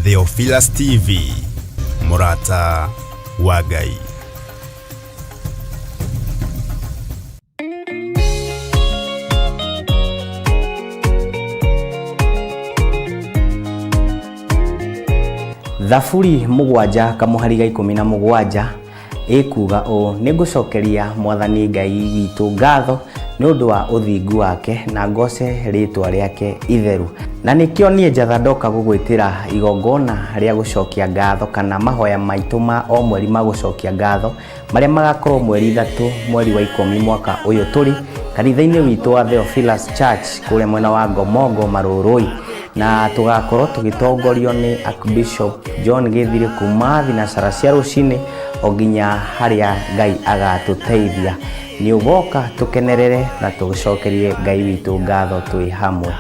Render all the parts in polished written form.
Theophilus TV, mũrata wa Ngai. Thaburi mũgwanja kamũhari ga 17 ĩkuuga ũũ, Nĩngũcokeria Mwathani Ngai witũ ngatho nĩ ũndũ wa ũthingu wake, na ngooce rĩĩtwa rĩake itheru. Na nĩkĩo niĩ Njatha ndoka gũgwĩtĩra igongona rĩa gũcokia ngatho kana mahoya maitũ ma o mweri ma gũcokia ngatho marĩa magakorwo mweri 3 mweri wa 10 mwaka ũyũ tũrĩ kanitha-inĩ witũ wa Theophilus Church kũrĩa mwena wa Ngomongo Marũrũi, na tũgakorwo tũgĩtongorio nĩ Archbishop John Gĩthirĩ kuma thinacara cia rũcinĩ o nginya harĩa Ngai agatũteithia. Nĩ ũgoka tũkenerere na tũcokerie Ngai witũ ngatho twĩ hamwe.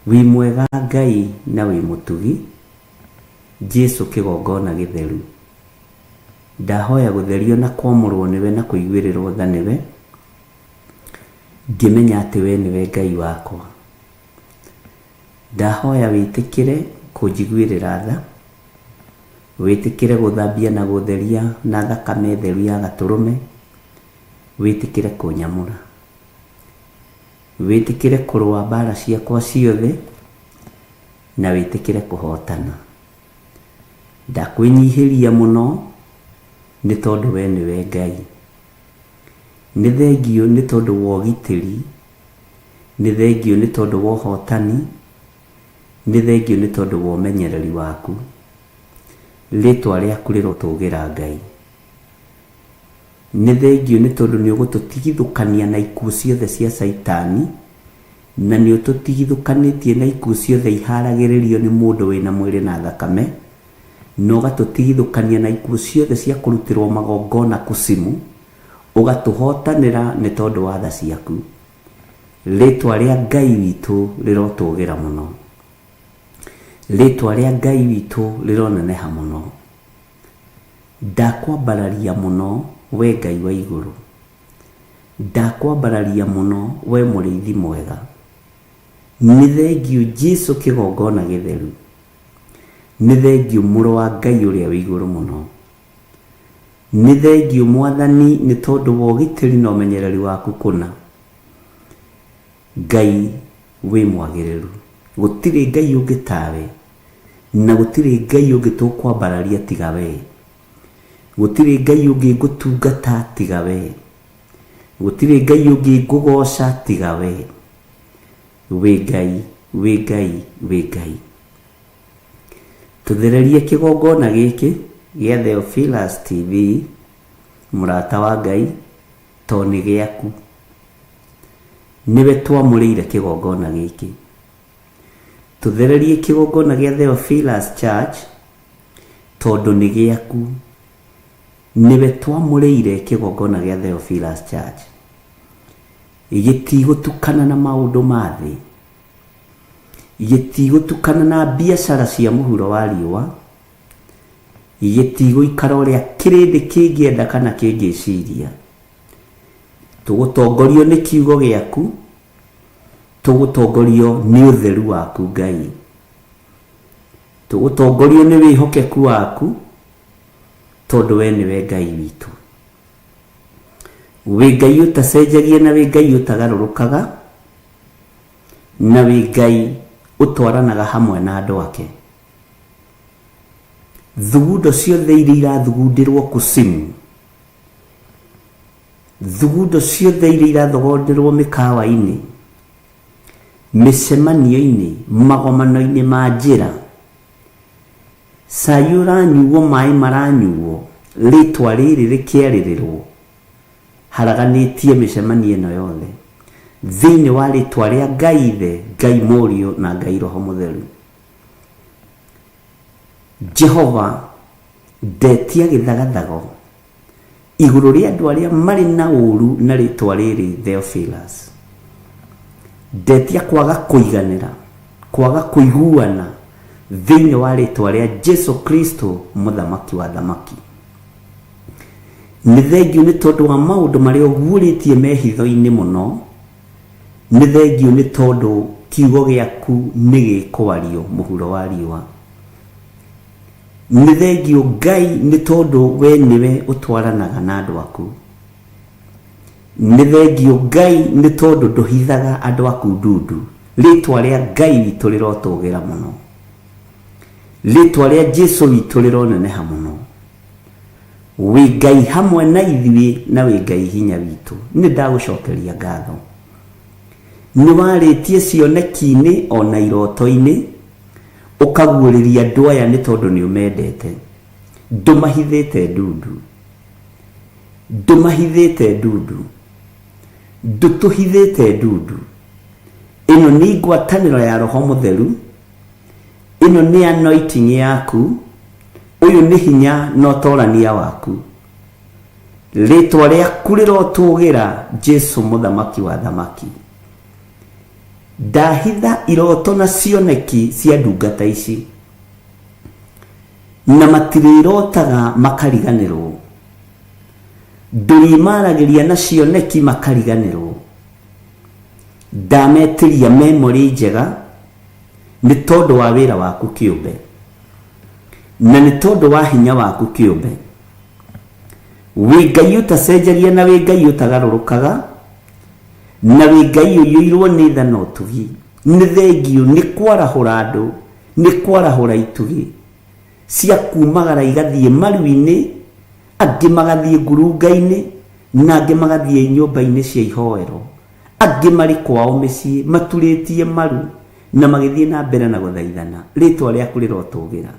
Wĩ mwega Ngai na wĩ mũtugi, Jesu kĩgongona gĩtheru. Ndahoya gũtherio na kwamũrwo nĩwe na kũiguĩrĩrwo tha nĩwe, ngĩmenya atĩ we nĩwe Ngai wakwa. Ndahoya wĩtĩkĩre kũnjiguĩrĩra tha, wĩtĩkĩre gũthambia na gũtheria na thakame theru ya gatũrũme, wĩtĩkĩre kũnyamũra. Wĩtĩkĩre kũrũa mbara ciakwa ciothe, na wĩtĩkĩre kũhotana. Ndakwĩnyihĩria mũno, nĩ tondũ we nĩwe Ngai. Nĩ thengiũ nĩ tondũ wa ũgitĩri, nĩ thengiũ nĩ tondũ wa ũhotani, nĩ thengiũ nĩ tondũ wa ũmenyereri waku. Rĩtwa rĩaku rĩrotũgĩra Ngai. Nĩ thengiũ nĩ tondũ nĩ ũgũtũtigithũkania na ikuũ ciothe cia Caitani, na nĩ ũtũtigithũkanĩtie na ikuũ ciothe iharagĩrĩrio nĩ mũndũ wĩna mwĩrĩ na thakame, na ũgatũtigithũkania na ikuũ ciothe cia kũrutĩrwo magongona kusimu, ũgatũhotanĩra nĩ tondũ wa tha ciaku. Rĩtwa rĩa Ngai witũ rĩrotũgĩra mũno. Rĩtwa rĩa Ngai witũ rĩroneneha mũno. Ndakwambararia mũno, wee Ngai wa igũrũ, Ndakwambararia mũno, wee mũrĩithi mwega. Nĩ thengiũ Jesu kĩgongona gĩtheru, Nĩ thengiũ mũrũ wa Ngai ũrĩa wĩ igũrũ mũno. Nĩ thengiũ Mwathani nĩ tondũ wa ũgitĩri na ũmenyereri waku kũna. Ngai wĩ mwagĩrĩru, gũtirĩ Ngai ũngĩ tawe. Na gũtirĩ Ngai ũngĩ tũkwambararia tiga wee. Gũtirĩ Ngai ũngĩ ngũtungata tiga wee. Gũtirĩ Ngai ũngĩ ngũgooca tiga wee. Wĩ Ngai, wĩ Ngai, wĩ Ngai. Tũthererie kĩgongona gĩkĩ gĩa Theophilus TV, mũrata wa Ngai, to nĩ gĩaku. Nĩwe twamũrĩire kĩgongona gĩkĩ. Tũthererie kĩgongona gĩa Theophilus Church tondũ nĩ gĩaku. Nĩwe twamũrĩire kĩgongona gĩa Theophilus Church. Gĩtigũtukana na maũndũ ma thĩ. Gĩtigũtukana na biacara cia mũhuro wa riũa. Gĩtigũikara ũrĩa kĩrĩndĩ kĩngĩenda kana kĩngĩciria. Tũgũtongorio nĩ kiugo gĩaku. Tũgũtongorio nĩ ũtheru waku Ngai. Tũgũtongorio nĩ wĩhokeku waku tondũ we nĩwe Ngai witũ. Wĩ Ngai ũtacenjagia na wĩ Ngai ũtagarũrũkaga na wĩ Ngai ũtwaranaga hamwe na andũ ake. Thugundo ciothe iria irathugundĩrwo kusimu, Thugundo ciothe iria irathogonderwo mĩkawa-inĩ, mĩcemanio-inĩ, magomano-inĩ ma njĩra, cai ũranyuo, maĩ maranyuo, rĩtwa rĩrĩ rĩkĩarĩrĩrwo, haraganĩtie mĩcemanio ĩno yothe thĩinĩ wa rĩtwa rĩa Ngai Ithe, Ngai Mũriũ na Ngai Roho Mũtheru. Jehova. Ndetia gĩthagathago igũrũ rĩa andũ arĩa marĩ na ũru na rĩtwa rĩrĩ Theophilus. Ndetia kwaga kũiganĩra, kwaga kũiguana thĩinĩ wa rĩtwa rĩa Jesu Kristo mũthamaki wa thamaki. Nĩ thengiũ nĩ tondũ wa maũndũ marĩa ũguũrĩtie me hitho-inĩ mũno. Nĩ thengiũ nĩ tondũ kiugo gĩaku nĩ gĩkwario mũhuro wa riũa. Nĩ thengiũ Ngai nĩ tondũ we nĩwe ũtwaranaga na andũ aku. Nĩ thengiũ Ngai nĩ tondũ ndũhithaga andũ aku ndundu. Rĩtwa rĩa Ngai witũ rĩrotũgĩra mũno. Rĩtwa rĩa Jesu witũ rĩroneneha mũno. Wĩ Ngai hamwe na ithuĩ na wĩ Ngai hinya witũ. Nĩ ndagũcokeria ngatho. Nĩ warĩtie cioneki-inĩ ona iroto-inĩ, ũkaguũrĩria andũ aya nĩ tondũ nĩ ũmendete. Ndũmahithĩte ndundu. Ndũmahithĩte ndundu. Ndũtũhithĩte ndundu. Ĩno nĩ ngwatanĩro ya Roho Mũtheru. Ĩno nĩ anointing yaku. Ũyũ nĩ hinya na ũtorania waku. Rĩtwa rĩaku rĩrotũgĩra Jesu mũthamaki wa thamaki. Ndahitha iroto na cioneki cia ndungata ici. Na matirĩrotaga makariganĩrwo. Ndũrĩmaragĩria na cioneki makariganĩrwo. Ndametĩria memory njega nĩ tondũ wa wĩra waku kĩũmbe. Na nĩ tondũ wa hinya waku kĩũmbe. Wĩ Ngai ũtacenjagia na wĩ Ngai ũtagarũrũkaga, na wĩ Ngai ũiyũirwo nĩ tha na ũtugi. Nĩ thengiũ nĩ kwarahũra andũ, nĩ kwarahũra itugĩ cia kumagara igathiĩ maru-inĩ, angĩ magathiĩ ngurunga-inĩ, na angĩ magathiĩ nyũmba-inĩ cia ihoero. Angĩ marĩ kwao mĩciĩ maturĩtie maru na magĩthiĩ na mbere na gũthaithana. Rĩtwa rĩaku rĩrotũgĩra.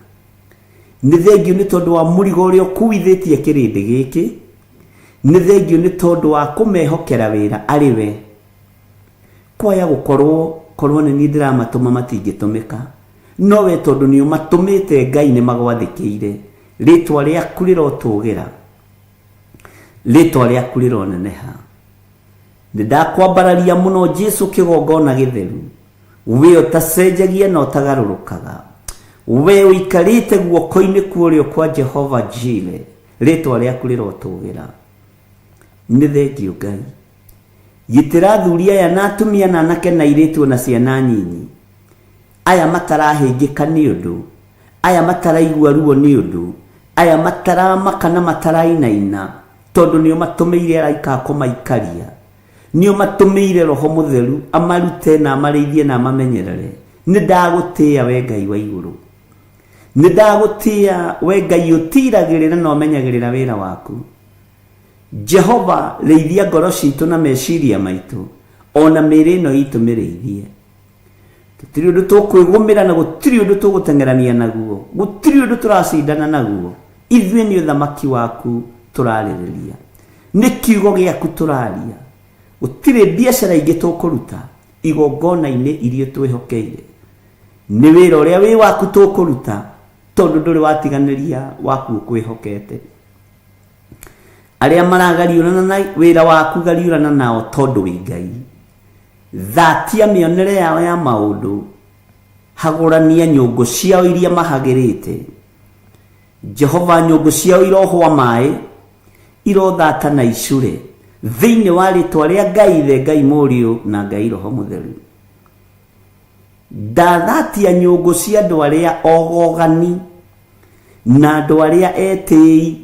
Nĩ thengiũ nĩ tondũ wa mũrigo ũrĩa ũkuithĩtie kĩrĩndĩ gĩkĩ. Nĩ thengiũ nĩ tondũ wa kũmehokera wĩra arĩ we. Kwaya gũkorwo korwo nĩ niĩ ndĩramatũma matingĩtũmĩka. No we tondũ nĩ ũmatũmĩte Ngai nĩ magwathĩkĩire. Rĩtwa rĩaku rĩrotũgĩra. Rĩtwa rĩaku rĩroneneha. Nĩ ndakwambararia mũno Jesu kĩgongona gĩtheru. We ũtacenjagia na ũtagarũrũkaga. We ũikarĩte guoko-inĩ kwa ũrĩo kwa Jehova Jire. Rĩtwa rĩaku rĩrotũgĩra. Nĩ thengiũ Ngai. Gitĩra athuri aya na atumia na anake na airĩtu ona ciana nyinyi. Aya matarahĩngĩka nĩ ũndũ. Aya mataraigua ruo nĩ ũndũ. Aya mataramaka na matarainaina. Tondũ nĩ ũmatũmĩire araika a kũmaikaria. Nĩ ũmatũmĩire Roho Mũtheru amarute na amarĩithie na amamenyerere. Nĩ ndagũtĩĩa we Ngai wa igũrũ. Nĩ ndagũtĩĩa we Ngai ũtiragĩrĩra na ũmenyagĩrĩra wĩra waku. Jehova, rĩithia ngoro citũ na meciria maitũ, o na mĩĩrĩ ĩno itũ mĩrĩithie. Tũtirĩ ũndũ tũkwĩgũmĩra na gũtirĩ ũndũ tũgũteng'erania naguo. Gũtirĩ ũndũ tũracindana naguo. Ithuĩ nĩ ũthamaki waku tũrarĩrĩria. Nĩ kiugo gĩaku tũraria. Gũtirĩ biacara ingĩ tũkũruta igongona-inĩ iria twĩhokeire. Nĩ wĩra ũrĩa wĩ waku tũkũruta tondũ ndũrĩ watiganĩria waku ũkwĩhokete. Arĩa maragariũrana na wĩra waku gariũrana nao tondũ wĩ Ngai. Thatia mĩonere yao ya maũndũ, hagũrania nyũngũ ciao iria mahagĩrĩte. Jehova, nyũngũ ciao irohwa maĩ, irothata na icure, thĩinĩ wa rĩtwa rĩa Ngai Ithe, Ngai Mũriũ na Ngai Roho Mũtheru. Ndathatia nyũngũ cia andũ arĩa ogogani na andũ arĩa etĩi.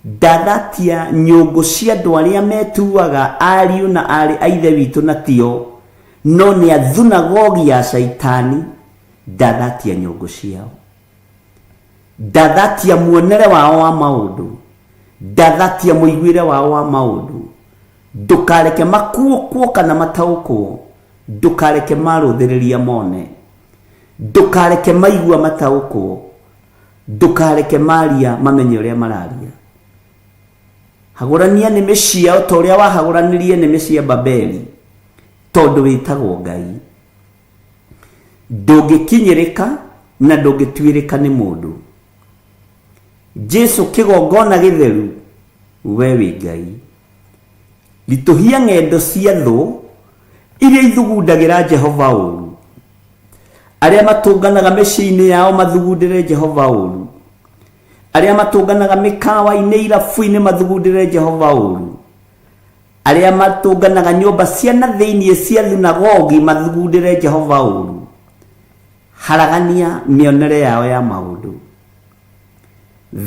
Ndathatia nyũngũ cia andũ arĩa metuaga ariũ na aarĩ a Ithe witũ na tio, no nĩ a thunagogi ya Shaitani. Ndathatia nyũngũ ciao. Ndathatia muonere wao wa maũndũ. Ndathatia mũiguĩre wao wa maũndũ. Ndũkareke makuũkwo kana mataũkwo. Ndũkareke marũthĩrĩria mone. Ndũkareke maigua mataũkwo. Ndũkareke maria mamenye ũrĩa mararia. Hagũrania nĩmĩ ciao ta ũrĩa wahagũranirie nĩmĩ cia Babeli, tondũ wĩtagwo Ngai. Ndũngĩkinyĩrĩka na ndũngĩtuĩrĩka nĩ mũndũ. Jesu kĩgongona gĩtheru, we wĩ Ngai. Ritũhia ng'endo cia thũ iria ithugundagĩra Jehova ũũru, arĩa matũnganaga mĩciĩ-inĩ yao mathugundĩre Jehova ũũru, arĩa matũnganaga mĩkawa-inĩ irabu-inĩ mathugundĩre Jehova ũũru, arĩa matũnganaga nyũmba cia na thĩinĩ cia thunagogi mathugundĩre Jehova ũũru. Haragania mĩonere yao ya maũndũ.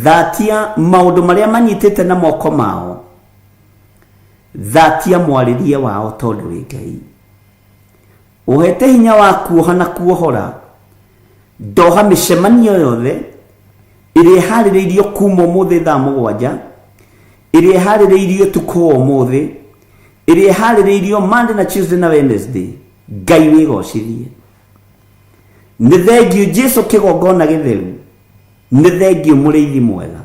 Thatia maũndũ marĩa manyitĩte na moko mao. Thatia mwarĩrie wao tondũ wĩ Ngai. Ũhete hinya wa kuoha na kuohora. Ndoha mĩcemanio yothe ĩrĩa ĩharĩrĩirio kuma ũmũthĩ thaa 7, ĩrĩa ĩharĩrĩirio ũtukũ wa ũmũthĩ, ĩrĩa ĩharĩrĩirio Monday na Tuesday na Wednesday. Ngai wĩgocithie. Nĩ thengiũ Jesu kĩgongona gĩtheru, nĩ thengiũ mũrĩithi mwega.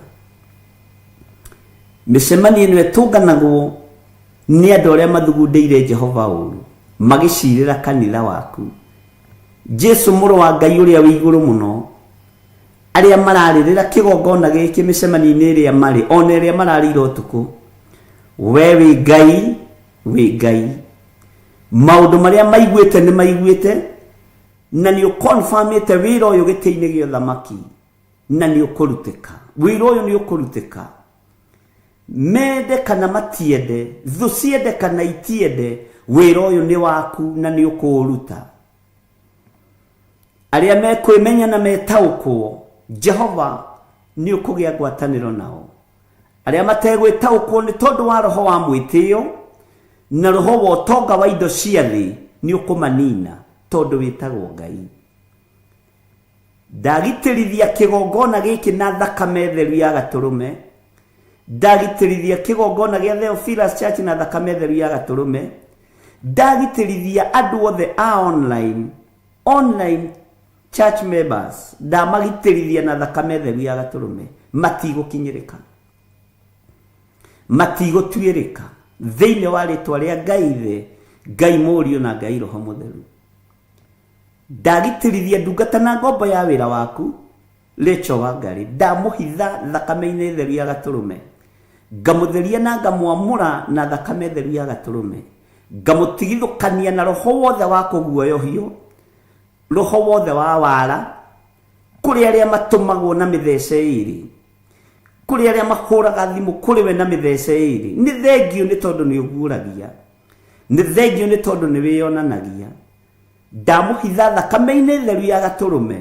Mĩcemanio ĩno ĩtũnganagwo nĩ andũ arĩa mathugundĩire Jehova ũũru, magĩcirĩra kanitha waku. Jesu mũrũ wa Ngai ũrĩa wĩ igũrũ mũno, arĩa mararĩrĩra kĩgongona gĩkĩ mĩcemanio-inĩ ĩrĩa marĩ, ona ĩrĩa mararĩire ũtukũ. We wĩ Ngai, wĩ Ngai. Maũndũ marĩa maiguĩte nĩ maiguĩte, na nĩ ũkonfamĩte wĩra ũyũ gĩtĩ-inĩ gĩa ũthamaki, na nĩ ũkũrutĩka. Wĩra ũyũ nĩ ũkũrutĩka. Mende kana matiende, thũ ciende kana itiende, wĩra ũyũ nĩ waku na nĩ ũkũũruta. Arĩa mekwĩmenya na metaũkwo, Jehova nĩ ũkũgĩa ngwatanĩro nao. Arĩa mategwĩtaũkwo nĩ tondũ wa roho wa mwĩtĩo na roho wa ũtonga wa indo cia thĩ, nĩ ũkũmanina tondũ wĩtagwo Ngai. Ndagitĩrithia kĩgongona gĩkĩ na thakame theru ya gatũrũme. Ndagitĩrithia kĩgongona gĩa Theophilus Church na thakame theru ya gatũrũme. Ndagitĩrithia andũ othe a online church members, ndamagitĩrithia na thakame theru ya gatũrũme. Matigũkinyĩrĩka, matigũtuĩrĩka thĩinĩ wa rĩtwa rĩa Ngai Ithe, Ngai Mũriũ na Ngai Roho Mũtheru. Ndagitĩrithia ndungata na ngombo ya wĩra waku Rachel Wangari, ndamũhitha thakame-inĩ theru ya gatũrũme, ngamũtheria na ngamwamũra na thakame theru ya gatũrũme, ngamũtigithũkania na roho wothe wa kũguoyohio, roho wothe wa wara, kũrĩ arĩa matũmagwo na mĩthece ĩrĩ, kũrĩ arĩa mahũraga thimũ kũrĩ we na mĩthece ĩrĩ. Nĩ thengio nĩ tondũ nĩ ũguũragia, nĩ thengio nĩ tondũ nĩ wĩyonanagia. Ndamũhitha thakame-inĩ theru ya gatũrũme,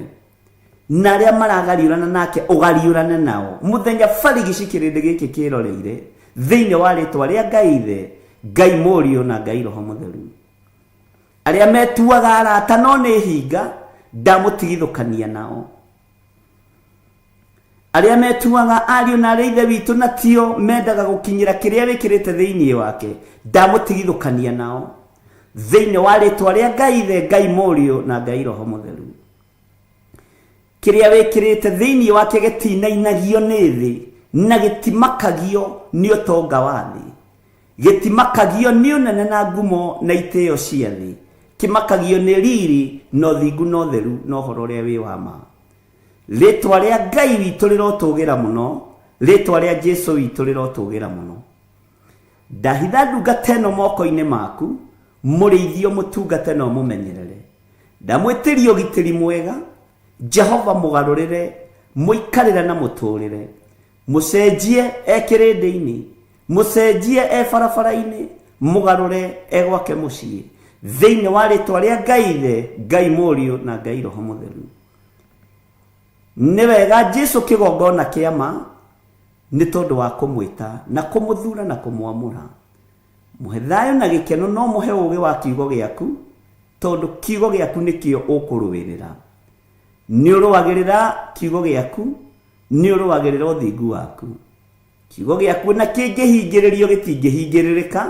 na arĩa maragariũrana nake ũgariũrane nao mũthenya barigici kĩrĩndĩ gĩkĩ kĩroreire, thĩinĩ wa rĩtwa rĩa Ngai Ithe, Ngai Mũriũ na Ngai Roho Mũtheru. Arĩa metuaga arata no nĩ hinga, ndamũtigithũkania nao. Arĩa metuaga ariũ na arĩa ithe witũ na tio mendaga gũkinyĩra kĩrĩa wĩkĩrĩte thĩinĩ wake, ndamũtigithũkania nao thĩinĩ wa rĩtwa rĩa Ngai Ithe, Ngai Mũriũ na Ngai Roho Mũtheru. Kĩrĩa wĩkĩrĩte thĩinĩ wake gĩtinainagio nĩ thĩ na gĩtimakagio nĩ ũtonga wa thĩ, gĩtimakagio nĩ ũnene na ngumo na itĩo cia thĩ, kĩmakagio nĩ riri na ũthingu na ũtheru na ũhoro ũrĩa wĩ wa ma. Rĩtwa rĩa Ngai witũ rĩrotũgĩra mũno, rĩtwa rĩa Jesu witũ rĩrotũgĩra mũno. Ndahitha ndungata ĩno moko-inĩ maku, mũrĩithio mũtungate na ũmũmenyerere. Ndamwĩtĩria ũgitĩri mwega, Jehova mũgarũrĩre, mũikarĩre na mũtũrĩre. Mũcenjie e kĩrĩndĩ-inĩ, mũcenjie e barabara-inĩ, mũgarũre e gwake mũciĩ, thĩinĩ wa rĩtwa rĩa Ngai Ithe, Ngai Mũriũ na Ngai Roho Mũtheru. Nĩ wega Jesu kĩgongona kĩa ma, nĩ tondũ wa kũmwĩta na kũmũthura na kũmwamũra. Mũhe thayũ na gĩkeno, no mũhe ũũgĩ wa kiugo gĩaku, tondũ kiugo gĩaku nĩkĩo ũkũrũĩrĩra. Nĩ ũrũagĩrĩra kiugo gĩaku, nĩ ũrũagĩrĩra ũthingu waku. Kiugo gĩaku na kĩngĩhingĩrĩrio gĩtingĩhingĩrĩrĩka,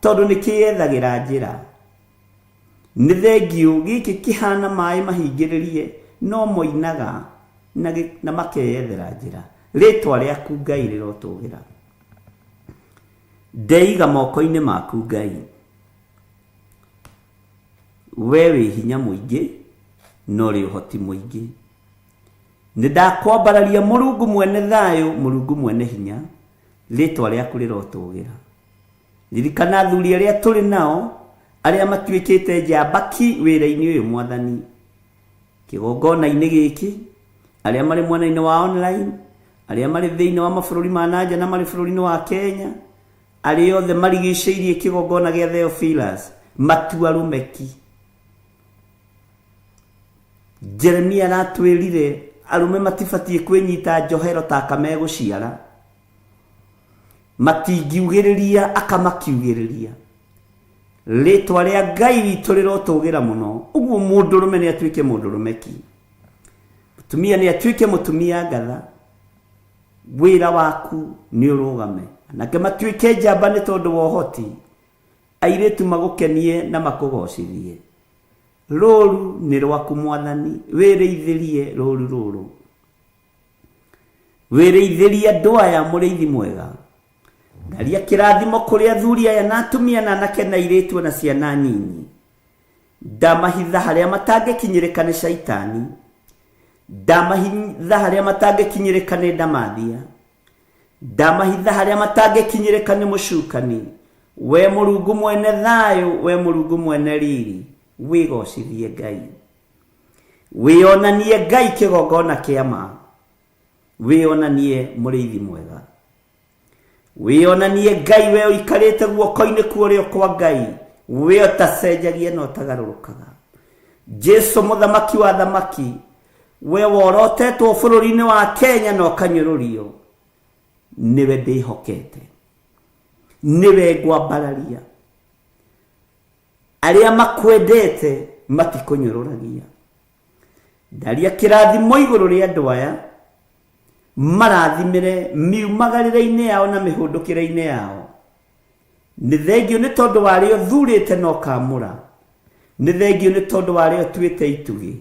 tondũ nĩ kĩyethagĩra njĩra. Nĩ thengio gĩkĩ kĩhana maĩ mahingĩrĩrie, no moinaga na makeyethera njĩra. Rĩtwa rĩaku Ngai rĩrotũgĩra. Ndeiga moko-inĩ maku Ngai. We wĩ hinya mũingĩ na ũrĩ ũhoti mũingĩ. Nĩ ndakwambararia Mũrungu mwene thayũ, Mũrungu mwene hinya, rĩtwa rĩaku rĩrotũgĩra. Ririkana athuri arĩa tũrĩ nao, arĩa matuĩkĩte njamba ki wĩra-inĩ ũyũ Mwathani. Kĩgongona-inĩ gĩkĩ, arĩa marĩ mwena-inĩ wa online, arĩa marĩ thĩinĩ wa mabũrũri ma na nja na marĩ bũrũri-inĩ wa Kenya, arĩa othe marigicĩirie kĩgongona gĩa Theophilus, matua arũme ki. Jeremia aratwĩrire arũme matibatiĩ kwĩnyita njohero ta aka megũciara, matingiugĩrĩria aka makiugĩrĩria. Rĩtwa rĩa Ngai witũ rĩrotũgĩra mũno. Ũguo mũndũrũme nĩ atuĩke mũndũrũme ki, mũtumia nĩ atuĩke mũtumia ngatha. Wĩra waku nĩ ũrũgame, anake matuĩke njamba nĩ tondũ wa ũhoti, airĩtu magũkenie na makũgocithie. Rũũru nĩ rwaku Mwathani, wĩrĩithĩrie rũũru rũrũ. Wĩrĩithĩrie andũ aya mũrĩithi mwega. Ndaria kĩrathimo kũrĩ athuri aya na atumia na anake na airĩtu na ciana nyinyi. Ndamahitha harĩa matangĩkinyĩrĩka nĩ Shaitani. Ndamahitha harĩa matangĩkinyĩrĩka nĩ ndamathia. Ndamahitha harĩa matangĩkinyĩrĩka nĩ mũcukani. We Mũrungu mwene thayũ, we Mũrungu mwene riri, wĩgocithie Ngai. Wĩonanie Ngai kĩgongona kĩa ma. Wĩonanie mũrĩithi mwega. Wĩonanie Ngai we ũikarĩte guoko-inĩ kwa ũrĩo kwa Ngai, we ũtacenjagia na ũtagarũrũkaga. Jesu mũthamaki wa thamaki, we worotetwo bũrũri-inĩ wa Kenya na ũkanyũrũrio, nĩwe ndĩhokete, nĩwe ngwambararia. Arĩa makwendete matikũnyũrũragia. Ndaria kĩrathimo igũrũ rĩa andũ aya, marathimĩre miumagarĩre-inĩ yao na mĩhũndũkĩre-inĩ yao. Nĩ thengio nĩ tondũ wa arĩa ũthurĩte na ũkaamũra. Nĩ thengio nĩ tondũ wa arĩa ũtuĩte itugĩ.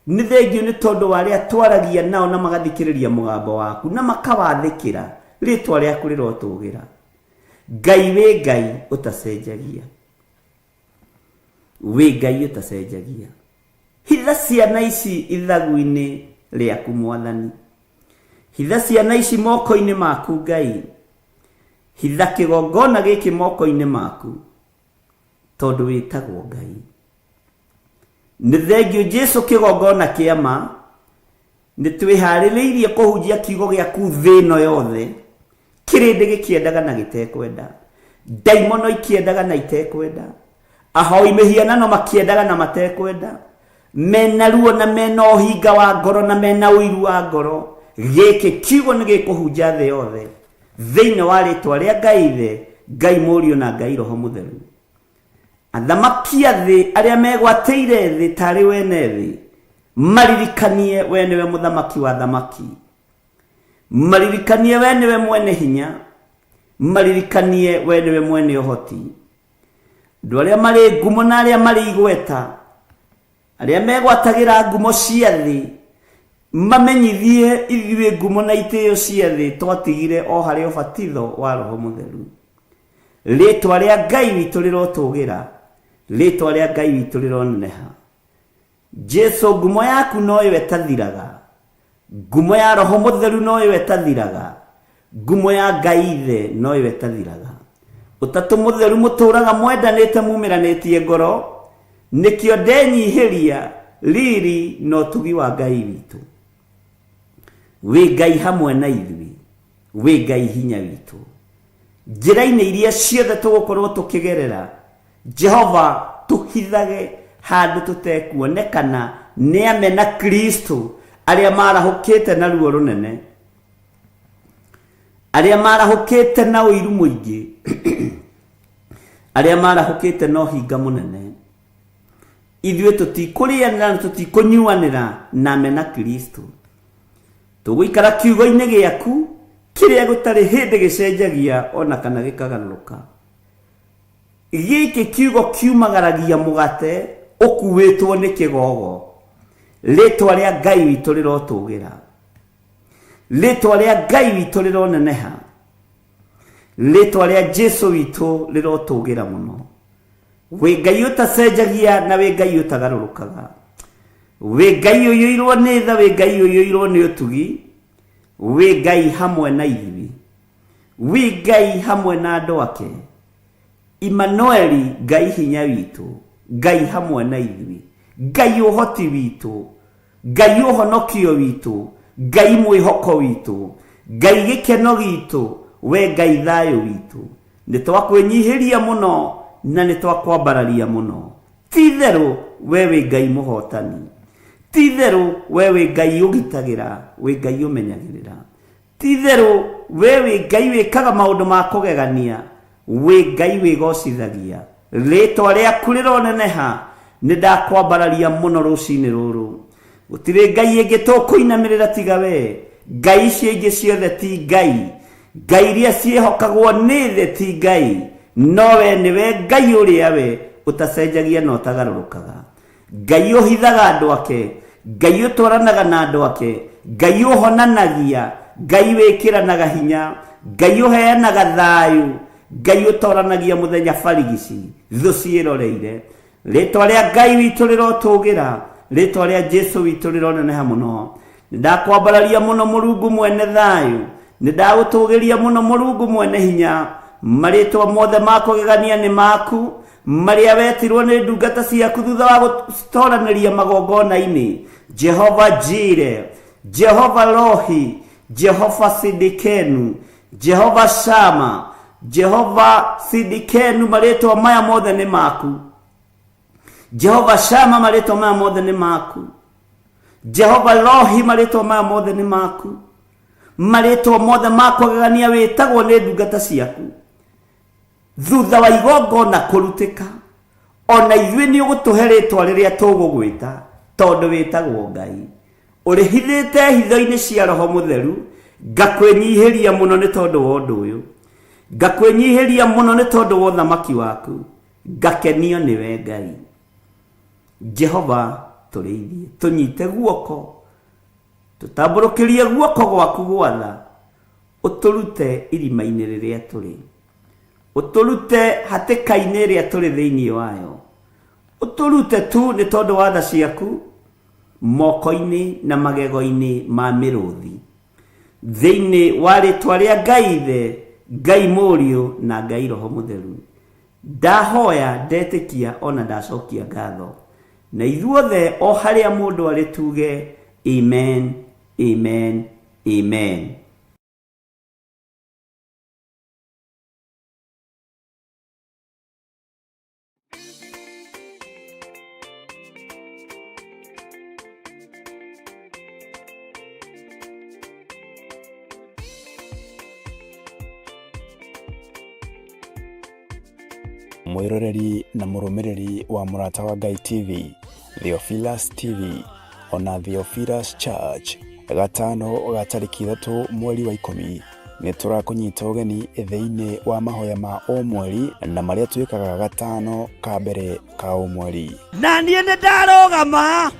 Nĩ thengio nĩ tondũ wa arĩa twaragia nao na magathikĩrĩria mũgambo waku na makawathĩkĩra. Rĩtwa rĩaku rĩrotũgĩra. Ngai wĩ Ngai ũtacenjagia. Wĩ Ngai ũtacenjagia. Hitha ciana ici ithagu-inĩ rĩaku Mwathani. Hitha ciana ici moko-inĩ maku Ngai. Hitha kĩgongona gĩkĩ moko-inĩ maku, tondũ wĩtagwo Ngai. Nĩ thengio Jesu kĩgongona kĩa ma, nĩ twĩharĩrĩirie kũhunjia kiugo gĩaku thĩ ĩno yothe, kĩrĩndĩ gĩkĩendaga na gĩtekwenda, ndaimono ikĩendaga na itekwenda, ahoi mĩhianano makĩendaga na matekwenda, mena ruo na mena ũhinga wa ngoro na mena ũiru wa ngoro. Gĩkĩ kiugo nĩ gĩkũhunja thĩ yothe, thĩinĩ wa rĩtwa rĩa Ngai Ithe, Ngai Mũriũ na Ngai Roho Mũtheru. Athamaki a thĩ arĩa megwatĩire thĩ tarĩ wene thĩ, maririkanie we nĩwe mũthamaki wa thamaki, maririkanie we nĩwe mwene hinya, maririkanie we nĩwe mwene ũhoti. Andũ arĩa marĩ ngumo na arĩa marĩ igweta, arĩa megwatagĩra ngumo cia thĩ, mamenyithie ithuĩ ngumo na itĩo cia thĩ twatigire o harĩ ũbatitho wa Roho Mũtheru. Rĩtwa rĩa Ngai witũ rĩrotũgĩra, rĩtwa rĩa Ngai witũ rĩroneneha. Jesu ngumo yaku noyo ĩtathiraga, ngumo ya Roho Mũtheru noyo ĩtathiraga, ngumo ya Ngai Ithe noyo ĩtathiraga. Ũtatũ Mũtheru mũtũraga mwendanĩte mumĩranĩtie ngoro, nĩkĩo ndenyihĩria riri na ũtugi wa Ngai witũ. Wĩ Ngai hamwe na ithuĩ, wĩ Ngai hinya witũ. Njĩra-inĩ iria ciothe tũgũkorwo tũkĩgerera, Jehova tũhithage handũ tũtekuonekana nĩ amena Kristo arĩa marahũkĩte na ruo rũnene, arĩa marahũkĩte na ũiru mũingĩ, arĩa marahũkĩte na ũhinga mũnene. Ithuĩ tũtikũrĩanĩra na tũtikũnyuanĩra na amena Kristo. Tũgũikara kiugo-inĩ gĩaku kĩrĩa gũtarĩ hĩndĩ gĩcenjagia ona kana gĩkagarũrũka. Gĩkĩ kiugo kiumagaragia mũgate ũkuĩtwo nĩ kĩgogo. Rĩtwa rĩa Ngai witũ rĩrotũgĩra. Rĩtwa rĩa Ngai witũ rĩroneneha. Rĩtwa rĩa Jesu witũ rĩrotũgĩra mũno. Wĩ Ngai ũtacenjagia na wĩ Ngai ũtagarũrũkaga. Wĩ Ngai ũiyũirwo nĩ tha, wĩ Ngai ũiyũirwo nĩ ũtugi, wĩ Ngai hamwe na ithuĩ, wĩ Ngai hamwe na andũ ake. Imanueli, Ngai hinya witũ, Ngai hamwe na ithuĩ, Ngai ũhoti witũ, Ngai ũhonokio witũ, Ngai mwĩhoko witũ, Ngai gĩkeno gitũ, we Ngai thayũ witũ. Nĩ twakwĩnyihĩria mũno na nĩ twakwambararia mũno. Ti-itherũ we wĩ Ngai mũhootani. Ti-itherũ we wĩ Ngai ũgitagĩra, wĩ Ngai ũmenyagĩrĩra. Ti-itherũ we wĩ Ngai wĩkaga maũndũ ma kũgegania, wĩ Ngai wĩgoocithagia. Rĩĩtwa rĩaku rĩroneneha, nĩndakwambararia mũno rũcinĩ rũrũ. Gũtirĩ ngai ĩngĩ tũkũinamĩrĩra tiga wee, ngai icio ingĩ ciothe ti ngai. Ngai iria ciĩhokagwo nĩ thĩ ti ngai, no wee nĩwe Ngai ũrĩa we ũtacenjagia na ũtagarũrũkaga. Ngai ũhithaga andũ ake, Ngai ũtwaranaga na andũ ake, Ngai ũhonanagia, Ngai wĩkĩranaga hinya, Ngai ũheanaga thayũ, Ngai ũtoranagia mũthenya barigici, thũ ciĩroreire. Rĩtwa rĩa Ngai witũ rĩrotũgĩra, rĩtwa rĩa Jesu witũ rĩroneneha mũno. Nĩndakwambararia mũno Mũrungu mwene thayũ, nĩndagũtũgĩria mũno Mũrungu mwene hinya. Marĩtwa mothe ma kũgegania nĩ maku, marĩa wetirwo nĩ ndungata ciaku thutha wa gũtoranĩria magongona-inĩ. Jehova Jire, Jehova Rohi, Jehova Sidikenu, Jehova Shama, Jehova Sidikenu, marĩtwa maya mothe nĩ maku. Jehova Shama, marĩtwa maya mothe nĩ maku. Jehova Rohi, marĩtwa maya mothe nĩ maku. Marĩtwa mothe ma kũgegania wĩtagwo nĩ ndungata ciaku. Thutha wa igongona kũrutĩka, ona ithuĩ nĩ ũgũtũhe rĩtwa rĩrĩa tũgũgwĩta, tondũ wĩtagwo Ngai. Ũrĩhithĩte hitho-inĩ cia Roho Mũtheru, ngakwĩnyihĩria mũno nĩ tondũ wa ũndũ ũyũ. Ngakwĩnyihĩria mũno nĩ tondũ wa ũthamaki waku, ngakenio nĩwe Ngai. Jehova tũrĩithie, tũnyite guoko, tũtambũrũkĩrie guoko gwaku gwatha, ũtũrute irima-inĩ rĩrĩa tũrĩ, ũtũrute hatĩka-inĩ ĩrĩa tũrĩ thĩinĩ wayo, ũtũrute tu nĩ tondũ wa tha ciaku moko-inĩ na magego-inĩ ma mĩrũthi. Thĩinĩ wa rĩtwa rĩa Ngai Ithe, Ngai Mũriũ na Ngai Roho Mũtheru, ndahoya, ndetĩkia ona ndacokia ngatho. Na ithuothe o harĩa mũndũ arĩ tuge amen, amen, amen. Mwĩroreri na mũrũmĩrĩri wa Mũrata wa Ngai TV, Theophilus TV, ona Theophilus Church, gatano ga tarĩki 3 mweri wa 10 nĩ tũrakũnyita ũgeni thĩinĩ wa mahoya ma o mweri na marĩa twĩkaga gatano ka mbere ka o mweri. Na niĩ nĩ ndarũgama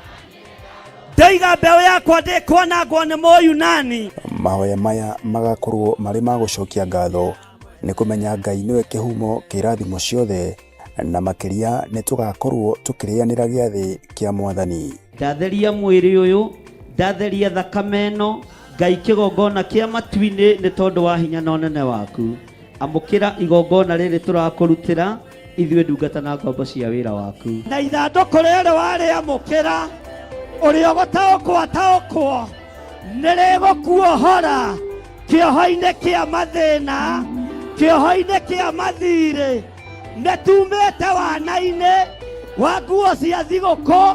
ndoiga mbeũ yakwa ndĩkwanangwo nĩ Mũyunani. Mahoya maya magakorwo marĩ ma gũcokia ngatho nĩ kũmenya Ngai nĩwe kĩhumo kĩa irathimo ciothe, na makĩria nĩ tũgakorwo tũkĩrĩanĩra gĩathĩ kĩa Mwathani. Ndatheria mwĩrĩ ũyũ, ndatheria thakame ĩno, Ngai kĩgongona kĩa matu-inĩ nĩ tondũ wa hinya na ũnene waku. Amũkĩra igongona rĩrĩ tũrakũrutĩra ithuĩ ndungata na ngombo cia wĩra waku. Na ithandũkũ rĩrĩ warĩamũkĩra, ũrĩa ũgũtaũkwo ataũkwo, nĩ rĩgũkuohora kĩoho-inĩ kĩa mathĩna, kĩoho-inĩ kĩa mathirĩ. Nĩ tumĩte wana-inĩ wa nguo cia thigũkũ,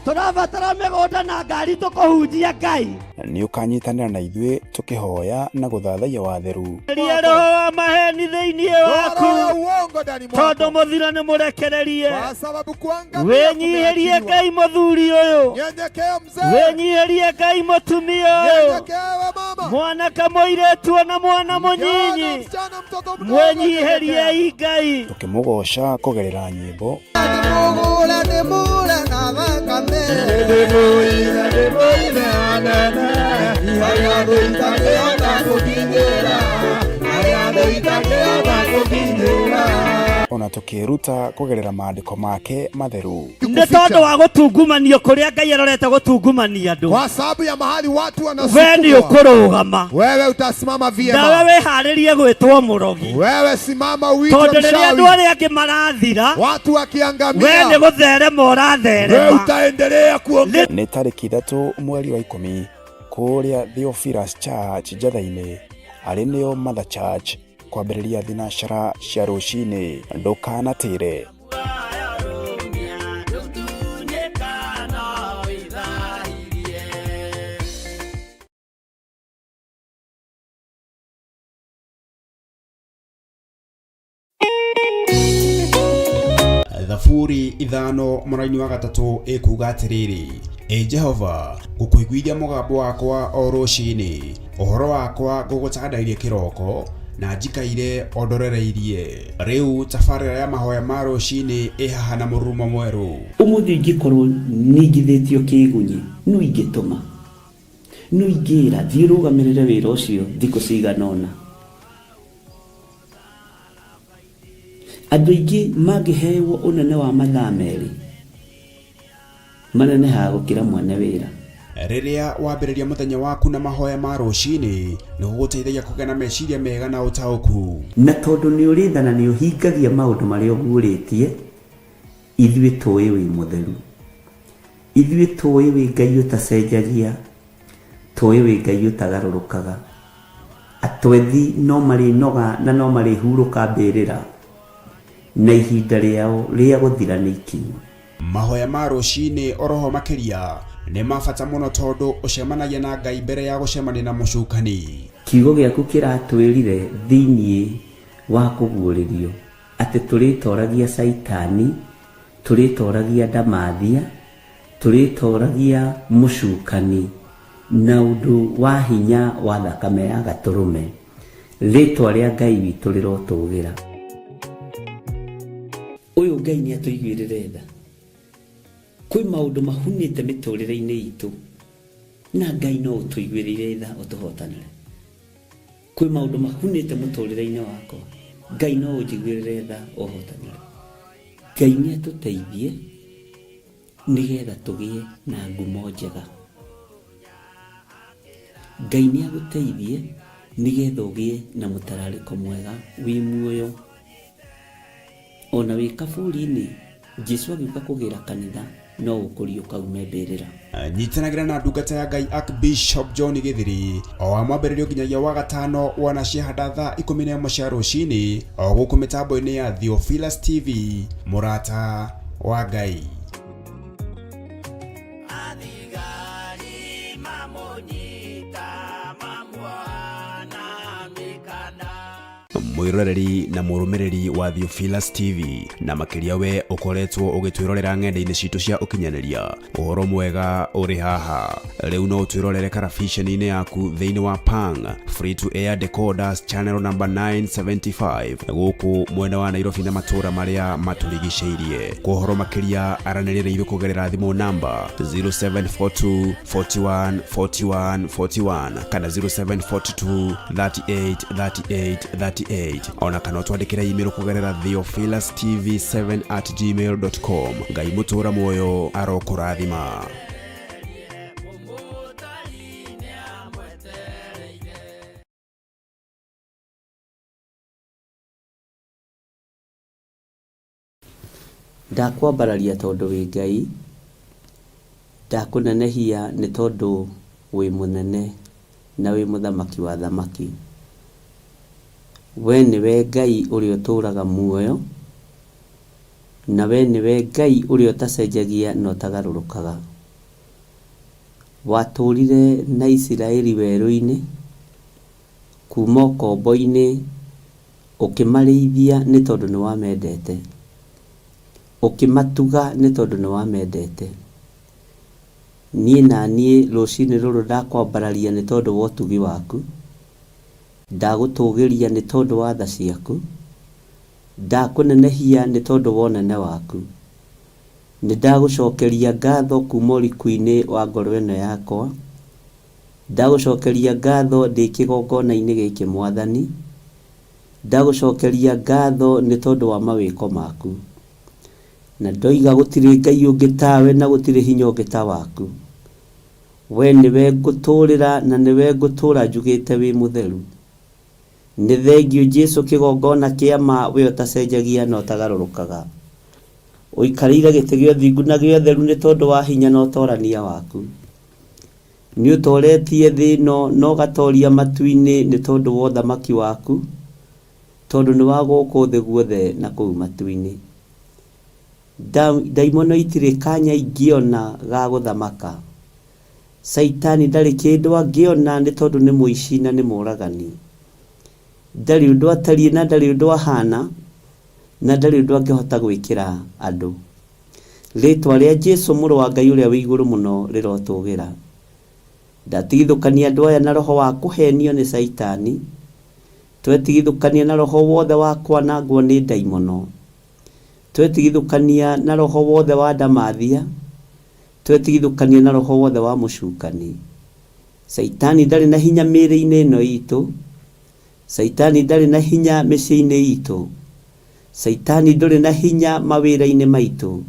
tũrabatara mĩgũnda na ngari tũkũhunjia Ngai. Nĩ ũkanyitanĩra na ithuĩ tũkĩhoya na gũthathaiya watheru. Eheria roho wa maheni thĩinĩ waku, Roho ya uongo ndani mwako, tondũ mũthiro nĩ mũrekererie. kwa sababu kuangamia Wĩnyihĩrie kumeachiliwa. Ngai mũthuri ũyũ, Nyenyekea mzee, wĩnyihĩrie Ngai mũtumia ũyũ, nyenyekea we mama, mwanake mũirĩtu ona mwana kijana, mũnyinyi, msichana, mtoto mdogo, nyenyekea. mwĩnyihĩriei Ngai. Tũkĩmũgooca kũgerera nyĩmbo, Ona tũkĩĩruta kũgerera maandĩko make matheru. Nĩ tondũ wa gũtungumanio kũrĩa Ngai arorete gũtungumania andũ. Kwa sababu ya mahali watu We nĩ wanasukumwa, ũkũrũgama. wewe utasimama Nawe vyema. wĩharĩrie gwĩtwo mũrogi. Wewe simama uitwe Tondũ rĩrĩa andũ mchawi. arĩa angĩ marathira, Watu we nĩ wakiangamia, gũtherema wewe ũratherema. utaendelea kuongea. Nĩ tarĩki 3 mweri wa 10 kũrĩa Theophilus Church Njatha-inĩ, arĩ nĩo Mother Church, kwambĩrĩria thinacara cia rũcinĩ. Ndũkanatĩre. Thaburi 5:3 ĩkuuga atĩrĩrĩ, Ĩ Jehova, ngũkũiguithia mũgambo wakwa o rũcinĩ, ũhoro wakwa ngũgũtandairie kĩroko, na njikaire o ndorereirie. Rĩu tabarĩra ya mahoya ma rũcinĩ ĩ haha na mũrurumo mwerũ. Ũmũthĩ ingĩkorwo ningithĩtio kĩgunyi, no ingĩtũma, no ingĩra thiĩ ũrũgamĩrĩre wĩra ũcio thikũ cigana ũna. Andũ aingĩ mangĩhewo ũnene wa mathaa 2 manenehaga gũkĩra mwene wĩra. Rĩrĩa wambĩrĩria mũthenya waku na mahoya ma rũcinĩ, nĩ gũgũteithagia kũgĩa na meciria mega na ũtaũku. Na tondũ nĩ ũrĩ tha na nĩ ũhingagia maũndũ marĩa ũguũrĩtie, ithuĩ tũĩ wĩ mũtheru, ithuĩ tũĩ wĩ Ngai ũtacenjagia, tũĩ wĩ Ngai ũtagarũrũkaga. Atwethi no marĩnoga na no marĩhurũka mbĩrĩra, na ihinda rĩao rĩa gũthira nĩ ikinyu. Mahoya ma rũcinĩ oroho makĩria nĩ ma bata mũno tondũ ũcemanagia na Ngai mbere ya gũcemania na mũcukani. Kiugo gĩaku kĩratwĩrire thĩiniĩ wa kũguũrĩrio atĩ tũrĩtoragia Caitani, tũrĩtoragia ndamathia, tũrĩtoragia mũcukani na ũndũ wa hinya wa thakame ya gatũrũme. Rĩtwa rĩa Ngai witũ rĩrotũgĩra. Ũyũ Ngai nĩ atũiguĩrĩre tha. Kwĩ maũndũ mahunĩte mĩtũrĩre-inĩ itũ, na Ngai no ũtũiguĩrĩire tha ũtũhotanĩre. Kwĩ maũndũ mahunĩte mũtũrĩre-inĩ wakwa, Ngai no ũnjiguĩrĩre tha ũhotanĩre. Ngai nĩ atũteithie nĩgetha tũgĩe na ngumo njega. Ngai nĩ agũteithie nĩgetha ũgĩe na mũtararĩko mwega wĩ muoyo. Ona wĩ kaburi-inĩ, Jesu agĩũka kũgĩra kanitha no ũkũriũka ume mbĩrĩra. Nyitanagĩra na ndungata ya Ngai Archbishop John Gĩthiri o wa mwambĩrĩrio nginyagia wa gatano wana ciahanda thaa 11 cia rũcinĩ o gũkũ mĩtambo-inĩ ya Theophilus TV, mũrata wa Ngai. Mwiroreri na mũrũmĩrĩri wa Theophilus TV, na makĩria we ũkoretwo ũgĩtwĩrorera ng'enda-inĩ citũ cia ũkinyanĩria, ũhoro mwega ũrĩ haha. Rĩu no ũtwĩrorere karabiceni-inĩ yaku thĩinĩ wa Pang Free to Air Decoders channel number 975 gũkũ mwena wa Nairobi na matũũra marĩa matũrigicĩirie. Kwa ũhoro makĩria aranĩria na ithuĩ kũgerera thimũ namba 0742 41 41 41 kana 0742 38 38 38, ona kana ũtwandĩkĩre email kũgerera theophilustv7@gmail.com. Ngai mũtũũra muoyo arokũrathima. Ndakwambararia tondũ wĩ Ngai, ndakũnenehia nĩ tondũ wĩ mũnene na wĩ mũthamaki wa thamaki. We nĩwe Ngai ũrĩa ũtũũraga muoyo, na we nĩwe Ngai ũrĩa ũtacenjagia na ũtagarũrũkaga. Watũũrire na Isiraeli werũ-inĩ, kuma ũkombo-inĩ, ũkĩmarĩithia nĩ tondũ nĩ wamendete, ũkĩmatuga nĩ tondũ nĩ wamendete. Niĩ na niĩ rũcinĩ rũrũ ndakwambararia nĩ tondũ wa ũtugi waku, ndagũtũgĩria nĩ tondũ wa tha ciaku, ndakũnenehia nĩ tondũ wa ũnene waku. Nĩ ndagũcokeria ngatho kuma ũriku-inĩ wa ngoro ĩno yakwa, ndagũcokeria ngatho ndĩ kĩgongona-inĩ gĩkĩ Mwathani, Ndagũcokeria ngatho nĩ tondũ wa mawĩko maku. Na ndoiga gũtirĩ Ngai ũngĩ tawe na gũtirĩ hinya ũngĩ ta waku. We nĩwe ngũtũũrĩra na nĩwe ngũtũũra njugĩte wĩ mũtheru. Nĩ thengiũ Jesu kĩgongona kĩa ma we ũtacenjagia na ũtagarũrũkaga. Ũikarĩire gĩtĩ gĩa ũthingu na gĩa ũtheru nĩ tondũ wa hinya na ũtorania waku. Nĩ ũtoretie thĩ ĩno na ũgatoria matu-inĩ nĩ tondũ wa ũthamaki waku, tondũ nĩ wa gũkũ thĩ guothe na kũu matu-inĩ. Ndaimono itirĩ kanya ingĩona ga gũthamaka. Caitani ndarĩ kĩndũ angĩona nĩ tondũ nĩ mũici na nĩ mũragani. Ndarĩ ũndũ atariĩ na ndarĩ ũndũ ahana na ndarĩ ũndũ angĩhota gwĩkĩra andũ. Rĩtwa rĩa Jesu mũrũ wa Ngai ũrĩa wĩ igũrũ mũno rĩrotũgĩra. Ndatigithũkania andũ aya na roho wa kũhenio nĩ Caitani. Twetigithũkania na roho wothe wa kwanangwo nĩ ndaimono. Twetigithũkania na roho wothe wa ndamathia. Twetigithũkania na roho wothe wa mũcukani. Caitani ndarĩ na hinya mĩĩrĩ-inĩ ĩno itũ. Caitani ndarĩ na hinya mĩciĩ-inĩ itũ. Caitani ndũrĩ na hinya mawĩra-inĩ maitũ.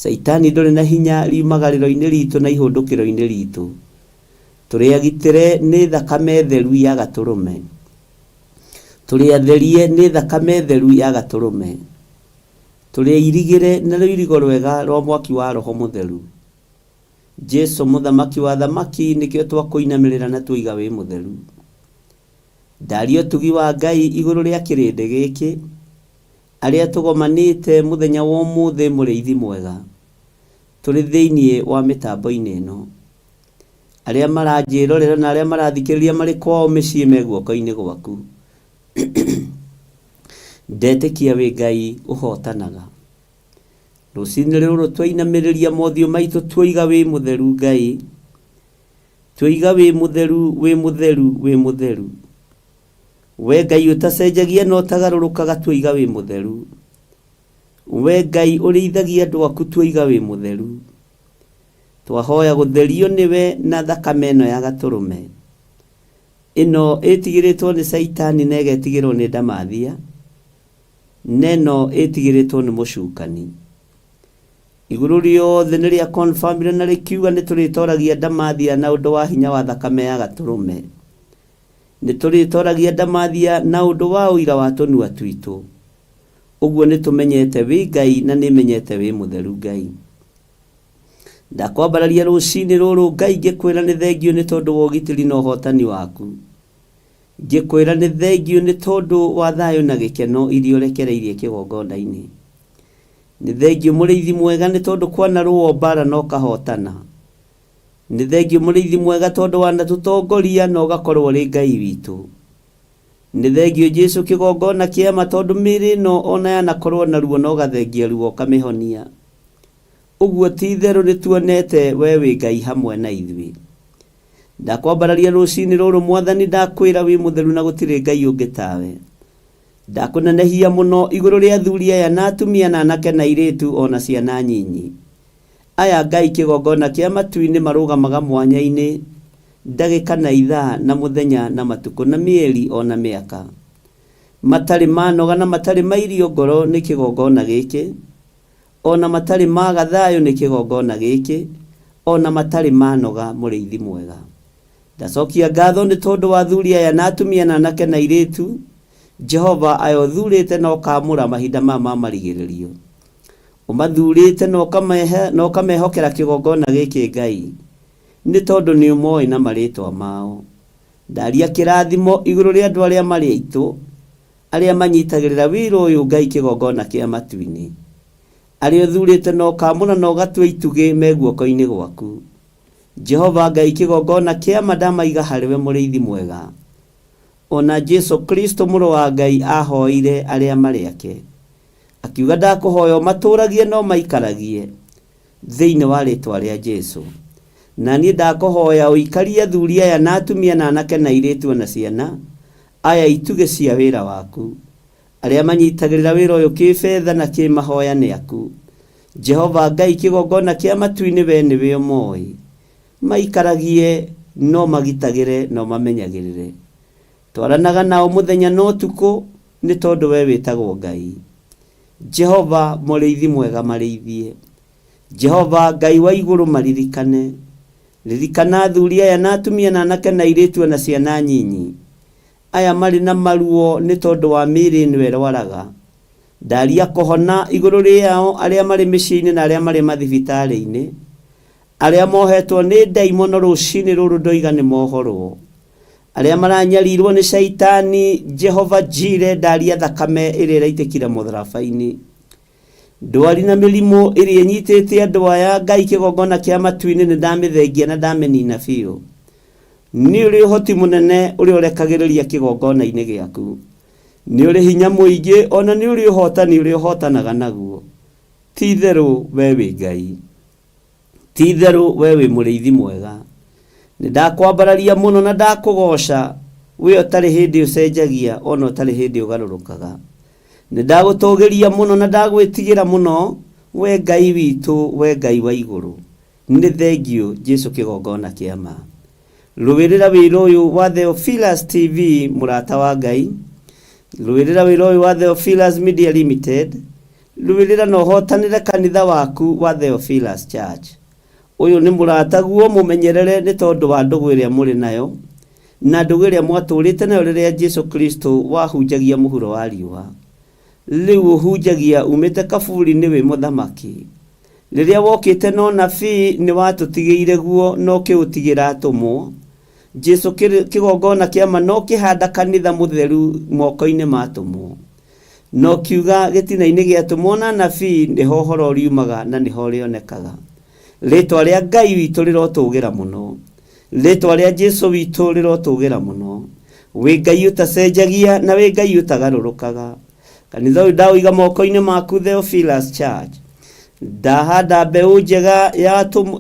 Caitani ndũrĩ na hinya riumagarĩro-inĩ ritũ na ihũndũkĩro-inĩ ritũ. Tũrĩ agitĩre nĩ thakame theru ya gatũrũme. Tũrĩ atherie nĩ thakame theru ya gatũrũme. Tũrĩ airigĩre na rũirigo rwega rwa mwaki wa roho mũtheru. Jesu mũthamaki wa thamaki nĩkĩo twakũinamĩrĩra na tuiga wĩ mũtheru. Ndaria ũtugi wa Ngai igũrũ rĩa kĩrĩndĩ gĩkĩ, arĩa tũgomanĩte mũthenya wa ũmũthĩ mũrĩithi mwega. Tũrĩ thĩinĩ wa mĩtambo-inĩ ĩno. Arĩa maranjĩrorera na arĩa marathikĩrĩria marĩ kwao mĩciĩ me guoko-inĩ gwaku. Ndetĩkia wĩ Ngai ũhotanaga. Rũcinĩ rũrũ twainamĩrĩria mothiũ maitũ tuoiga wĩ mũtheru Ngai. Tuoiga wĩ mũtheru, wĩ mũtheru, wĩ mũtheru. We Ngai ũtacenjagia na ũtagarũrũkaga tuoiga wĩ mũtheru. We Ngai ũrĩithagia andũ aku tuoiga wĩ mũtheru. Twahoya gũtherio nĩwe na thakame ĩno ya gatũrũme. Ĩno ĩtigĩrĩtwo nĩ Caitani na ĩgetigĩrwo nĩ ndamathia. Na ĩno ĩtigĩrĩtwo nĩ mũcukani. Igũrũ rĩothe nĩ rĩa confirmire na rĩkiuga nĩ tũrĩtoragia ndamathia na ũndũ wa hinya wa thakame ya gatũrũme. Nĩ tũrĩtoragia ndamathia na ũndũ wa ũira wa tũnua twitũ. Ũguo nĩ tũmenyete wĩ Ngai na nĩ menyete wĩ mũtheru Ngai. Ndakwambararia rũcinĩ rũrũ Ngai ngĩkwĩra nĩ thengiũ nĩ tondũ wa ũgitĩri na ũhotani waku. Ngĩkwĩra nĩ thengiũ nĩ tondũ wa thayũ na gĩkeno iria ũrekereirie kĩgongona-inĩ. Nĩ thengiũ mũrĩithi mwega nĩ tondũ kwanarũo mbara na ũkahotana. Nĩ thengiũ mũrĩithi mwega tondũ wanatũtongoria na ũgakorwo ũrĩ Ngai witũ. Nĩ thengiũ Jesu kĩgongona kĩa ma tondũ mĩĩrĩ ĩno ona yanakorwo na ruo na ũgathengia ruo ũkamĩhonia. Ũguo ti itherũ nĩ tuonete we wĩ Ngai hamwe na ithuĩ. Ndakwambararia rũcinĩ rũrũ mwathani ndakwĩra wĩ mũtheru na gũtirĩ Ngai ũngĩ tawe. Ndakũnenehia mũno igũrũ rĩa athuri aya na atumia na anake na airĩtu ona ciana nyinyi. Aya Ngai kĩgongona kĩa matu-inĩ marũgamaga mwanya-inĩ ndagĩka na ithaa na mũthenya na matukũ na mĩeri ona mĩaka. Matarĩ manoga na matarĩ mairio ngoro nĩ kĩgongona gĩkĩ. Ona matarĩ maga thayũ nĩ kĩgongona gĩkĩ. Ona matarĩ manoga mũrĩithi mwega. Ndacokia ngatho nĩ tondũ wa athuri aya na atumia na anake na airĩtu. Jehova aya ũthurĩte na ũkamũra mahinda maya ma marigĩrĩrio. Ũmathurĩte na ũkamehokera kĩgongona gĩkĩ Ngai. Nĩ tondũ nĩ ũmoĩ na marĩtwa mao. Ndaria kĩrathimo igũrũ rĩa andũ arĩa marĩ aitũ, arĩa manyitagĩrĩra wĩra ũyũ Ngai kĩgongona kĩa matu-inĩ. Arĩa ũthurĩte na ũkamũra na ũgatua itugĩ me guoko-inĩ gwaku. Jehova Ngai kĩgongona kĩa ma ndamaiga harĩwe mũrĩithi mwega. Ona Jesu Kristo mũrũ wa Ngai ahoire arĩa marĩ ake. Akiuga ndakũhoya ũmatũragie no maikaragie thĩinĩ wa rĩtwa rĩa Jesu. Na niĩ ndakũhoya ũikarie athuri aya na atumia na anake na airĩtu ona ciana aya itugĩ cia wĩra waku. Arĩa manyitagĩrĩra wĩra ũyũ kĩbetha na kĩmahoya nĩ aku. Jehova Ngai kĩgongona kĩa matu-inĩ we nĩwe ũmoĩ. Maikaragie no magitagĩre no mamenyagĩrĩre. Twaranaga nao mũthenya na ũtukũ. Nĩ tondũ we wĩtagwo Ngai. Jehova mũrĩithi mwega marĩithie. Jehova Ngai wa igũrũ maririkane. Ririkana athuri aya na atumia na anake na airĩtu ona ciana nyinyi. Aya marĩ na maruo nĩ tondũ wa mĩĩrĩ ĩno ĩrwaraga. Ndaria kũhona igũrũ rĩao arĩa marĩ mĩciĩ-inĩ na arĩa marĩ mathibitarĩ-inĩ. Arĩa mohetwo nĩ ndaimono rũcinĩ rũrũ ndoiga nĩ mohorwo. Arĩa maranyarirwo nĩ caitani Jehova Jire ndaria thakame ĩrĩa ĩraitĩkire mũtharaba-inĩ. Ndwari na mĩrimũ ĩrĩa ĩnyitĩte andũ aya Ngai kĩgongona kĩa matu-inĩ nĩ ndamĩthengia na ndamĩnina biũ. Nĩ ũrĩ ũhoti mũnene ũrĩa ũrekagĩrĩria kĩgongona-inĩ gĩaku. Nĩ ũrĩ hinya mũingĩ ona nĩ ũrĩ ũhotani ũrĩa ũhotanaga naguo. Ti itherũ we wĩ Ngai. Ti itherũ we wĩ mũrĩithi mwega. Nĩ ndakwambararia mũno na ndakũgoca we ũtarĩ hĩndĩ ũcenjagia ona ũtarĩ hĩndĩ ũgarũrũkaga. Nĩ ndagũtũgĩria mũno na ndagwĩtigĩra mũno we Ngai witũ we Ngai wa igũrũ. Nĩ thengiũ Jesu kĩgongona kĩa ma. Rũĩrĩra wĩra ũyũ wa Theophilus TV mũrata wa Ngai. Rũĩrĩra wĩra ũyũ wa Theophilus Media Limited. Rũĩrĩra na ũhotanĩre kanitha waku wa Theophilus Church. Ũyũ nĩ mũrataguo mũmenyerere nĩ tondũ wa ndũgũ ĩrĩa mũrĩ nayo na ndũgũ ĩrĩa mwatũrĩte nayo rĩrĩa Jesu Kristo wahunjagia mũhuro wa riũa. Rĩu ũhunjagia umĩte kaburi-inĩ wĩ mũthamaki. Rĩrĩa wokĩte na ũnabii nĩ watũtigĩire guo na ũkĩũtigĩra atũmwo. Jesu kĩgongona kĩa ma no kĩhanda kanitha mũtheru moko-inĩ ma atũmwo. Na ũkiuga gĩtina-inĩ gĩa atũmwo na anabii nĩho ũhoro ũriumaga na nĩho ũrĩonekaga. Rĩtwa rĩa Ngai witũ rĩrotũgĩra mũno. Rĩtwa rĩa Jesu witũ rĩrotũgĩra mũno. Wĩ Ngai ũtacenjagia na wĩ Ngai ũtagarũrũkaga. Kanitha ũyũ ndaũiga moko-inĩ maku Theophilus Church. Ndahanda mbeũ njega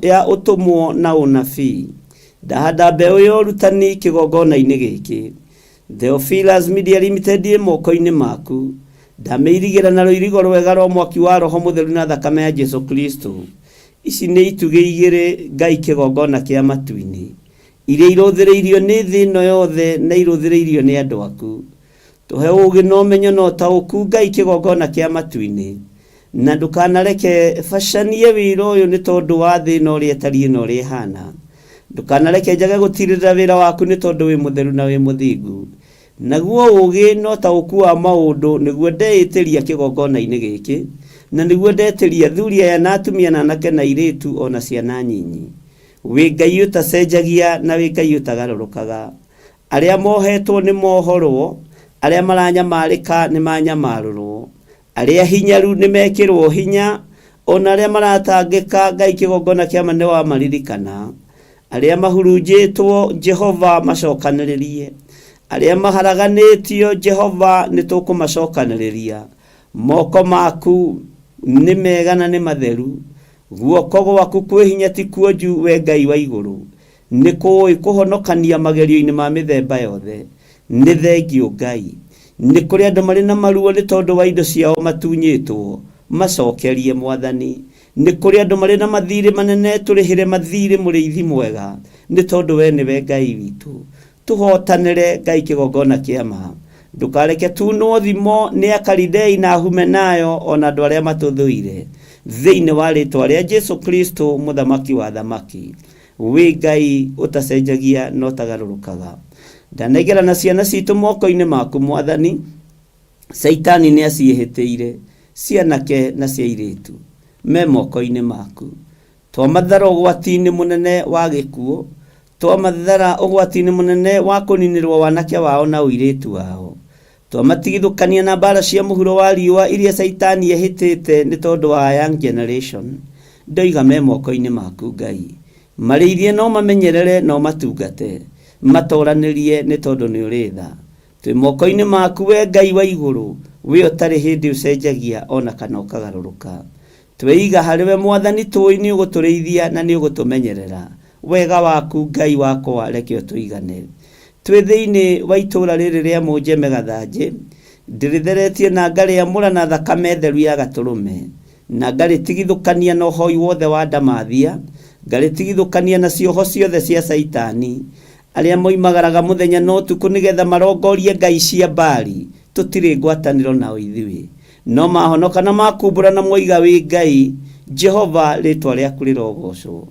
ya ũtũmwo na ũnabii. Ndahanda mbeũ ya ũrutani kĩgongona-inĩ gĩkĩ. Theophilus Media Limited ĩ moko-inĩ maku. Ndamĩirigĩra na rũirigo rwega rwa mwaki wa Roho Mũtheru na thakame ya Jesu Kristo. Ici nĩ itugĩ igĩrĩ Ngai kĩgongona kĩa matu-inĩ. Iria irũthĩrĩirio nĩ thĩ ĩno yothe na irũthĩrĩirio nĩ andũ aku. Tũhe ũũgĩ na ũmenyo na ũtaũku Ngai kĩgongona kĩa matu-inĩ. Na ndũkanareke bacanie wĩra ũyũ nĩ tondũ wa thĩ ĩno ũrĩa ĩtariĩ na ũrĩa ĩhana. Ndũkanareke njage gũtirĩrĩra wĩra waku nĩ tondũ wĩ mũtheru na wĩ mũthingu. Naguo ũũgĩ na ũtaũku wa maũndũ nĩguo ndeĩtĩria kĩgongona-inĩ gĩkĩ, na nĩguo ndetĩria athuri aya na atumia na anake na airĩtu ona ciana nyinyi. Wĩ Ngai ũtacenjagia na wĩ Ngai ũtagarũrũkaga. Arĩa mohetwo nĩ mohorwo, arĩa maranyamarĩka nĩ manyamarũrwo. Arĩa hinyaru nĩ mekĩrwo hinya, ona arĩa maratangĩka Ngai kĩgongona kĩa ma nĩ wamaririkana. Arĩa mahurunjĩtwo Jehova macokanĩrĩrie. Arĩa maharaganĩtio Jehova nĩ tũkũmacokanĩrĩria. Moko maku nĩ mega na nĩ matheru. Guoko gwaku kwĩ hinya ti kuonju we Ngai wa igũrũ. Nĩ kũũĩ kũhonokania magerio-inĩ ma mĩthemba yothe. Nĩ thengiũ Ngai. Nĩ kũrĩ andũ marĩ na maruo nĩ tondũ wa indo ciao matunyĩtwo. Macokerie Mwathani. Nĩ kũrĩ andũ marĩ na mathirĩ manene tũrĩhĩre mathirĩ mũrĩithi mwega nĩ tondũ we nĩwe Ngai witũ. Tũhotanĩre Ngai kĩgongona kĩa ma. Ndũkareke tunwo thimo nĩ Akalidei na Ahumenayo ona andũ arĩa matũthũire. Thĩinĩ wa rĩtwa rĩa Jesu Kristo mũthamaki wa athamaki. Wĩ Ngai ũtacenjagia na ũtagarũrũkaga. Ndanengera na ciana citũ moko-inĩ maku Mwathani. Caitani nĩ aciĩhĩtĩire cianake na cia airĩtu me moko-inĩ maku. Twamathara ũgwati-inĩ mũnene wa gĩkuũ, twamathara ũgwati-inĩ mũnene wa kũninĩrwo wanake wao na ũirĩtu wao. Twamatigithũkania na mbara cia mũhuro wa riũa iria Caitani ehĩtĩte nĩ tondũ wa young generation. Ndoiga me moko-inĩ maku Ngai. Marĩithie no mamenyerere no matungate. Matoranĩrie nĩ tondũ nĩ ũrĩ tha. Twĩ moko-inĩ maku we Ngai wa igũrũ, we ũtarĩ hĩndĩ ũcenjagia ona kana ũkagarũrũka. Tweiga harĩ we Mwathani tũĩ nĩ ũgũtũrĩithia na nĩ ũgũtũmenyerera. Wega waku Ngai wakwa reke ũtũigane. Twĩ thĩinĩ wa itũũra rĩrĩ rĩa Mũnjeme Gathanjĩ, ndĩrĩtheretie na ngarĩamũra na thakame theru ya gatũrũme, na ngarĩtigithũkania na ũhoi wothe wa ndamathia, ngarĩtigithũkania na cioho ciothe cia Caitani. Arĩa moimagaraga mũthenya na ũtukũ nĩgetha marongorie ngai cia Baali, Tũtirĩ ngwatanĩro nao ithuĩ, no mahonoka na makumbũra na moiga wĩ Ngai. Jehova, rĩtwa rĩaku rĩrogocwo.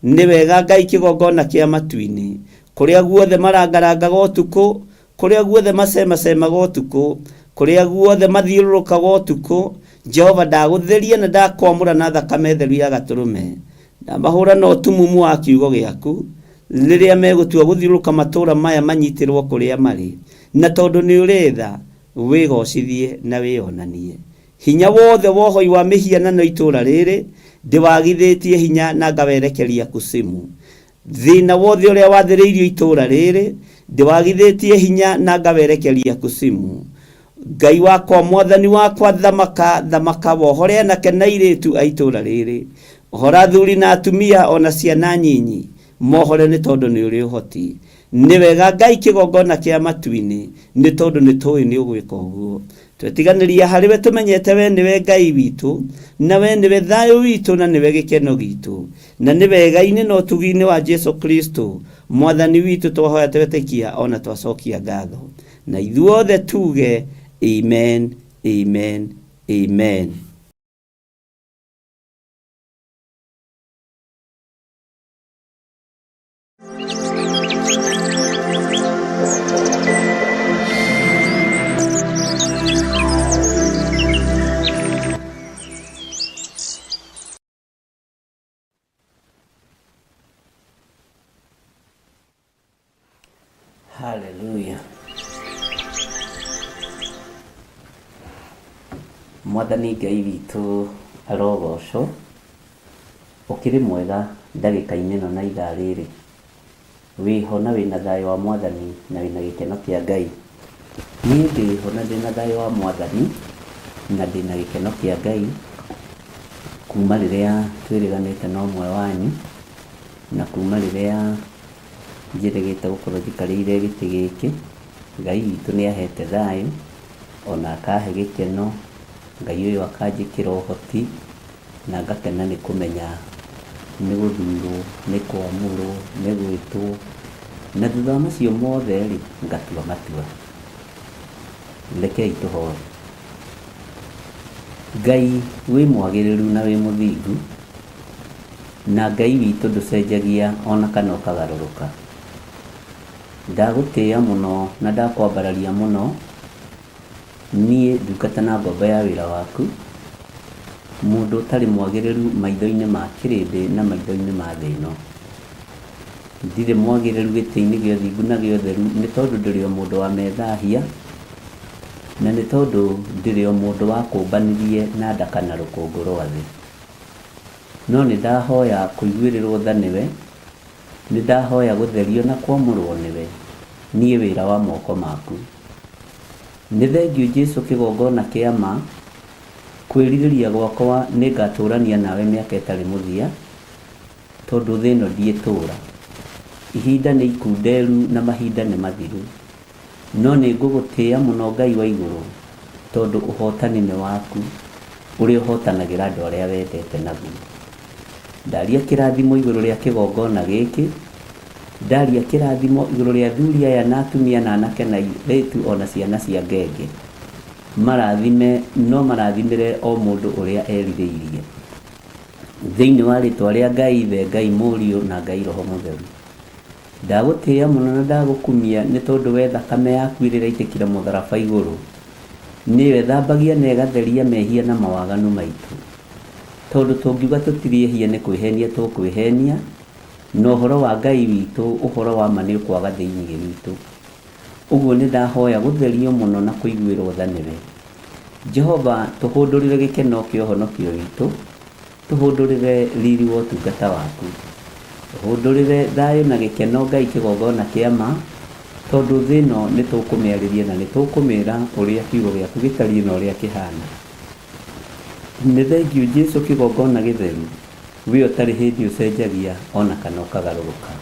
Nĩ wega Ngai kĩgongona kĩa matu-inĩ, kũrĩa guothe marangarangaga ũtukũ, kũrĩa guothe macemacemaga ũtukũ, kũrĩa guothe mathiũrũrũkaga ũtukũ. Jehova, ndagũtheria na ndakwamũra na thakame theru ya gatũrũme. Ndamahũra na ũtumumu wa kiugo gĩaku rĩrĩa megũtua gũthiũrũrũka matũũra maya manyitĩrwo kũrĩa marĩ. Na tondũ nĩ ũrĩ tha, wĩgocithie na wĩonanie. Hinya wothe wohoi wa mĩhianano itũũra rĩrĩ ndĩwagithĩtie hinya na ngawerekeria kusimu. Thĩna wothe ũrĩa wathĩrĩirio itũũra rĩrĩ ndĩwagithĩtie hinya na ngawerekeria kusimu. Ngai wakwa, mwathani wakwa, thamaka thamaka, wohore anake na airĩtu a itũũra rĩrĩ, ohora athuri na atumia ona ciana nyinyi, mohore nĩ tondũ nĩ ũrĩ ũhoti. Nĩ wega Ngai kĩgongona kĩa matu-inĩ, nĩ tondũ nĩ tũĩ nĩ ũgwĩka ũguo. Twetiganĩria harĩ we tũmenyete we nĩwe Ngai witũ, na we nĩwe thayũ witũ, na nĩwe gĩkeno gitũ, na nĩ wega-inĩ na ũtugi-inĩ wa Jesu Kristo mwathani witũ twahoya twetĩkia ona twacokia ngatho, na ithuothe tuge amen, amen, amen. Haleluya. Mwathani Ngai witũ arogocwo. Ũkĩrĩ mwega ndagĩka-inĩ ĩno na ithaa rĩrĩ. Wĩho na wĩna thayũ wa Mwathani na wĩna gĩkeno kĩa Ngai. Niĩ ndĩho na ndĩna thayũ wa Mwathani na ndĩna gĩkeno kĩa Ngai kuma rĩrĩa twĩrĩganĩte na ũmwe wanyu, na kuma rĩrĩa njĩrĩgĩte gũkorwo njikarĩire gĩtĩ gĩkĩ. Ngai witũ nĩ ahete thayũ ona akahe gĩkeno. Ngai ũyũ akanjĩkĩra ũhoti na ngakena nĩ kũmenya nĩ gũthurwo, nĩ kwamũrwo, nĩ gwĩtwo, na thutha wa macio mothe rĩ, ngatua matua. Rekei tũhoe. Ngai wĩ mwagĩrĩru na wĩ mũthingu, na Ngai witũ ndũcenjagia ona kana ũkagarũrũka. Ndagũtĩĩa mũno na ndakwambararia mũno, niĩ ndungata na ngombo ya wĩra waku, mũndũ ũtarĩ mwagĩrĩru maitho-inĩ ma kĩrĩndĩ na maitho-inĩ ma thĩ ĩno. Ndirĩ mwagĩrĩru gĩtĩ-inĩ gĩa ũthingu na gĩa ũtheru nĩ tondũ ndĩrĩ o mũndũ wa methahia, na nĩ tondũ ndĩrĩ o mũndũ wakũmbanirie na ndaka na rũkũngũ rwa thĩ. No nĩ ndahoya kũiguĩrĩrwo tha nĩwe, nĩ ndahoya gũtherio na kwamũrwo nĩwe, niĩ wĩra wa moko maku. Nĩ thengiũ Jesu kĩgongona kĩa ma, kwĩrirĩria gwakwa nĩ ngatũrania nawe mĩaka ĩtarĩ mũthia, tondũ thĩ ĩno ndiĩtũra. Ihinda nĩ ikunderu na mahinda nĩ mathiru, no nĩ ngũgũtĩĩa mũno Ngai wa igũrũ, tondũ ũhotani nĩ waku, ũrĩa ũhotanagĩra andũ arĩa wendete naguo. Ndaria kĩrathimo igũrũ rĩa kĩgongona gĩkĩ, ndaria kĩrathimo igũrũ rĩa athuri aya na atumia na anake na airĩtu ona ciana cia ngenge. Marathime no marathimĩre o mũndũ ũrĩa erirĩirie. Thĩinĩ wa rĩtwa rĩa Ngai Ithe, Ngai Mũriũ na Ngai Roho Mũtheru. Ndagũtĩĩa mũno na ndagũkumia nĩ tondũ we thakame yaku ĩrĩa ĩraitĩkire mũtharaba igũrũ nĩyo ĩthambagia na ĩgatheria mehia na mawaganu maitũ. Tondũ tũngiuga tũtirĩ ehia nĩ kwĩhenia tũkwĩhenia, na ũhoro wa Ngai witũ, ũhoro wa ma nĩ ũkwaga thĩinĩ witũ. Ũguo nĩ ndahoya gũtherio mũno na kũiguĩrwo tha nĩwe. Jehova, tũhũndũrĩre gĩkeno kĩa ũhonokio witũ, tũhũndũrĩre riri wa ũtungata waku. Tũhũndũrĩre thayũ na gĩkeno Ngai kĩgongona kĩa ma, tondũ thĩ ĩno nĩ tũkũmĩarĩria na nĩ tũkũmĩra ũrĩa kiugo gĩaku gĩtariĩ na ũrĩa kĩhana. Nĩ thengiũ Jesu kĩgongona gĩtheru, we ũtarĩ hĩndĩ ũcenjagia ona kana ũkagarũrũka.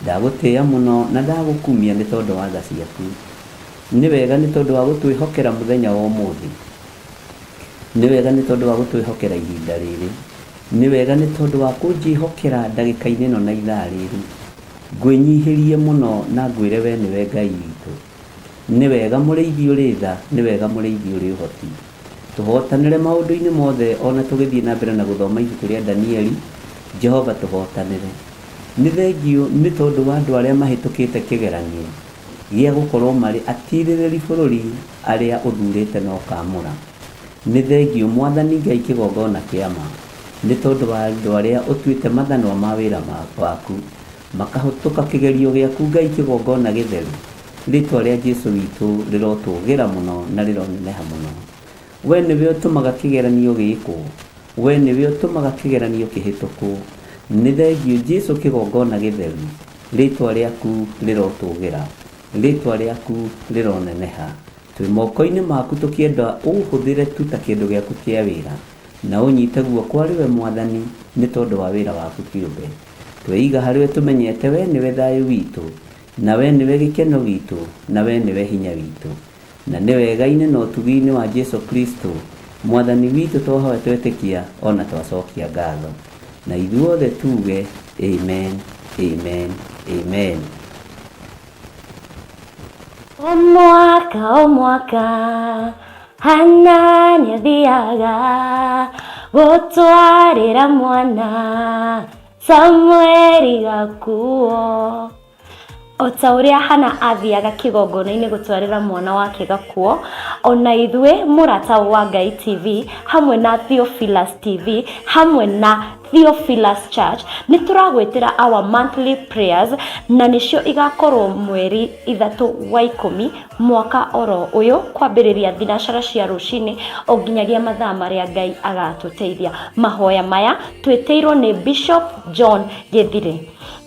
Ndagũtĩĩa mũno na ndagũkumia nĩ tondũ wa tha ciaku. Nĩ wega nĩ tondũ wa gũtwĩhokera mũthenya wa ũmũthĩ. Nĩ wega nĩ tondũ wa gũtwĩhokera ihinda rĩrĩ. Nĩ wega nĩ tondũ wa kũnjĩhokera ndagĩka-inĩ ĩno na ithaa rĩrĩ. Ngwĩnyihĩrie mũno na ngwĩre we nĩwe Ngai witũ. Nĩ wega mũrĩithi ũrĩ tha, nĩ wega mũrĩithi ũrĩ ũhoti. Tũhotanĩre maũndũ-inĩ mothe o na tũgĩthiĩ na mbere na gũthoma ibuku rĩa Danieli, Jehova tũhotanĩre. Nĩ thengiũ nĩ tondũ wa andũ arĩa mahĩtũkĩte kĩgeranio gĩa gũkorwo marĩ atirĩrĩri bũrũri arĩa ũthurĩte na ũkaamũra. Nĩ thengiũ Mwathani Ngai kĩgongona kĩa ma, nĩ tondũ wa andũ arĩa ũtuĩte mathanwa ma wĩra waku, makahĩtũka kĩgerio gĩaku Ngai kĩgongona gĩtheru. Rĩtwa rĩa Jesu witũ rĩrotũgĩra mũno na rĩroneneha mũno. We nĩwe ũtũmaga kĩgeranio gĩkwo, we nĩwe ũtũmaga kĩgeranio kĩhĩtũkwo. Nĩ thengiũ Jesu kĩgongona gĩtheru, rĩtwa rĩaku rĩrotũgĩra, rĩtwa rĩaku rĩroneneha. Twĩ moko-inĩ maku tũkĩenda ũhũthĩre tu ta kĩndũ gĩaku kĩa wĩra, na ũnyite guoko arĩ we Mwathani nĩ tondũ wa wĩra waku kĩũmbe. Tweiga harĩ we tũmenyete we nĩwe thayũ witũ, na we nĩwe gĩkeno gitũ, na we nĩwe hinya witũ. Na nĩ wega-inĩ na ũtugi-inĩ wa Jesu Kristo Mwathani witũ twahoya twetĩkia ona twacokia ngatho. Na ithuothe tuge amen, amen, amen. O mwaka o mwaka Hana nĩathiaga gũtwarĩra mwana Samueli gakuo. O ta ũrĩa Hana athiaga kĩgongona-inĩ gũtwarĩra mwana wake gakuo, ona ithuĩ Mũrata wa Ngai TV hamwe na Theophilus TV hamwe na Theophilus Church nĩ tũragwĩtĩra our monthly prayers, na nĩcio igakorwo mweri 3 wa 10 mwaka oro ũyũ, kwambĩrĩria thinacara cia rũcinĩ o nginyagia mathaa marĩa Ngai agatũteithia. Mahoya maya twĩtĩirwo nĩ Bishop John Gĩthire.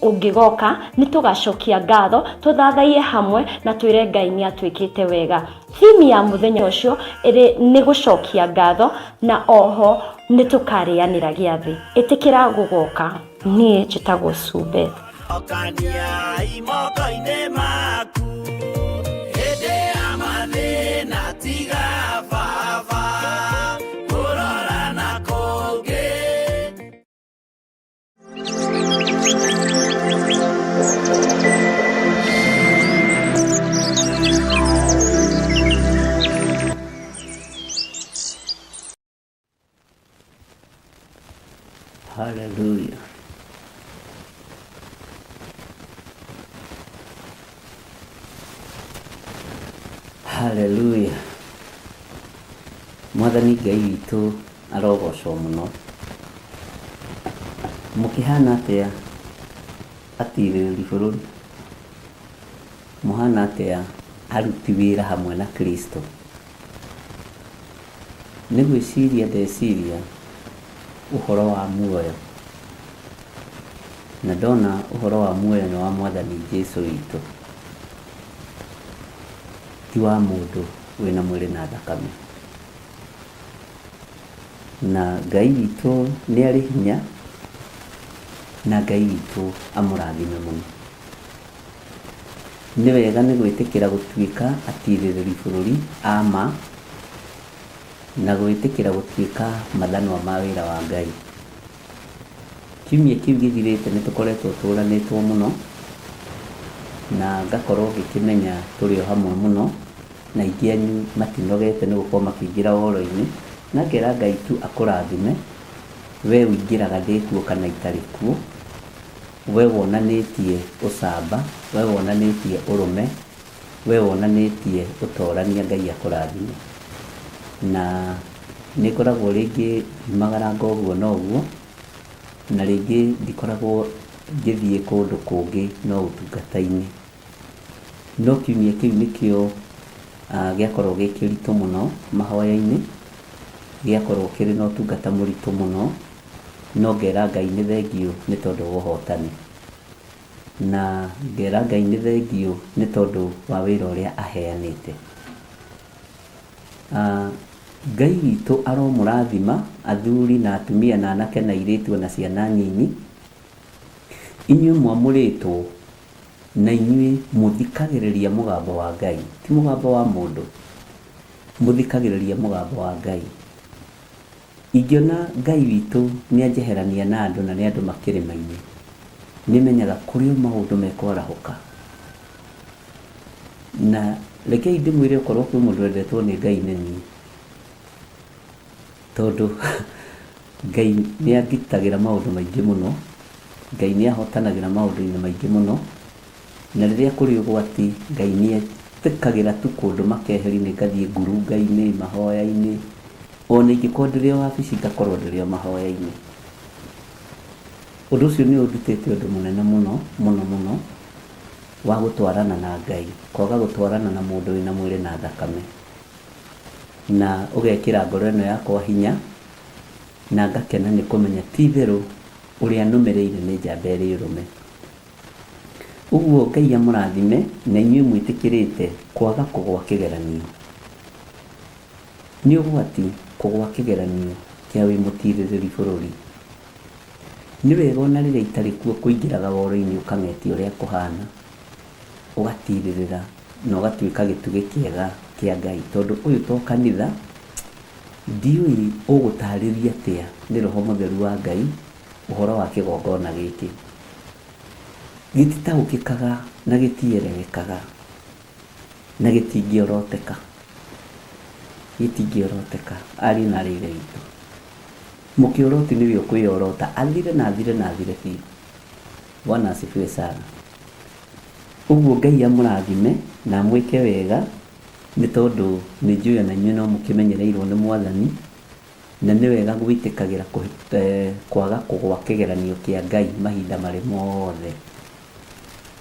Ũngĩgoka nĩ tũgacokia ngatho, tũthathaiye hamwe na twĩre Ngai nĩ atwĩkĩte wega. Theme ya mũthenya ũcio ĩrĩ nĩ gũcokia ngatho, na oho nĩ tũkarĩanĩra gĩathĩ. Ĩtĩkĩra gũgoka. Niĩ njĩtagwo Subeth. Okaniai moko-inĩ maku hĩndĩ ya mathĩna, tiga baba kũrora na kũngĩ. Hallelujah. Hallelujah. Mwathani Ngai witũ arogocwo mũno. Mũkĩhana atĩa atirĩrĩri bũrũri? Mũhana atĩa aruti wĩra hamwe na Kristo? Nĩ gwĩciria ndeciria ũhoro wa muoyo, na ndona ũhoro wa muoyo nĩ wa Mwathani Jesu witũ, ti wa mũndũ wĩna mwĩrĩ na thakame. Na Ngai witũ nĩ arĩ hinya, na Ngai witũ amũrathime mũno. Nĩ wega nĩ gwĩtĩkĩra gũtuĩka atirĩrĩri bũrũri a ma, na gwĩtĩkĩra gũtuĩka mathanwa ma wĩra wa Ngai. Kiumia kĩu gĩthirĩte nĩ tũkoretwo tũranĩtwo mũno, na ngakorwo ngĩkĩmenya tũrĩ o hamwe mũno, na aingĩ anyu matinogete nĩ gũkorwo makĩingĩra woro-inĩ, na ngera Ngai tu akũrathime, we ũingĩraga ndĩ kuo kana itarĩ kuo, we wonanĩtie ũcamba, we wonanĩtie ũrũme, we wonanĩtie ũtorania, Ngai akũrathime. Na nĩ ngoragwo rĩngĩ ngiumagaranga ũguo na ũguo, na rĩngĩ ndikoragwo ngĩthiĩ kũndũ kũngĩ no ũtungata-inĩ. No kiumia kĩu nĩkĩo gĩakorwo gĩ kĩritũ mũno mahoya-inĩ, gĩakorwo kĩrĩ na ũtungata mũritũ mũno, no ngera Ngai nĩ thengiũ nĩ tondũ wa ũhotani. Na ngera Ngai nĩ thengiũ nĩ tondũ wa wĩra ũrĩa aheanĩte. Ngai witũ aromũrathima athuri na atumia na anake na airĩtu ona ciana nini, inyuĩ mwamũrĩtwo na inyuĩ mũthikagĩrĩria mũgambo wa Ngai, ti mũgambo wa mũndũ, mũthikagĩrĩria mũgambo wa Ngai. Ingĩona Ngai witũ nĩ anjeherania na andũ na nĩ andũ makĩrĩma-inĩ, nĩmenyaga kũrĩ o maũndũ mekwarahũka. Na rekei ndĩmwĩre okorwo kwĩ mũndũ wendetwo nĩ Ngai nĩ niĩ. Tondũ Ngai nĩ angitagĩra maũndũ maingĩ mũno, Ngai nĩ ahotanagĩra maũndũ-inĩ maingĩ mũno, na rĩrĩa kũrĩ ũgwati Ngai nĩ etĩkagĩra tu kũndũma keheri-inĩ ngathiĩ ngurunga-inĩ, mahoya-inĩ, ona ingĩkorwo ndĩrĩ o wabici ngakorwo ndĩrĩ o mahoya-inĩ. Ũndũ ũcio nĩ ũndutĩte ũndũ mũnene mũno mũno mũno wa gũtwarana na Ngai, kwaga gũtwarana na mũndũ wĩna mwĩrĩ na thakame. Na ũgekĩra ngoro ĩno yakwa hinya, na ngakena nĩ kũmenya ti itherũ ũrĩa nũmĩrĩire nĩ njamba ĩrĩ ũrũme. Ũguo Ngai amũrathime na inyuĩ mwĩtĩkĩrĩte kwaga kũgwa kĩgeranio. Nĩ ũgwati kũgwa kĩgeranio kĩa wĩ mũtirĩrĩri bũrũri. Nĩ wega ona rĩrĩa itarĩ kuo kũingĩraga woro-inĩ ũkang'etia ũrĩa kũhana, ũgatirĩrĩra na ũgatuĩka gĩtugĩ kĩega kĩa Ngai. Tondũ ũyũ to kanitha, ndiũĩ ũgũtarĩria atĩa nĩ Roho Mũtheru wa Ngai ũhoro wa kĩgongona gĩkĩ. Gĩtitaũkĩkaga na gĩtierewekaga na gĩtingĩoroteka. Gĩtingĩoroteka ariũ na aarĩ a Ithe witũ. Mũkĩoroti nĩwe ũkwĩyorota athire na athire na athire biũ. Bwana asifiwe sana. Ũguo Ngai amũrathime na amwĩke wega nĩ tondũ nĩ njũĩ ona inyuĩ no mũkĩmenyereirwo nĩ Mwathani na nĩ wega gwĩtĩkagĩra kwaga kũgwa kĩgeranio kĩa Ngai mahinda marĩ mothe.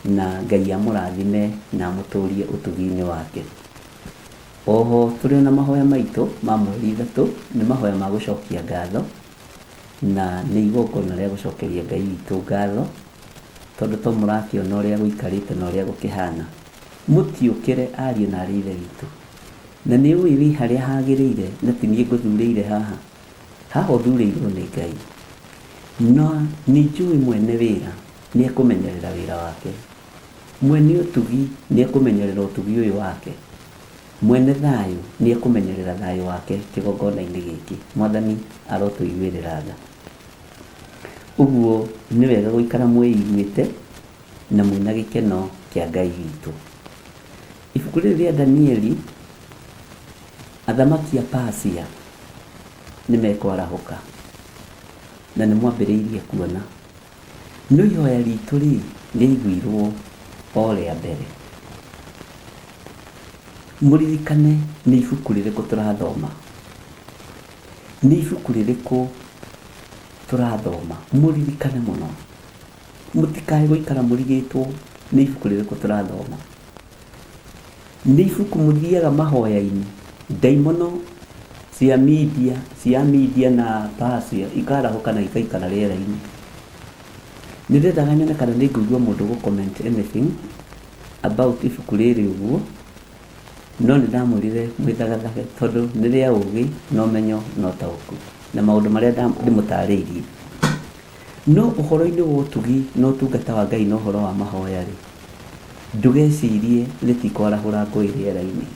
Na Ngai amũrathime na amũtũrie ũtugi-inĩ wake. Oho tũrĩ ona mahoya maitũ ma mweri ithatũ, nĩ mahoya ma gũcokia ngatho, na nĩ igongona rĩa gũcokeria Ngai witũ ngatho, tondũ to mũrakĩona ũrĩa gũikarĩte na ũrĩa gũkĩhana. Mũtiũkĩre ariũ na aarĩ a Ithe witũ. Na nĩ ũĩ wĩ harĩa hagĩrĩire na ti niĩ ngũthurĩire haha. Haha ũthurĩirwo nĩ Ngai. Na nĩ njũĩ mwene wĩra nĩ ekũmenyerera wĩra wake. Mwene ũtugi nĩ ekũmenyerera ũtugi ũyũ wake. Mwene thayũ nĩ ekũmenyerera thayũ wake kĩgongona-inĩ gĩkĩ. Mwathani arotũiguĩrĩra tha. Ũguo nĩ wega gũikara mwĩiguĩte na mwĩna gĩkeno kĩa Ngai witũ. Ibuku rĩrĩ rĩa Danieli, athamaki a Persia nĩ mekwarahũka, na nĩ mwambĩrĩirie kuona. No ihoya ritũ rĩ, rĩaiguirwo o rĩa mbere. Mũririkane nĩ ibuku rĩrĩkũ tũrathoma. Nĩ ibuku rĩrĩkũ tũrathoma. Mũririkane mũno. Mũtikae gũikara mũrigĩtwo nĩ ibuku rĩrĩkũ tũrathoma. Nĩ ibuku mũthiaga mahoya-inĩ, ndaimono cia media, cia media na Persia ikarahũka na ikaikara rĩera-inĩ. Nĩ ndendaga nyone kana nĩ ngũigua mũndũ gũ comment anything about ibuku rĩrĩ ũguo, no nĩ ndamwĩrire mwĩthagathage tondũ nĩ rĩa ũgĩ na ũmenyo na ũtaũku na maũndũ marĩa ndĩmũtarĩirie. No ũhoro-inĩ wa ũtugi na ũtungata wa Ngai na ũhoro wa mahoya-rĩ, ndũgecirie rĩtikwarahũra ngũĩ rĩera-inĩ.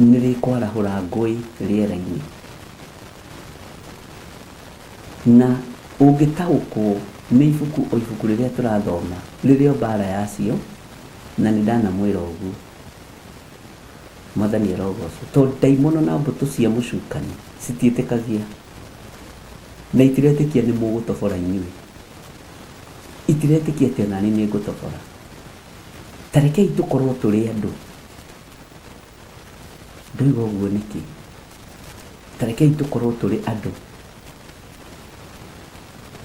Nĩ rĩkwarahũra ngũĩ rĩera-inĩ. Na ũngĩtaũkwo nĩ ibuku o ibuku rĩrĩa tũrathoma, rĩrĩ o mbara yacio, na nĩ ndanamwĩra ũguo. Mwathani arogocwo. Tondũ ndaimono na mbũtũ cia mũcukani citiĩtĩkagia na itiretĩkia nĩ mũgũtobora inyuĩ. Itiretĩkia atĩ onani nĩ ngũtobora. Ta rekei tũkorwo tũrĩ andũ. Ndoiga ũguo nĩkĩ? Ta rekei tũkorwo tũrĩ andũ.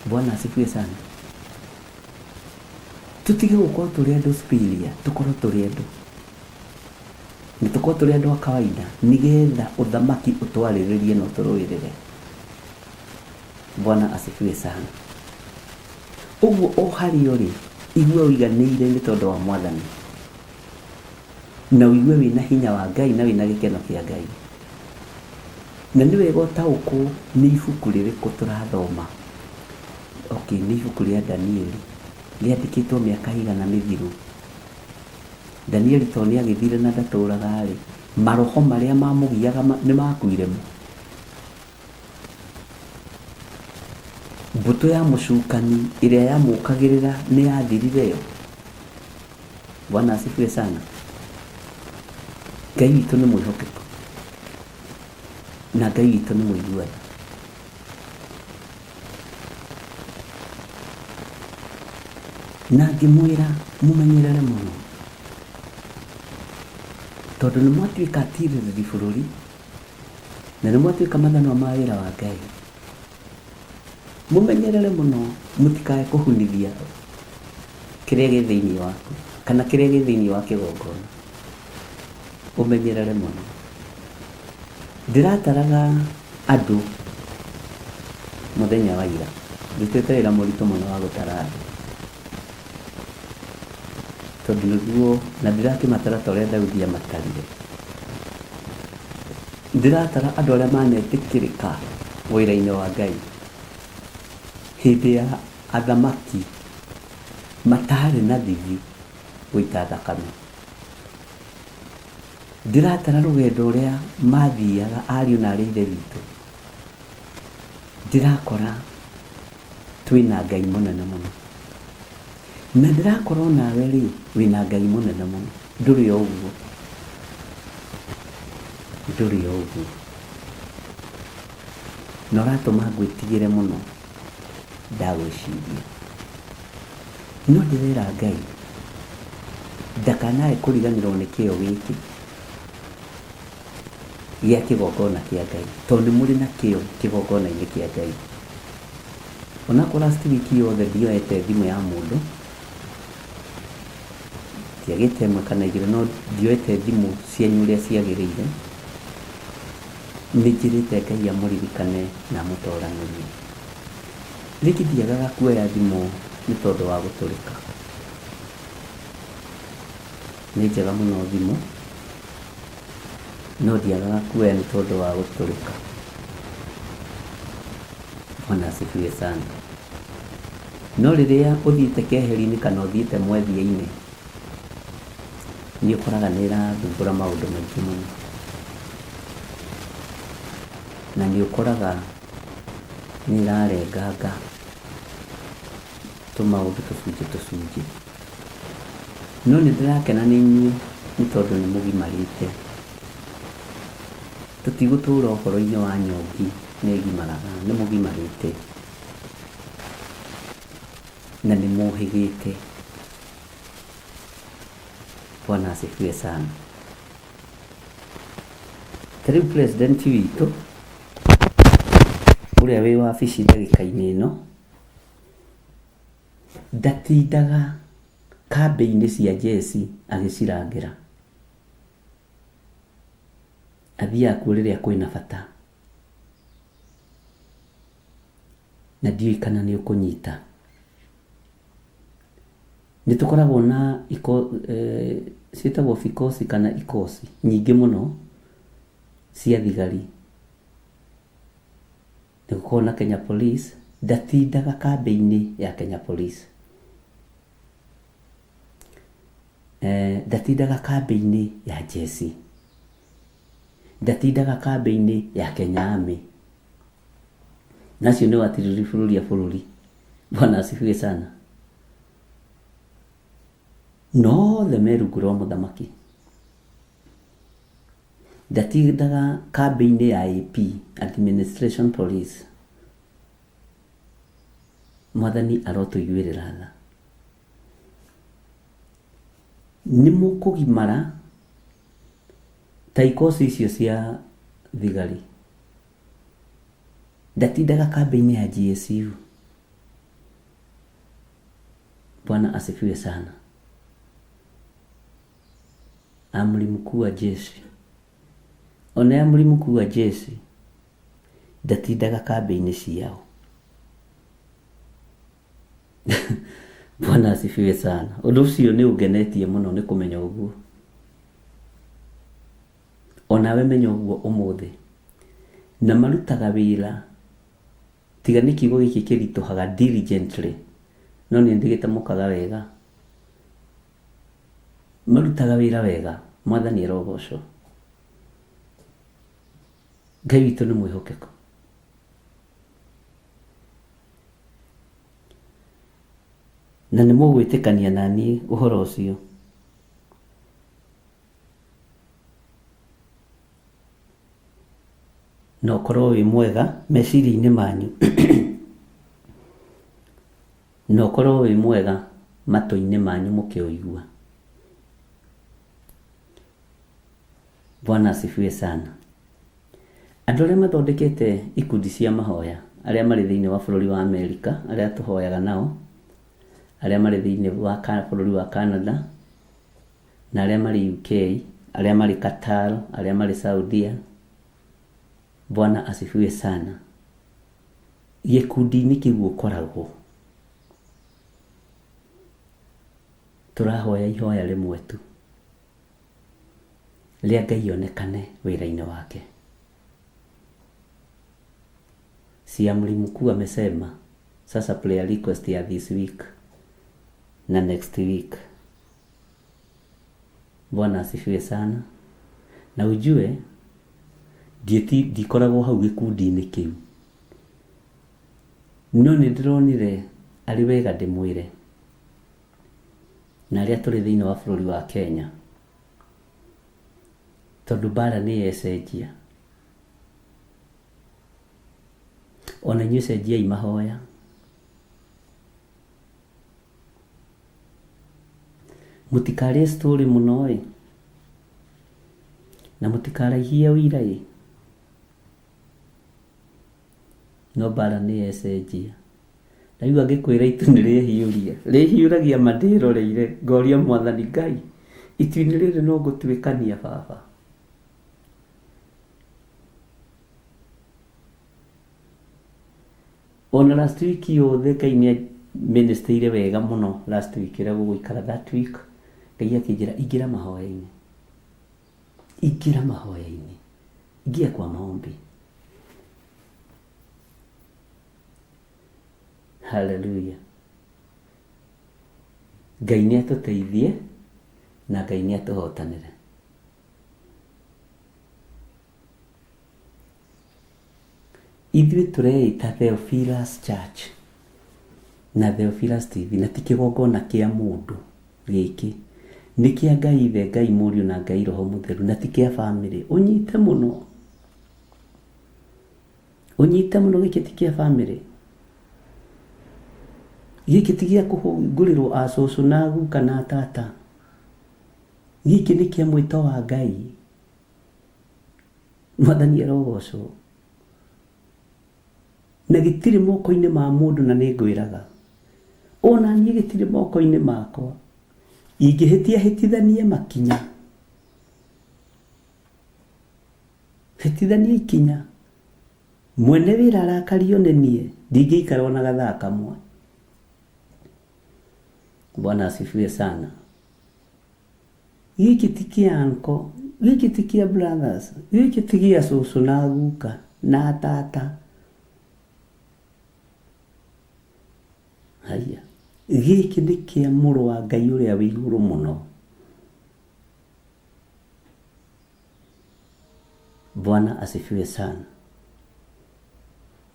Bwana asifiwe sana. Tũtige gũkorwo tũrĩ andũ superior, tũkorwo tũrĩ andũ. Na tũkorwo tũrĩ andũ a kawaida nĩgetha ũthamaki ũtwarĩrĩrie na ũtũrũĩrĩre. Bwana asifiwe sana. Ũguo o harĩa ũrĩ, igua ũiganĩire nĩ tondũ wa Mwathani. Na ũigue wĩna hinya wa Ngai na wĩna gĩkeno kĩa Ngai. Na nĩ wega ũtaũkwo nĩ ibuku rĩrĩkũ tũrathoma. Okay, nĩ ibuku rĩa Danieli. Rĩandĩkĩtwo mĩaka igana mĩthiru. Danieli tondũ nĩ agĩthire na ndatũraga-rĩ, maroho marĩa mamũgiaga nĩ makuire mo? Mbũtũ ya mũcukani ĩrĩa yamũkagĩrĩra nĩ yathirire yo? Bwana asifiwe sana. Ngai witũ nĩ mwĩhokeku na Ngai witũ nĩ mũigua tha. Na ngĩmwĩra mũmenyerere mũno tondũ nĩ mwatuĩka atirĩrĩri bũrũri na nĩ mwatuĩka mathanwa ma wĩra wa Ngai. Mũmenyerere mũno mũtikae kũhunithia kĩrĩa gĩ thĩinĩ waku kana kĩrĩa gĩ thĩinĩ wa kĩgongona. Ũmenyerere mũno. Ndĩrataraga andũ mũthenya wa ira. Ndutĩte wĩra mũritũ mũno wa gũtara andũ tondũ nĩguo na ndĩrakĩmatara ta ũrĩa Daudi amatarire. Ndĩratara andũ arĩa manetĩkĩrĩka wĩra-inĩ wa Ngai hĩndĩ ya athamaki matarĩ na thithi gũita thakame. Ndĩratara rũgendo ũrĩa mathiaga ariũ na arĩ ithe witũ. Ndĩrakora twĩna Ngai mũnene mũno. Na ndĩrakora onawe rĩ, wĩna Ngai mũnene mũno. Ndũrĩ o ũguo. Ndũrĩ o ũguo. Na ũratũma ngwĩtigĩre mũno ndagwĩciria. No ndĩrera Ngai ndakanae kũriganĩrwo nĩ kĩo gĩkĩ gĩa kĩgongona kĩa Ngai, tondũ nĩ mũrĩ na kĩo kĩgongona-inĩ kĩa Ngai. Onakorwo last week yothe ndioete thimũ ya mũndũ, ndiagĩte ĩmwe kana igĩrĩ, no ndioete thimũ cianyu ũrĩa ciagĩrĩire, nĩ njĩrĩte Ngai amũririkane na amũtoranĩrie. Rĩngĩ ndiagaga kuoya thimũ nĩ tondũ wa gũtũrĩka. Nĩ njega mũno thimũ, no ndiagaga kuoya nĩ tondũ wa gũtũrĩka. Bwana asifiwe sana. No rĩrĩa ũthiĩte keheri-inĩ kana ũthiĩte mwethia-inĩ, nĩ ũkoraga nĩ ĩrathumbũra maũndũ maingĩ mũno. Na nĩ ũkoraga nĩ ĩrarenganga tũmaũndũ tũcunjĩ tũcunjĩ. No nĩ ndĩrakena nĩ inyuĩ nĩ tondũ nĩ mũgimarĩte. Tũtigũtũra ũhoro-inĩ wa nyongi nĩ ĩgimaraga, nĩ mũgimarĩte na nĩ mũhĩgĩte. Bwana asifiwe sana. Ta rĩu president witũ ũrĩa wĩ wabici ndagĩka-inĩ ĩno ndatindaga kambĩ-inĩ cia njeci agĩcirangĩra. Athiaga kuo rĩrĩa kwĩna bata. Na ndiũĩ kana nĩ ũkũnyita. Nĩ tũkoragwo na ciĩtagwo bikosi kana ikosi nyingĩ mũno cia thigari. Nĩ gũkoragwo na Kenya Police, ndatindaga kambĩ-inĩ ya Kenya Police. Ndatindaga kambĩ-inĩ ya njeci. Ndatindaga kambĩ-inĩ ya Kenya Army. Na acio nĩo atirĩrĩri bũrũri a bũrũri. Bwana asifiwe sana. Na othe me rungu rwa mũthamaki. Ndatindaga kambĩ-inĩ ya AP, Administration Police. Mwathani arotũiguĩrĩra tha. Nĩ mũkũgimara ta ikosi icio cia thigari. Ndatindaga kambĩ-inĩ ya GSU. Bwana asifiwe sana. Amri mkuu wa jeshi. Ona amri mkuu wa jeshi ndatindaga kambĩ-inĩ ciao. Bwana asifiwe sana. Ũndũ ũcio nĩ ũngenetie mũno nĩ kũmenya ũguo. Onawe menya ũguo ũmũthĩ. Na marutaga wĩra, tiga nĩ kiugo gĩkĩ kĩritũhaga diligently, no nĩ ndĩgĩtamũkaga wega. Marutaga wĩra wega, Mwathani arogocwo. Ngai witũ nĩ mwĩhokeku. Na nĩ mũgwĩtĩkania na niĩ ũhoro ũcio. Na ũkorwo wĩ mwega meciria-inĩ manyu na ũkorwo wĩ mwega matũ-inĩ manyu mũkĩũigua. Bwana asifiwe sana. Andũ arĩa mathondekete ikundi cia mahoya, arĩa marĩ thĩinĩ wa bũrũri wa Amerika, arĩa tũhoyaga nao, arĩa marĩ thĩinĩ wa bũrũri wa Canada, na arĩa marĩ UK, arĩa marĩ Qatar, arĩa marĩ Saudia, Bwana asifiwe sana. Gĩkundi-inĩ kĩu ũkoragwo, tũrahoya ihoya rĩmwe tu, rĩa Ngai onekane wĩra-inĩ wake. Si amri mkuu amesema, sasa prayer request ya this week na next week. Bwana asifiwe sana. Na ujue ndikoragwo hau gĩkundi-inĩ kĩu, no nĩ ndĩronire arĩ wega ndĩmwĩre na arĩa tũrĩ thĩinĩ wa bũrũri wa Kenya, tondũ mbara nĩ yecenjia. Ona inyuĩ cenjiai mahoya. Mũtikarĩe story mũno ĩ, na mũtikaraihie ũira ĩ, no mbara nĩ yecenjia. Ndaigua ngĩkwĩra itu nĩ rĩhiũria, rĩhiũragia ma ndĩroreire, ngoria Mwathani Ngai, itu-inĩ rĩrĩ no ngũtuĩkania baba. Ona last week yothe Ngai nĩ ministeire wega mũno last week ĩrĩa gũgũikara that week, Ngai akĩnjĩra ingĩra mahoya-inĩ, ingĩra mahoya-inĩ, ingia kwa maombi. Haleluya. Ngai nĩ atũteithie na Ngai nĩ atũhotanĩre. Ithuĩ tũreĩta Theophilus Church na Theophilus TV, na ti kĩgongona kĩa mũndũ gĩkĩ, nĩ kĩa Ngai Ithe, Ngai Mũriũ na Ngai Roho Mũtheru, na ti kĩa bamĩrĩ. Ũnyite mũno, ũnyite mũno, gĩkĩ ti kĩa bamĩrĩ, gĩkĩ ti gĩa kũhingũrĩrwo a cũcũ na guka na tata, gĩkĩ nĩ kĩa mwĩto wa Ngai. Mwathani arogocwo. Na gĩtirĩ moko-inĩ ma mũndũ, na nĩ ngwĩraga ona niĩ gĩtirĩ moko-inĩ makwa. Ingĩhĩtia hĩtithanie makinya, hĩtithanie ikinya, mwene wĩra arakario nĩ niĩ, ndingĩikara ona gathaa kamwe. Bwana asifiwe sana. Gĩkĩ ti kĩa uncle, gĩkĩ ti kĩa brothers, gĩkĩ ti gĩa cũcũ na guka na tata. Haya, gĩkĩ nĩ kĩa mũrũ wa Ngai ũrĩa wĩ igũrũ mũno. Bwana asifiwe sana.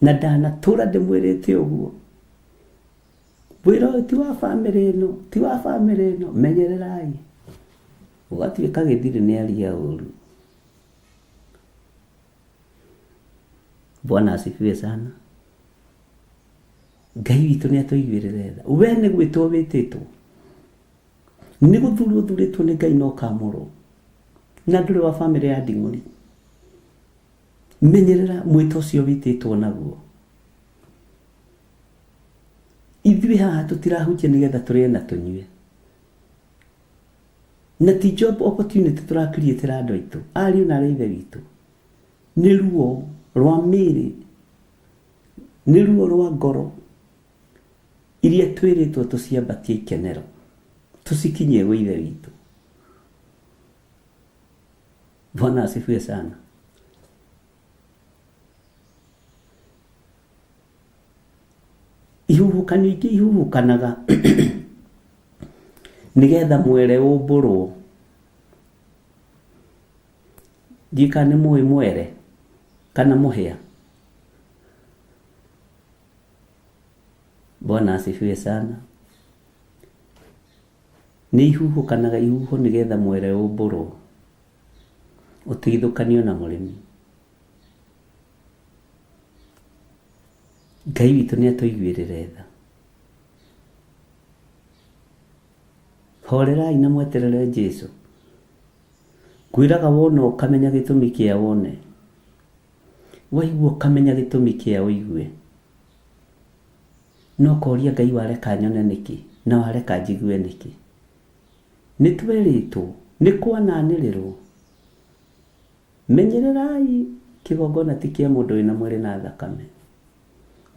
Na ndanatũra ndĩmwĩrĩte ũguo, wĩra ũyũ ti wa bamĩrĩ ĩno, ti wa bamĩrĩ ĩno, menyererai. Ũgatuĩka gĩthirĩ nĩ aria ũru. Bwana asifiwe sana. Ngai witũ nĩ atũiguĩrĩre tha. We nĩ gwĩtwo wĩtĩtwo, nĩ gũthurwo ũthurĩtwo nĩ Ngai na ũkamũrwo, na ndũrĩ wa bamĩrĩ ya nding'ũri. Menyerera mwĩto ũcio wĩtĩtwo naguo. Ithuĩ haha tũtirahunjia nĩgetha tũrĩe na tũnyue, na ti job opportunity tũrakiriĩtĩra andũ aitũ, ariũ na arĩa ithe witũ. Nĩ ruo rwa mĩĩrĩ, nĩ ruo rwa ngoro iria twĩrĩtwo tũciambatie ikenero, tũcikinyie gwĩ ithe witũ. Bwana asifiwe sana. Ihuhũkanio ingĩ ihuhũkanaga nĩgetha mwere ũmbũrwo. Ndiũĩ kana nĩ mũĩ mwere kana mũhĩa. Bwana asifiwe sana. Nĩ ihuhũkanaga ihuho nĩgetha mwere ũmbũrwo, ũtigithũkanio na mũrĩmi. Ngai witũ nĩ atũiguĩrĩre tha. Horerai na mweterere Jesu. Ngwĩraga wona ũkamenya gĩtũmi kĩa wone, waigua ũkamenya gĩtũmi kĩa ũigue. No ũkoria Ngai wareka nyone nĩkĩ na wareka njigue nĩkĩ. Nĩ twerĩtwo, nĩ kwananĩrĩrwo, Menyererai kĩgongona ti kĩa mũndũ wĩna mwĩrĩ na thakame.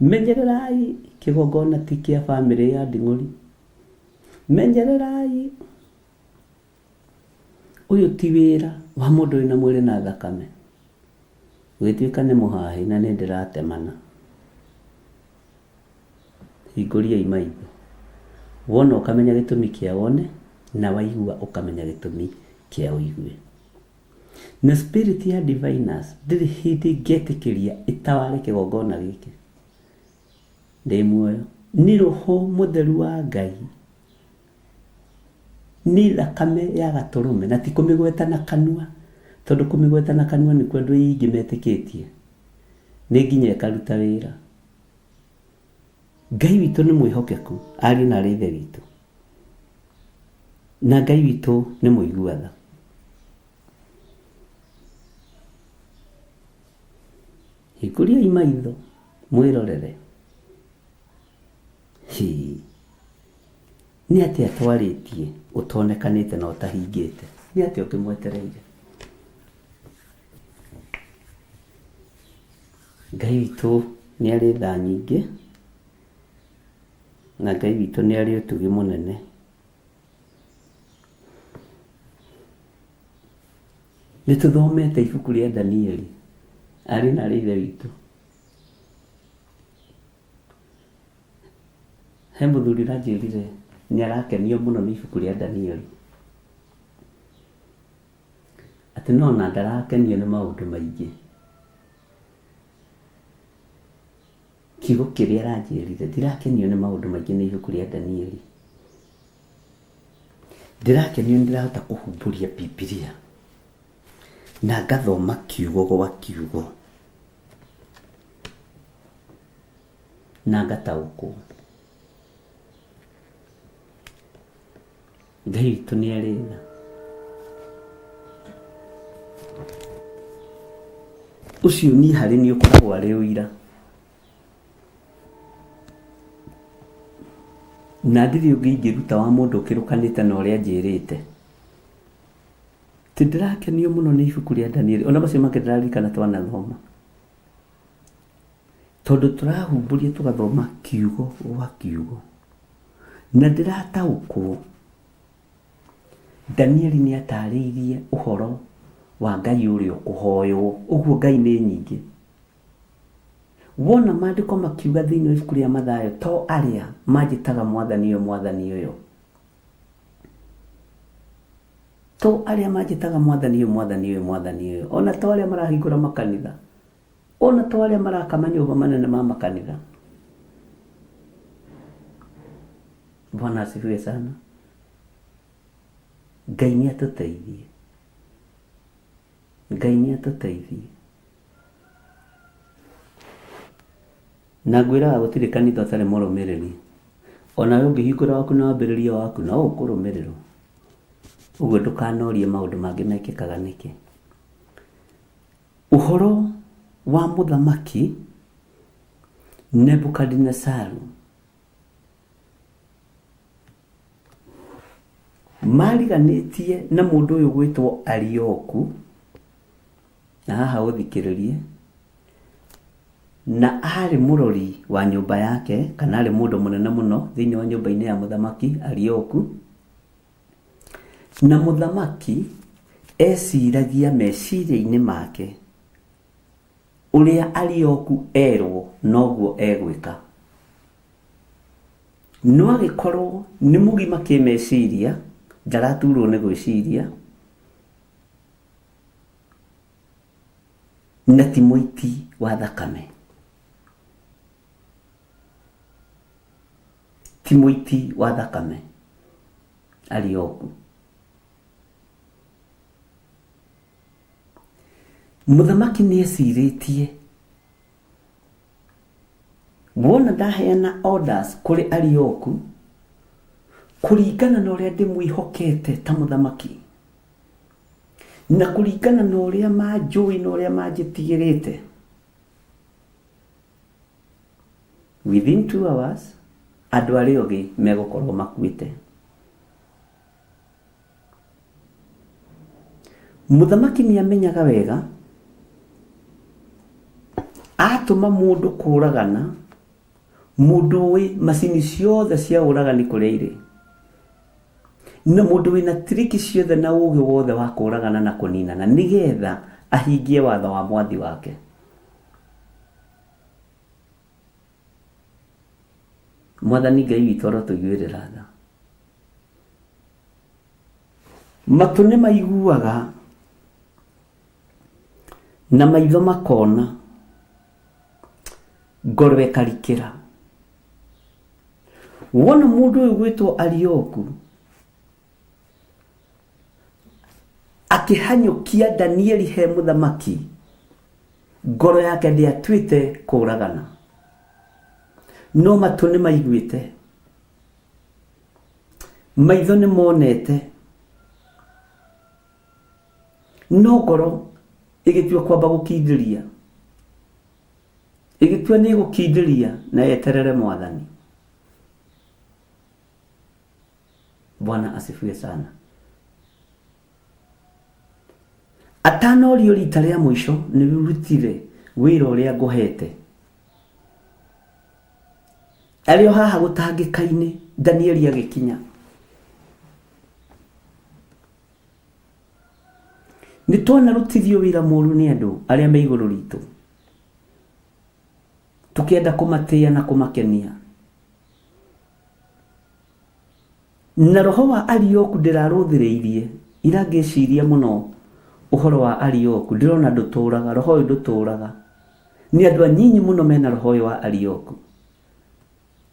Menyererai kĩgongona ti kĩa bamĩrĩ ya Nding'ũri. Menyererai ũyũ ti wĩra wa mũndũ wĩna mwĩrĩ na thakame. Gũgĩtuĩka nĩ mũhahĩ na nĩ ndĩratemana. Hingũriai maitho. Wona ũkamenya gĩtũmi kĩa wone na waigua ũkamenya gĩtũmi kĩa ũigue. Na spirit ya diviners ndĩrĩ hĩndĩ ĩngetĩkĩria ĩtaware kĩgongona gĩkĩ ndĩ muoyo. Nĩ roho mũtheru wa Ngai, nĩ thakame ya gatũrũme, na ti kũmĩgweta na kanua, tondũ kũmĩgweta na kanua nĩkuo andũ aingĩ metĩkĩtie, nĩ nginya ĩkaruta wĩra. Ngai witũ nĩ mwĩhokeku, ariũ na arĩ ithe witũ, na Ngai witũ nĩ mũigua tha. Hingũriai maitho mwĩrorere. Hi! Nĩ atĩa twarĩtie ũtonekanĩte na ũtahingĩte? Nĩ atĩa ũkĩmwetereire? Ngai witũ nĩ arĩ tha nyingĩ, na Ngai witũ nĩ arĩ ũtugi mũnene. Nĩ tũthomete ibuku rĩa Danieli, arĩ na arĩ ithe witũ. He mũthuri ũranjĩrire nĩ arakenio mũno nĩ ibuku rĩa Danieli. Atĩ no ona ndarakenio nĩ maũndũ maingĩ. Kiugo kĩrĩa aranjĩrire, ndirakenio nĩ maũndũ maingĩ nĩ ibuku rĩa Danieli. Ndĩrakenio nĩ ndĩrahota kũhumbũria Bibilia na ngathoma kiugo gwa kiugo na ngataũkwo. Ngai witũ nĩ arĩ tha. Ũcio niĩ harĩ niĩ ũkoragwo arĩ ũira. Na ndirĩ ũngĩ ingĩruta wa mũndũ ũkĩrũkanĩte na ũrĩa anjĩrĩte. Ti ndĩrakenio mũno nĩ ibuku rĩa Danieli, ona macio mangĩ ndĩraririkana twanathoma. Tondũ tũrahumbũria tũgathoma kiugo gwa kiugo. Na ndĩrataũkwo Danieli nĩ atarĩirie ũhoro wa Ngai ũrĩa ũkũhoywo. Ũguo Ngai nĩ nyingĩ. Wona maandĩko makiuga thĩinĩ wa ibuku rĩa Mathayo, to arĩa manjĩtaga mwathani ũyũ, mwathani ũyũ. To arĩa manjĩtaga mwathani ũyũ, mwathani ũyũ, mwathani ũyũ. Ona to arĩa marahingũra makanitha. Ona to arĩa maraka manyũmba manene ma makanitha. Bwana asifiwe sana. Ngai nĩ atũteithie. Ngai nĩ atũteithie. Na ngwĩraga gũtirĩ kanitha ũtarĩ mũrũmĩrĩri. Onawe ũngĩhingũra waku na wambĩrĩrie waku no ũkũrũmĩrĩrwo. Ũguo ndũkanorie maũndũ mangĩ mekĩkaga nĩkĩ. Ũhoro wa mũthamaki Nebukadinesaru mariganĩtie na mũndũ ũyũ gwĩtwo Arioku, na haha ũthikĩrĩrie, na arĩ mũrori wa nyũmba yake, kana arĩ mũndũ mũnene mũno thĩinĩ wa nyũmba-inĩ ya mũthamaki Arioku. Na mũthamaki eciragia meciria-inĩ make ũrĩa Arioku erwo noguo egwĩka. No agĩkorwo nĩ mũgima kĩmeciria, ndaraturwo nĩ gwĩciria, na ti mũiti wa thakame. Ti mũiti wa thakame Arioku. Mũthamaki nĩ ecirĩtie Wona ndaheana orders kũrĩ Arioku kũringana na ũrĩa ndĩmwĩhokete ta mũthamaki na kũringana na ũrĩa manjũĩ na ũrĩa manjĩtigĩrĩte, within 2 hours andũ arĩa ogĩ megũkorwo makuĩte. Mũthamaki nĩ amenyaga wega atũma mũndũ kũragana, mũndũ ũĩ macini ciothe cia ũragani kũrĩa irĩ, na mũndũ wĩna tiriki ciothe na ũgĩ wothe wa kũragana na kũninana nĩgetha ahingie watho wa mwathi wake. Mwathani Ngai witũ arotũiguĩrĩra tha. Matũ nĩ maiguaga na maitho makona, ngoro ĩkarikĩra. Wona mũndũ ũyũ gwĩtwo Arioku akĩhanyũkia Danieli he mũthamaki, ngoro yake ndĩatuĩte kũragana, no matũ nĩ maiguĩte, maitho nĩ monete, no ngoro ĩgĩtua kwamba gũkindĩria, ĩgĩtua nĩ ĩgũkindĩria na yeterere Mwathani. Bwana asifiwe sana. Atanorio rita rĩa mũico nĩ rutire wĩra ũrĩa ngũhete. Arĩ o haha gũtangĩka-inĩ, Danieli agĩkinya. Nĩ twanarutithio wĩra mũru nĩ andũ arĩa me igũrũ ritũ, tũkĩenda kũmatĩa na kũmakenia. Na roho wa Arioku ndĩrarũthĩrĩirie, ira ngĩciria mũno ũhoro wa Arioku, ndĩrona ndũtũraga, roho ũyũ ndũtũraga. Nĩ andũ anyinyi mũno mena roho ũyũ wa Arioku.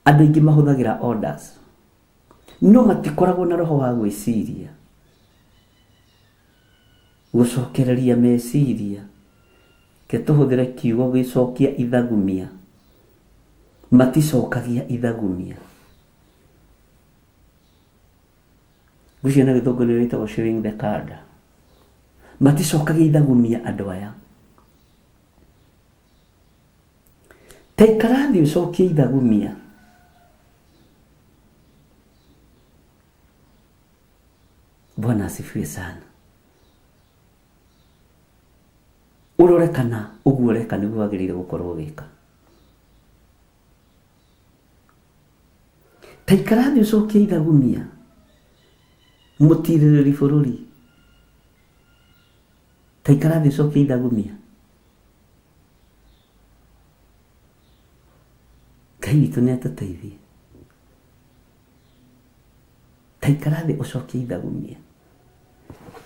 Andũ aingĩ mahũthagĩra orders, no matikoragwo na roho wa gwĩciria, gũcokereria meciria. Reke tũhũthĩre kiugo gĩcokia ithagumia. Maticokagia ithagumia. Ngwĩciria na gĩthũngũ nĩ rĩtagwo showing the card. Maticokagia ithagumia andũ aya. Ta ikara thĩ ũcokie ithagumia. Bwana asifiwe sana. Ũrore kana ũguo ũreka nĩguo wagĩrĩire gũkorwo ũgĩka. Ta ikara thĩ ũcokie ithagumia, mũtirĩrĩri bũrũri. Ta ikara thĩ ũcokie ithagumia. Ngai witũ nĩ atũteithie. Ta ikara thĩ ũcokie ithagumia.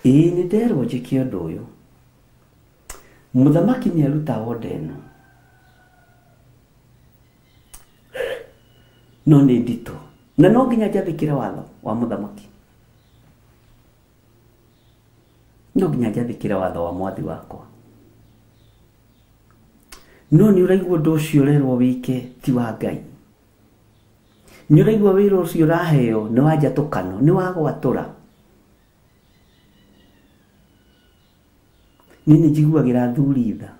Ĩĩ nĩ nderwo njĩke ũndũ ũyũ. Mũthamaki nĩ aruta order ĩno. No nĩ nditũ. Na no nginya njathĩkĩre watho wa mũthamaki. No nginya njathĩkĩre watho wa mwathi wakwa. No nĩ ũraigua ũndũ ũcio ũrerwo wĩke ti wa Ngai. Nĩ ũraigua wĩra ũcio ũraheo nĩ wa njatũkano, nĩ wa gwatũra. Niĩ nĩ njiguagĩra athuri tha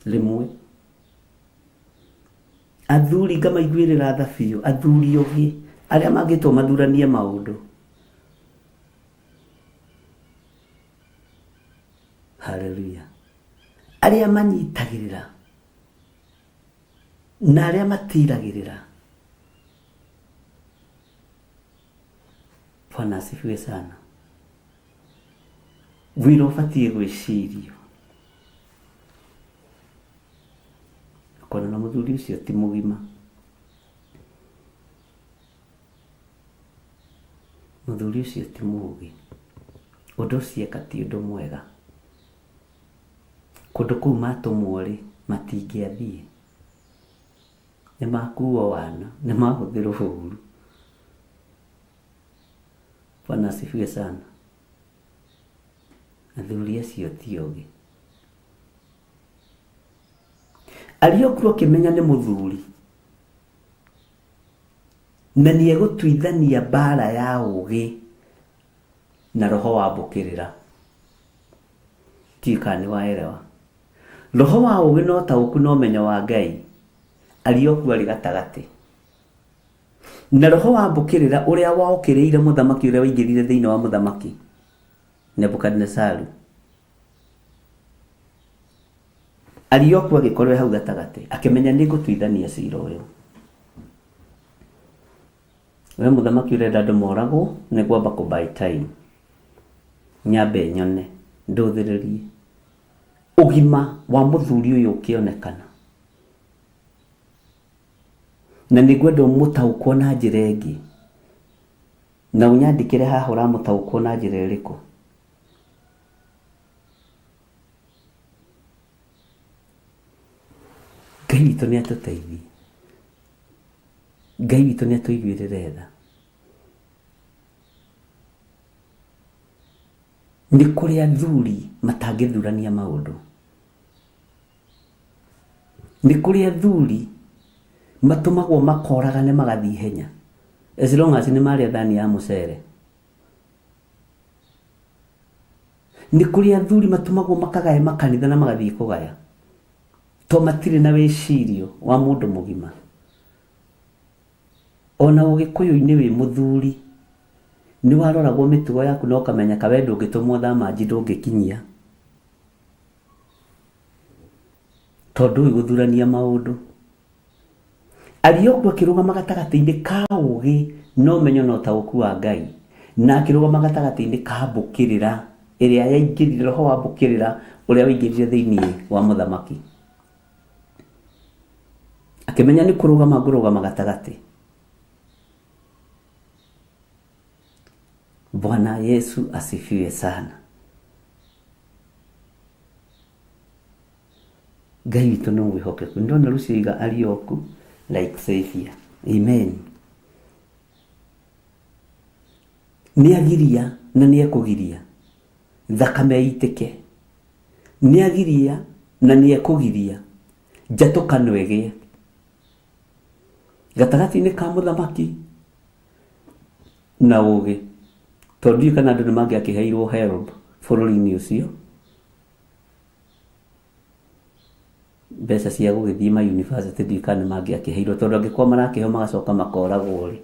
rĩmwe. Athuri ngamaiguĩrĩra tha biũ, athuri ogĩ arĩa mangĩtwo mathuranie maũndũ. Haleluya. Arĩa manyitagĩrĩra na arĩa matiragĩrĩra. Bwana asifiwe sana. Wĩra ũbatiĩ gwĩcirio. Ũkona na mũthuri ũcio ti mũgima. Mũthuri ũcio ti mũgĩ. Ũndũ ũcio eka ti ũndũ mwega. Kũndũ kũu matũmwo rĩ, matingĩathiĩ. Nĩ makuo wana, nĩ mahũthĩrwo ũru. Bwana asifiwe sana. Athuri acio ti ogĩ. Arioku akĩmenya nĩ mũthuri na nĩ egũtuithania mbara ya ũgĩ na roho wa mbũkĩrĩra. Ndiũĩ kana nĩ waelewa. Roho wa ũgĩ na ũtaũku na ũmenyo wa Ngai, Arioku arĩ gatagatĩ. Na roho wa mbũkĩrĩra ũrĩa waũkĩrĩire mũthamaki ũrĩa waingĩrire thĩinĩ wa mũthamaki Nebukadinezaru. Arioku agĩkorwo e hau gatagatĩ, akĩmenya nĩ ngũtuithania cira ũyũ. We mũthamaki ũrenda andũ moragwo, nĩ ngwamba kũ buy time. Nyambe nyone, ndũthĩrĩrie. Ũgima wa mũthuri ũyũ ũkĩonekana. Na nĩ ngwenda ũmũtaũkwo na njĩra ĩngĩ. Na ũnyandĩkĩre haha ũramũtaũkwo na njĩra ĩrĩkũ. Ngai witũ nĩ atũteithie. Ngai witũ nĩ atũiguĩrĩre tha. Nĩ kũrĩ athuri matangĩthurania maũndũ. Nĩ kũrĩ athuri matũmagwo makoragane magathiĩ ihenya as long as nĩ marĩa thani ya mũcere. Nĩ kũrĩ athuri matũmagwo makagae makanitha na magathiĩ kũgaya to matirĩ na wĩcirio wa mũndũ mũgima. Ona ũgĩkũyũ-inĩ wĩ mũthuri nĩ waroragwo mĩtugo yaku na ũkamenyeka we ndũngĩtũmwo thamanji ndũngĩkinyia tondũ ndũĩ gũthurania maũndũ. Arioku akĩrũgama gatagatĩ-inĩ ka ũũgĩ na ũmenyo na ũtaũku wa Ngai, na akĩrũgama gatagatĩ-inĩ ka mbũkĩrĩra ĩrĩa yaingĩrire, roho wa mbũkĩrĩra ũrĩa waingĩrire thĩinĩ wa mũthamaki. Akĩmenya nĩ kũrũgama ngũrũgama gatagatĩ. Bwana Yesu asifiwe sana. Ngai witũ nĩ mwĩhokeku. Ndona Lucy oiga Arioku like savior. Amen. Nĩ agiria na nĩ ekũgiria thakame ĩitĩke. Nĩ agiria na nĩ ekũgiria njatũkano ĩgĩe gatagatĩ-inĩ ka mũthamaki na ũgĩ, tondũ ndiũĩ kana andũ nĩ mangĩakĩheirwo HELB bũrũri-inĩ ũcio. Mbeca cia gũgĩthiĩ ma university ndiũĩ kana nĩ mangĩakĩheirwo tondũ angĩkorwo marakĩheo magacoka makoragwo rĩ,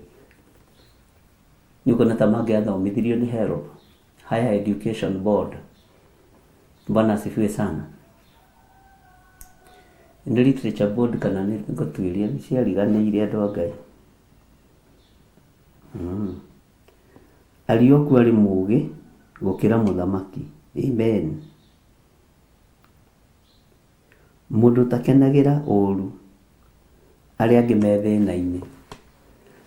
nĩ ũkuona ta mangĩathomithirio nĩ HELB, Higher Education Board. Bwana asifiwe sana. Nĩ Literature Board kana nĩ ngũtuĩria nĩ ciariganĩire andũ a Ngai. Arioku arĩ mũũgĩ gũkĩra mũthamaki. Amen. Mũndũ ũtakenagĩra ũũru arĩa angĩ me thĩna-inĩ.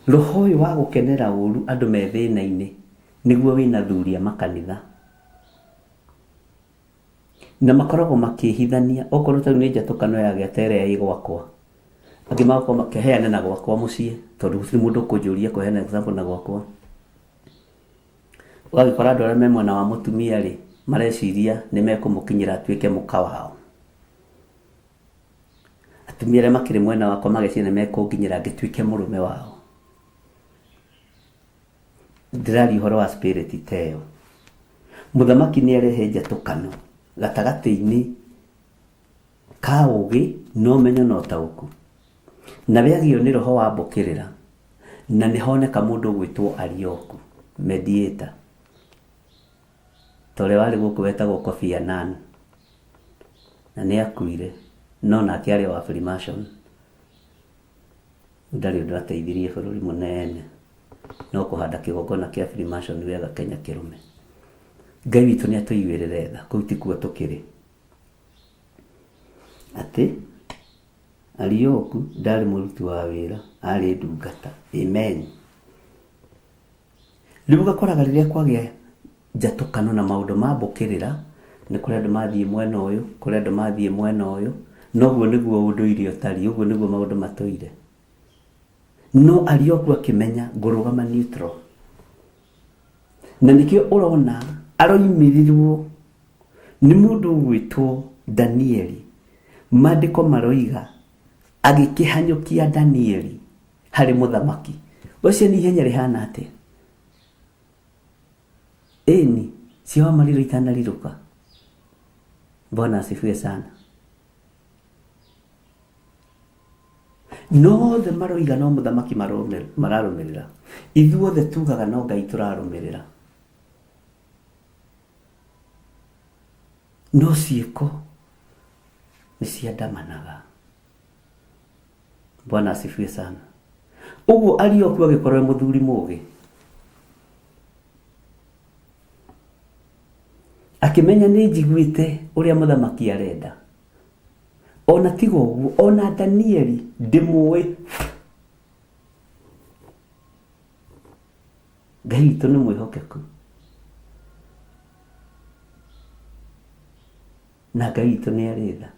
Roho ũyũ wa gũkenera ũũru andũ me thĩna-inĩ nĩguo wĩna athuri a makanitha. Na makoragwo makĩhithania, okorwo ta rĩu nĩ njatũkano yagĩa ta ĩrĩa ĩ gwakwa, angĩ magakorwo makĩheana na gwakwa mũciĩ, tondũ gũtirĩ mũndũ ũkũnjũria kũheana example na gwakwa. Ũgagĩkora andũ arĩa me mwena wa mũtumia rĩ, mareciria nĩ mekũmũkinyĩra atuĩke mũka wao. Atumia arĩa makĩrĩ mwena wakwa mageciria nĩ mekũnginyĩra ngĩtuĩke mũrũme wao. Ndĩraria ũhoro wa spirit ta ĩyo. Mũthamaki nĩ arehe njatũkano gatagatĩ-inĩ ka ũgĩ na ũmenyo na ũtaũku. Na we agĩo nĩ roho wa mbũkĩrĩra, na nĩ honeka mũndũ ũgwĩtwo Arioku, mediator. Ta ũrĩa warĩ gũkũ wetagwo Kofi Annan, na nĩ akuire, no nake arĩ wa Freemason. Ndarĩ ũndũ ateithirie bũrũri mũnene, no kũhanda kĩgongona kĩa Freemason wega Kenya kĩrũme. Ngai witũ nĩ atũiguĩrĩre tha, kũu tikuo tũkĩrĩ. Atĩ Arioku ndarĩ mũruti wa wĩra, arĩ ndungata. Amen. Rĩu ũgakoraga rĩrĩa kwagĩa njatũkano na maũndũ ma mbũkĩrĩra, nĩ kũrĩ andũ mathiĩ mwena ũyũ, kũrĩ andũ mathiĩ mwena ũyũ, na ũguo nĩguo ũndũire ũtariĩ, ũguo nĩguo maũndũ matũire. No Arioku akĩmenya ngũrũgama neutral. Na nĩkĩo ũrona aroimĩrĩrwo nĩ mũndũ ũgwĩtwo Danieli. Maandĩko maroiga Agĩkĩhanyũkia Danieli harĩ mũthamaki. Ũcio nĩ ihenya rĩhana atĩa? Ĩni, cia wa marirũ itanarirũka. Bwana asifiwe sana. No othe maroiga no mũthamaki mararũmĩrĩra. Ithuothe tugaga no Ngai tũrarũmĩrĩra. No ciĩko nĩ ciandamanaga. Bwana asifiwe sana. Ũguo Arioku agĩkorwo e mũthuri mũgĩ. Akĩmenya nĩ njiguĩte ũrĩa mũthamaki arenda. Ona tiga ũguo, ona Danieli ndĩmũĩ. Ngai witũ nĩ mwĩhokeku. Na Ngai witũ nĩ arĩ tha.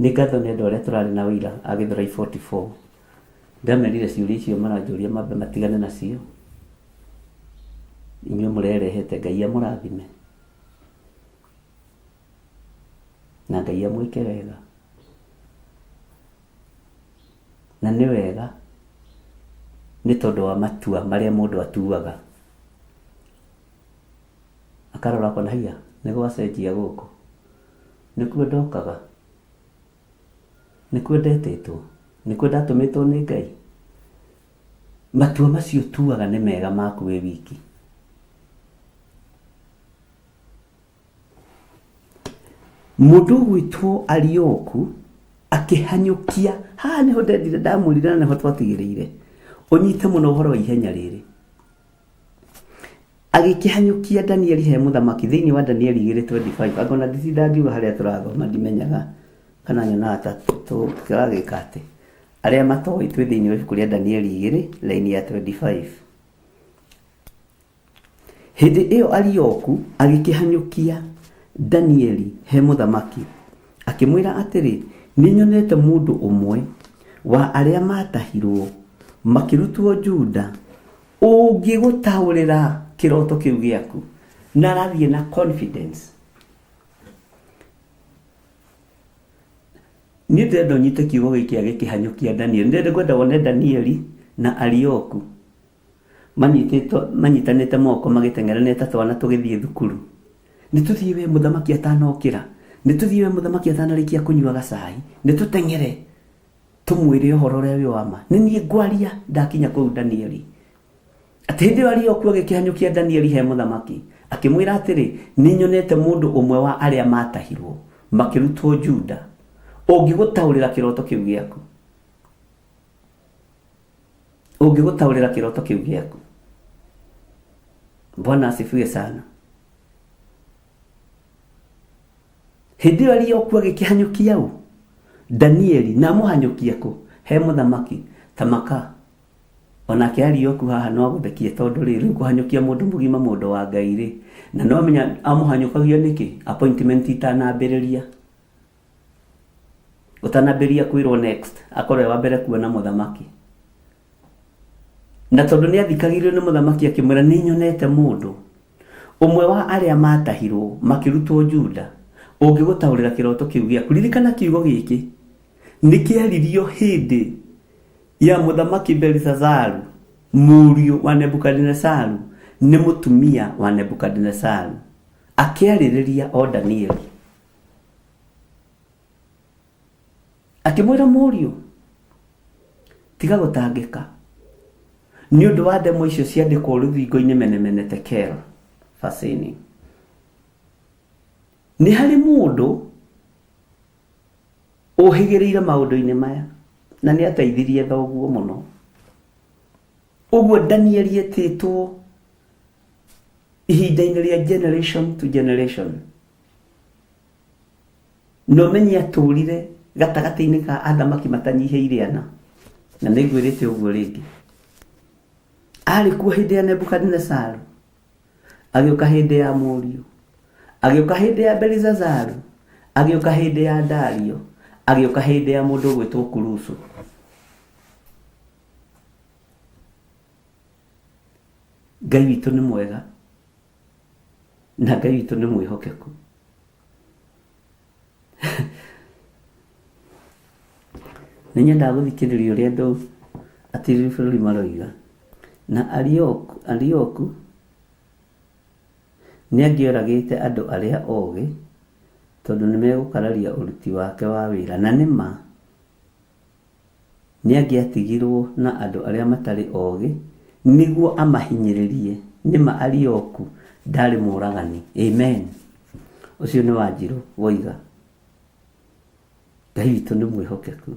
Nĩ ngatho nĩ andũ arĩa tũrarĩ nao ira a Gĩthũrai 44. Ndamerire ciũria icio maranjũria mambe matigane nacio. Inyuĩ mũrerehete Ngai amũrathime. Na Ngai amwĩke wega. Na nĩ wega nĩ tondũ wa matua marĩa mũndũ atuaga. Akarora akona haiya nĩ gwacenjia gũkũ. Nĩkuo ndokaga? Nĩkuo ndetĩtwo? Nĩkuo ndatũmĩtwo nĩ Ngai? Matua macio ũtuaga nĩ mega maku wĩ wiki. Mũndũ ũgwĩtwo Arioku akĩhanyũkia, haha nĩho ndendire ndamwĩrire na nĩho twatigĩrĩire, ũnyite mũno ũhoro wa ihenya rĩrĩ. Agĩkĩhanyũkia Danieli he mũthamaki thĩinĩ wa Danieli 2:25. Anga ona nditinda ngiuga harĩa tũrathoma ndimenyaga kana nyonaga ta tũragĩka atĩ. Arĩa matoĩ twĩ thĩinĩ wa ibuku rĩa Danieli 2 raini ya 25. Hĩndĩ ĩyo Arioku agĩkĩhanyũkia Danieli he mũthamaki, akĩmwĩra atĩrĩ, Nĩnyonete mũndũ ũmwe wa arĩa maatahirũo makĩrutwo Juda ũngĩgũtaũrĩra kĩroto kĩu gĩaku. Na arathiĩ na confidence. Niĩ ndĩrenda ũnyite kiugo gĩkĩ agĩkĩhanyũkia Danieli. Ndĩrenda ngwenda wone Danieli na Arioku. Manyitĩtwo, manyitanĩte moko magĩteng'erania ta twana tũgĩthiĩ thukuru. Nĩ tũthiĩ we mũthamaki atanokĩra. Nĩ tũthiĩ we mũthamaki atanarĩkia kũnyua gacai. Nĩ tũteng'ere tũmwĩre ũhoro ũrĩa wĩ wa ma. Nĩ niĩ ngwaria ndakinya kũu Danieli. Atĩ hĩndĩ ĩyo Arioku agĩkĩhanyũkia Danieli he mũthamaki, akĩmwĩra atĩrĩ, Nĩ nyonete mũndũ ũmwe wa arĩa maatahirwo makĩrutwo Juda, ũngĩgũtaũrĩra kĩroto kĩu gĩaku. Ũngĩgũtaũrĩra kĩroto kĩu gĩaku. Bwana asifiwe sana. Hĩndĩ ĩyo Arioku agĩkĩhanyũkia ũ? Danieli, na amũhanyũkia kũ? He mũthamaki. Ta maka. Onake Arioku haha no agũthekie tondũ rĩ, rĩu kũhanyũkia mũndũ mũgima mũndũ wa Ngai rĩ, na no amenya amũhanyũkagia nĩkĩ? Appointment itanambĩrĩria. Ũtanambĩrĩria kwĩrwo next, akorwo e wa mbere kuona mũthamaki. Na tondũ nĩ athikagĩrĩrio nĩ mũthamaki akĩmwĩra nĩ nyonete mũndũ ũmwe wa arĩa maatahirwo makĩrutwo Juda ũngĩgũtaũrĩra kĩroto kĩu gĩaku. Ririkana kiugo gĩkĩ nĩ kĩaririo hĩndĩ ya mũthamaki Belisazaru mũriũ wa Nebukadinesaru nĩ mũtumia wa Nebukadinesaru akĩarĩrĩria o Danieli. Akĩmwĩra mũriũ, tiga gũtangĩka nĩ ũndũ wa ndemwa icio ciandĩkwo rũthingo-inĩ mene mene tekel fasini. Nĩ harĩ mũndũ ũhĩgĩrĩire maũndũ-inĩ maya na nĩ ateithirie thoguo mũno. Ũguo Danieli etĩtwo ihinda-inĩ rĩa generation to generation. Na ũmenye atũrire gatagatĩ-inĩ ka athamaki matanyihĩire ana. Na nĩ ngwĩrĩte ũguo rĩngĩ. Arĩ kuo hĩndĩ ya Nebukadinesaru, agĩũka hĩndĩ ya mũriũ, agĩũka hĩndĩ ya Belizazaru, agĩũka hĩndĩ ya Dario, agĩũka hĩndĩ ya mũndũ ũgwĩtwo Kurusu. Ngai witũ nĩ mwega na Ngai witũ nĩ mwĩhokeku. Nĩ nyendaga gũthikĩrĩria ũrĩa andũ atirĩrĩri bũrũri maroiga. Na Arioku, Arioku nĩ angĩoragĩte andũ arĩa ogĩ tondũ nĩ megũkararia ũruti wake wa wĩra. Na nĩ ma, nĩ angĩatigirwo na andũ arĩa matarĩ ogĩ nĩguo amahinyĩrĩrie. Nĩ ma Arioku ndarĩ mũragani. Amen. Ũcio nĩ Wanjirũ woiga. Ngai witũ nĩ mwĩhokeku.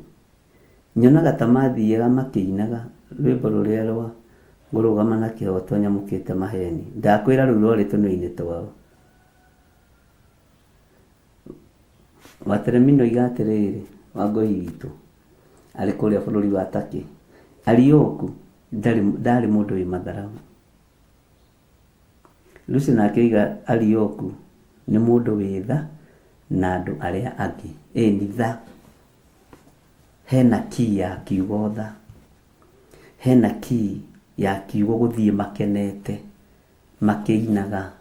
Nyonaga ta mathiaga makĩinaga rwĩmbo rũrĩa rwa ngũrũgama na kĩhoto nyamũkĩte maheni. Ndakwĩra rũu rwarĩ tũnua-inĩ twao. Wateremino oiga atĩrĩrĩ, Wangũi witũ arĩ kũrĩa bũrũri wa Turkey, Arioku ndarĩ ndarĩ mũndũ wĩ matharaũ. Lucy nake oiga Arioku nĩ mũndũ wĩ tha na andũ arĩa angĩ. Ĩni tha. Hena key ya kiugo tha. Hena key ya kiugo gũthiĩ makenete, makĩinaga.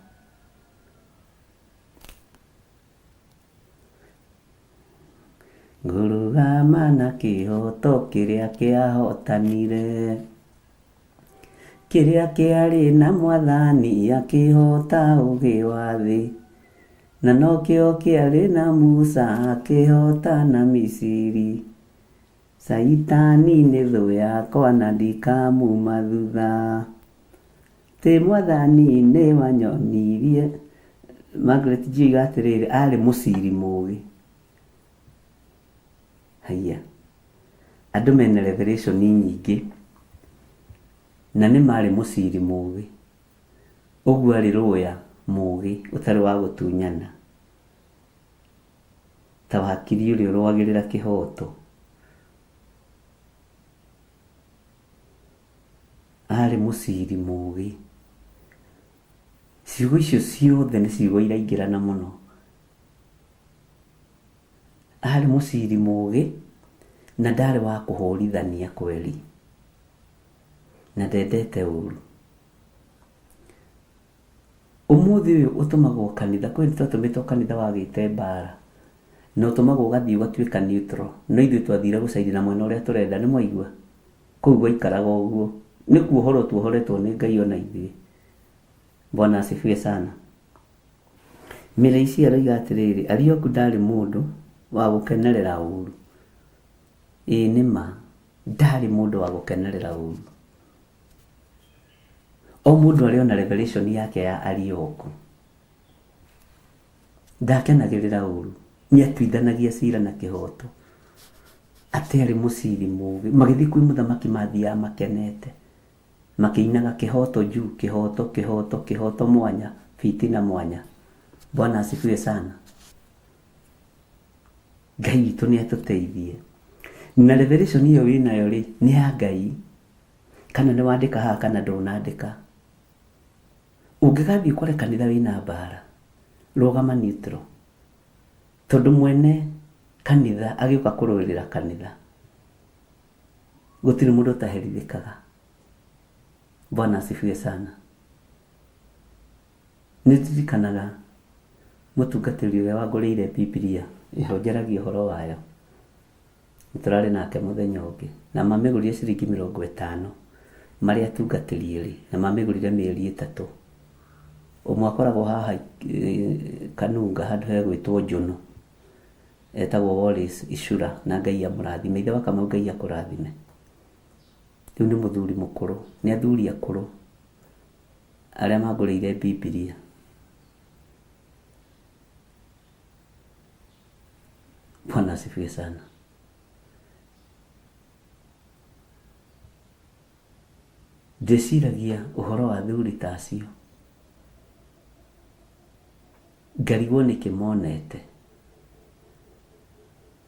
Ngũrũgama na kĩhoto kĩrĩa kĩahotanire. Kĩrĩa kĩarĩ na mwathani akĩhota ũgĩ wa thĩ. Na nokĩo kĩarĩ na Musa akĩhota na Misiri. Caitani nĩ thũ yakwa na ndikamuma thutha. Tĩ mwathani nĩ wanyonirie. Margaret G oiga atĩrĩrĩ, arĩ mũciri mũgĩ. Haiya. Andũ mena revelation nyingĩ. Na nĩ marĩ mũciri mũgĩ. Ũguo arĩ lawyer mũgĩ ũtarĩ wa gũtunyana. Ta wakiri ũrĩa ũrũagĩrĩra kĩhoto. Arĩ mũciri mũgĩ. Ciugo icio ciothe nĩ ciugo iraingĩrana mũno. Arĩ mũciri mũgĩ na ndarĩ wa kũhũrithania kweri. Na ndendete ũru. Ũmũthĩ ũyũ ũtũmagwo kanitha, kwĩ hĩndĩ twatũmĩtwo kanitha wagĩte mbara, na ũtũmagwo ũgathiĩ ũgatuĩka neutral, no ithuĩ twathire gũcairi na mwena ũrĩa tũrenda, nĩ mwaigua? Kũu gwaikaraga ũguo. Nĩ kuohorwo tuohoretwo nĩ Ngai ona ithuĩ. Bwana asifiwe sana. Mĩrĩici aroiga atĩrĩrĩ, Arioku ndarĩ mũndũ wa gũkenerera ũru. Ĩĩ nĩ ma, ndarĩ mũndũ wa gũkenerera ũru. O mũndũ arĩ ona revelation yake ya Arioku. Ndakenagĩrĩra ũru, nĩ atuithanagia cira na kĩhoto. Atĩ arĩ mũciri mũgĩ. Magĩthiĩ kwĩ mũthamaki mathiaga makenete. Makĩinaga kĩhoto juu, kĩhoto, kĩhoto, kĩhoto mwanya, fitina mwanya. Bwana asifiwe sana. Ngai witũ nĩ atũteithie. Na revelation ĩyo wĩnayo rĩ, nĩ ya Ngai. Kana nĩ wandĩka haha kana ndũnandĩka. Ũngĩgathiĩ ũkore kanitha wĩna mbara, rũgama neutral. Tondũ mwene kanitha agĩũka kũrũĩrĩra kanitha, gũtirĩ mũndũ ũtaherithĩkaga. Bwana asifiwe sana. Nĩ ndirikanaga mũtungatĩri ũrĩa wangũrĩire Bibilia, ĩho njaragia ũhoro wayo. Nĩ tũrarĩ nake mũthenya ũngĩ, na mamĩgũrire ciringi mĩrongo ĩtano, marĩ atungatĩri erĩ, na mamĩgũrire mĩeri ĩtatũ. Ũmwe akoragwo haha Kanunga handũ hegwĩtwo Njũnũ, etagwo Wallace Icura, na Ngai amũrathime. Ithe wa Kamau Ngai akũrathime. Rĩu nĩ mũthuri mũkũrũ, nĩ athuri akũrũ arĩa mangũrĩire Bibilia. Bwana asifiwe sana. Ndĩciragia ũhoro wa athuri ta acio, ngarigwo nĩkĩ monete,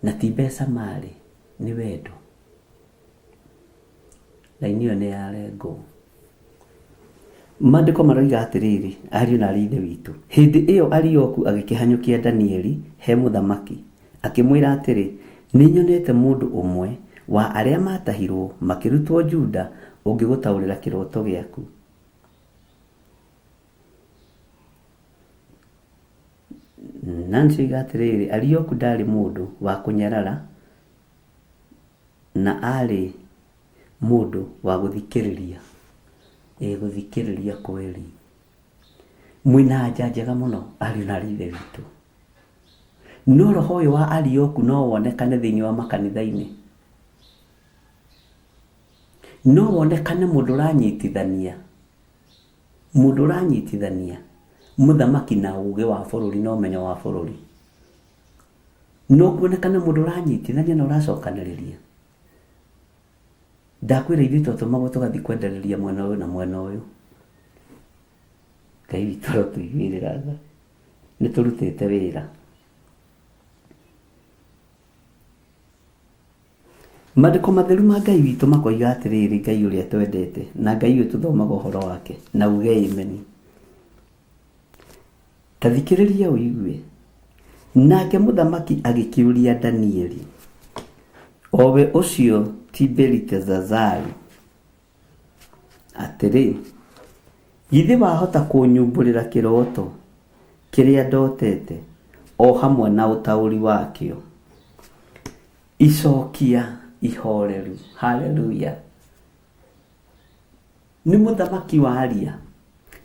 na ti mbeca marĩ, nĩ wendo. Raini ĩyo nĩ yarengwo. Maandĩko maroiga atĩrĩrĩ, ariũ na aarĩ a Ithe witũ, hĩndĩ ĩyo Arioku agĩkĩhanyũkia Danieli he mũthamaki, akĩmwĩra atĩrĩ, Nĩnyonete mũndũ ũmwe wa arĩa maatahirũo makĩrutwo Juda ũngĩgũtaũrĩra kĩroto gĩaku. Nancy oiga atĩrĩrĩ, Arioku ndaarĩ mũndũ wa kũnyarara Na aarĩ mũndũ wa gũthikĩrĩria, ĩĩ gũthikĩrĩria kweli. Mwĩna anja njega mũno ariũ na aarĩ a Ithe witũ. No roho ũyũ wa Arioku no wonekane thĩinĩ wa makanitha-inĩ? No wonekane mũndũ ũranyitithania, mũndũ ũranyitithania mũthamaki na ũgĩ wa bũrũri na ũmenyo wa bũrũri? No kuonekane mũndũ ũranyitithania na ũracokanĩrĩria? Ndakwĩra ithuĩ twatũmagwo tũgathiĩ kwendereria mwena ũyũ na mwena ũyũ. Ngai witũ arotũiguĩrĩra tha. Nĩ tũrutĩte wĩra. Maandĩko matheru ma Ngai witũ makoiga atĩrĩrĩ, Ngai ũrĩa twendete na Ngai ũyũ tũthomaga ũhoro wake, na uge ameni. Ta thikĩrĩria ũigue. Nake mũthamaki agĩkĩũria Danieli, o we ũcio ti Beliteshazaru, atĩrĩ, Githĩ wahota kũnyumbũrĩra kĩroto kĩrĩa ndotete o hamwe na ũtaũri wakĩo? Icokia ihoreru. Haleluya! Nĩ mũthamaki waria,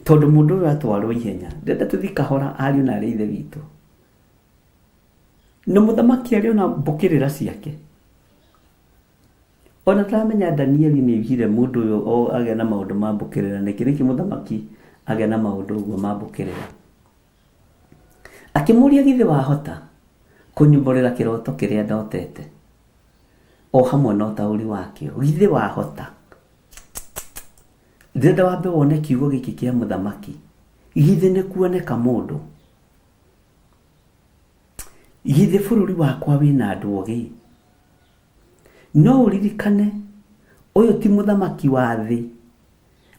tondũ mũndũ ũyũ atwarwo ihenya. Ndĩrenda tũthiĩ kahora ariũ na arĩ a ithe witũ. Na mũthamaki arĩ ona mbũkĩrĩra ciake. Ona ndaramenya Danieli nĩ oigire mũndũ ũyũ agĩa na maũndũ ma mbũkĩrĩra nĩkĩ? Nĩkĩ mũthamaki agĩa na maũndũ ũguo ma mbũkĩrĩra? Akĩmũria githĩ wahota kũnyumbũrĩra kĩroto kĩrĩa ndotete o hamwe na ũtaũri wakĩo? Githĩ wahota? Ndĩrenda wambe wone kiugo gĩkĩ kĩa mũthamaki. Githĩ nĩ kuoneka mũndũ? Githĩ bũrũri wakwa wĩna andũ ogĩ? No ũririkane, ũyũ ti mũthamaki wa thĩ.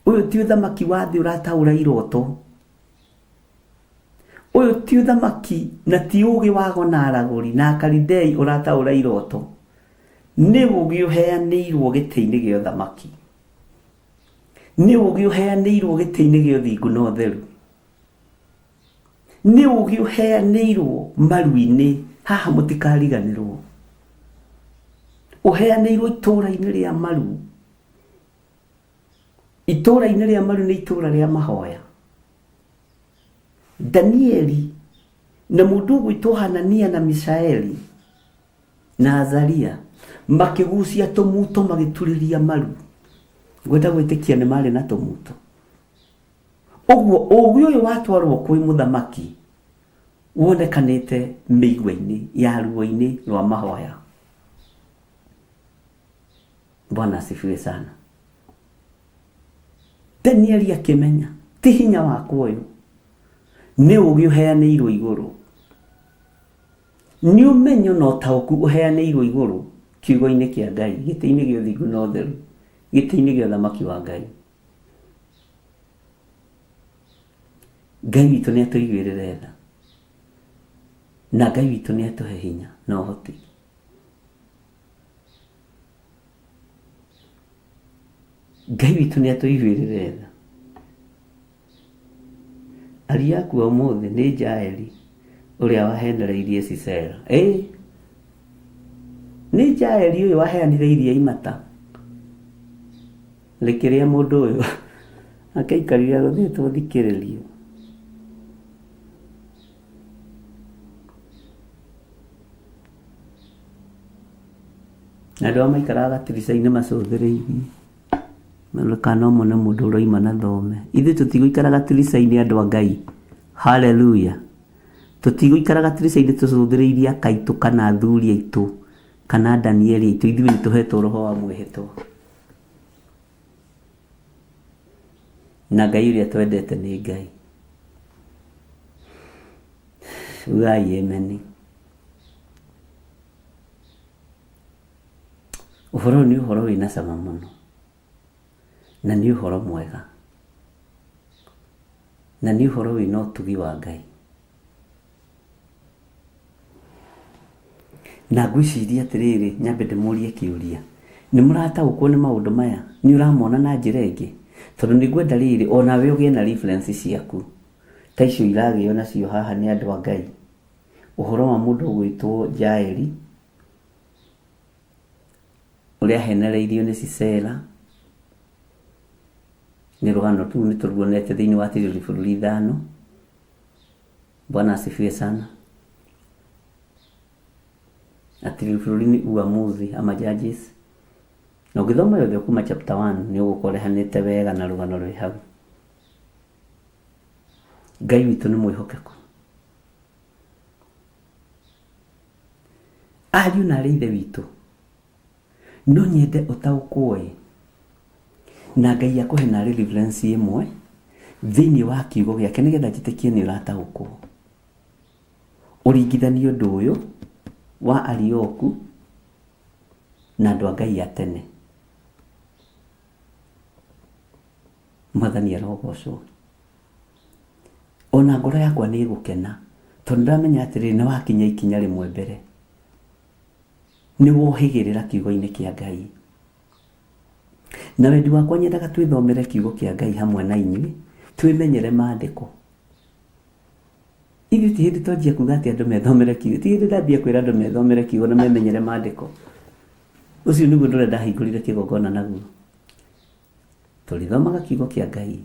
Ũyũ ti ũthamaki wa thĩ ũrataũra iroto. Ũyũ ti ũthamaki na ti ũgĩ wa ago na aragũri na Akalidei ũrataũra iroto. Nĩ ũgĩ ũheanĩirwo gĩtĩ-inĩ gĩa ũthamaki. Nĩ ũgĩ ũheanĩirwo gĩtĩ-inĩ gĩa ũthingu na ũtheru. Nĩ ũgĩ ũheanĩirwo maru-inĩ, haha mũtikariganĩrwo. Ũheanĩirwo itũũra-inĩ rĩa maru. Itũũra-inĩ rĩa maru nĩ itũũra rĩa mahoya. Danieli na mũndũ ũgwĩtwo Hanania na Mishaeli na Azaria makĩgucia tũmuto magĩturĩria maru. Ngwenda gwĩtĩkia nĩ marĩ na tũmuto. Ũguo ũũgĩ ũyũ watwarwo kwĩ mũthamaki wonekanĩte mĩigua-inĩ ya ruo-inĩ rwa mahoya. Bwana asifiwe sana. Danieli akĩmenya ti hinya wakwa ũyũ, nĩ ũũgĩ ũheanĩirwo igũrũ, nĩ ũmenyo na ũtaũku ũheanĩirwo igũrũ kiugo-inĩ kĩa Ngai, gĩtĩ-inĩ gĩa ũthingu na ũtheru, gĩtĩ-inĩ gĩa ũthamaki wa Ngai. Ngai witũ nĩ atũiguĩrĩre tha, na Ngai witũ nĩ atũhe hinya na ũhoti. Ngai witũ nĩ atũiguĩrĩre tha. Aria aku a ũmũthĩ nĩ Jaeli ũrĩa wahenereirie Sisera. Ĩĩ, nĩ Jaeli ũyũ waheanire iria imata rĩkĩrĩa mũndũ ũyũ akĩikarire agũthĩtwo thikĩrĩrio. Na andũ arĩa maikaraga gatirica-inĩ macũthĩrĩirie. Marore kana no mone mũndũ ũroima na thome. Ithuĩ tũtigũikara gatirica-inĩ andũ a Ngai. Hallelujah. Tũtigũikara gatirica-inĩ tũcũthĩrĩirie aka aitũ kana athuri aitũ kana Danieli aitũ. Ithuĩ nĩ tũhetwo roho wa mwĩhĩtwa. Na Ngai ũrĩa twendete nĩ Ngai. Ugai amen. Ũhoro ũyũ nĩ ũhoro wĩna cama mũno, na nĩ ũhoro mwega, na nĩ ũhoro wĩna ũtugi wa Ngai. Na ngwĩciria atĩrĩrĩ, nyambe ndĩmũrie kĩũria, nĩ mũrataũkwo nĩ maũndũ maya? Nĩ ũramona na njĩra ĩngĩ? Tondũ nĩ ngwenda rĩrĩ, onawe ũgĩe na reference ciaku, ta icio iragĩo nacio haha nĩ andũ a Ngai. Ũhoro wa mũndũ ũgwĩtwo Jaeli, Ũrĩa ahenereirio nĩ Sisera, nĩ rũgano tu nĩ tũruonete thĩinĩ wa Tiriri bũrũri ithano. Bwana asifiwe sana. Atiriri bũrũri nĩ uamuzi ama judges. Na ũngĩthoma yothe kuma chapter 1 nĩ ũgũkora ĩhanĩte wega na rũgano rwĩ hau. Ngai witũ nĩ mwĩhokeku. Ariũ na arĩ ithe witũ, no nyende ũtaũkwo-ĩ, na Ngai akũhe narĩ reference ĩmwe thĩinĩ wa kiugo gĩake nĩgetha njĩtĩkie nĩ ũrataũkwo. Ũringithanie ũndũ ũyũ wa Arioku na andũ a Ngai a tene. Mwathani arogocwo. Ona ngoro yakwa nĩ ĩgũkena tondũ ndamenya atĩrĩrĩ nĩ wakinya ikinya rĩmwe mbere. Nĩ wohĩgĩrĩra kiugo-inĩ kĩa Ngai. Na wendi wakwa nyendaga twĩthomere kiugo kĩa Ngai hamwe na inyuĩ, twĩmenyere maandĩko. Ithuĩ ti hĩndĩ twanjia kuga atĩ andũ methomere kiugo, ti hĩndĩ ndambia kwĩra andũ methomere kiugo na memenyere maandĩko. Ũcio nĩguo ũndũ ũrĩa ndahingũrire kĩgongona naguo. Tũrĩthomaga kiugo kĩa Ngai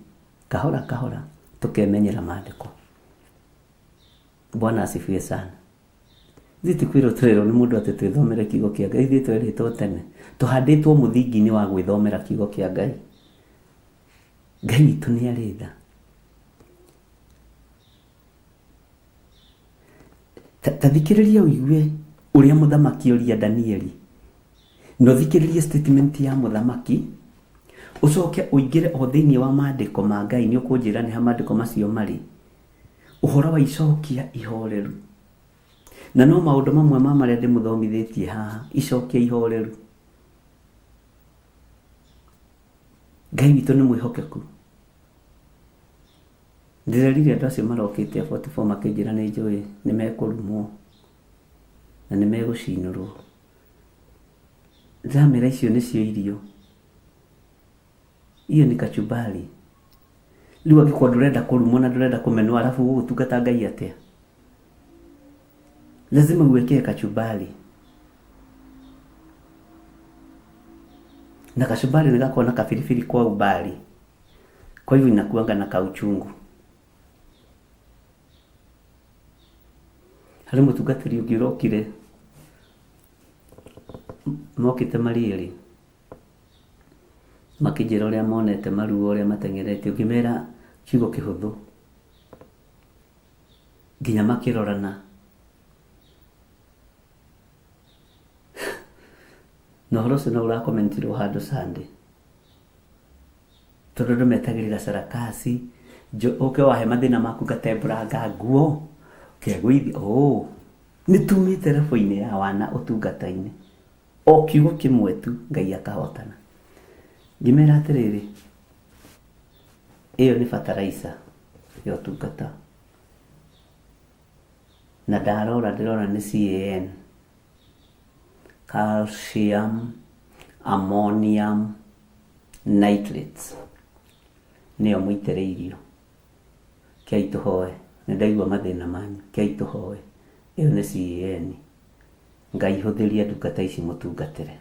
kahora kahora tũkemenyera maandĩko. Bwana asifiwe sana. Ithuĩ ti kwĩrwo tũrerwo nĩ mũndũ atĩ twĩthomere kiugo kĩa Ngai, ithuĩ twerĩtwo tene. Tũhandĩtwo mũthingi-inĩ wa gwĩthomera kiugo kĩa Ngai. Ngai witũ nĩ arĩ tha. Ta thikĩrĩria ũigue ũrĩa mũthamaki oria Danieli. Na ũthikĩrĩrie statement ya mũthamaki, ũcoke ũingĩre o thĩinĩ wa maandĩko ma Ngai, nĩ ũkũnjĩra nĩ ha maandĩko macio marĩ. Ũhoro wa icokia ihoreru. Na no maũndũ mamwe ma marĩa ndĩmũthomithĩtie haha, icokia ihoreru. Ngai witũ nĩ mwĩhokeku. Ndĩrerire andũ acio marokĩte a 44 makĩnjĩra nĩ njũĩ nĩ mekũrumwo na nĩ megũcinũrwo. Ndĩramera icio nĩcio irio. Hiyo ni kachumbari. Rĩu angĩkorwo ndũrenda kũrumwo na ndũrenda kũmenwo arabu ũgũtungata Ngai atĩa? Lazima uwekee kachumbari. Na kachumbari nĩ gakoragwo na kabiribiri kwa umbali. Kwa hivyo inakuanga na kauchungu. Harĩ mũtungatĩri ũngĩ ũrokire mokĩte marĩ erĩ makĩnjĩra ũrĩa monete maruo ũrĩa mateng'erete ũngĩmera kiugo kĩhũthũ nginya makĩrorana na ũhoro ũcio no ũrakomentirwo handũ Sunday tondũ andũ metagĩrĩra sarakasi ũke wahe mathĩna maku ngatembũranga nguo ngegũithia oh nĩ tumĩte level-inĩ ya wana ũtungata-inĩ o kiugo kĩmwe tu Ngai akahotana ngĩmera atĩrĩrĩ ĩyo nĩ bataraica ya ũtungata na ndarora ndĩrona nĩ CAN calcium ammonium nitrates nĩyo mũitĩrĩirio kĩai tũhoe nĩ ndaigua mathĩna manyu kĩai tũhoe ĩyo nĩ CAN Ngai hũthĩria ndungata ici mũtungatĩre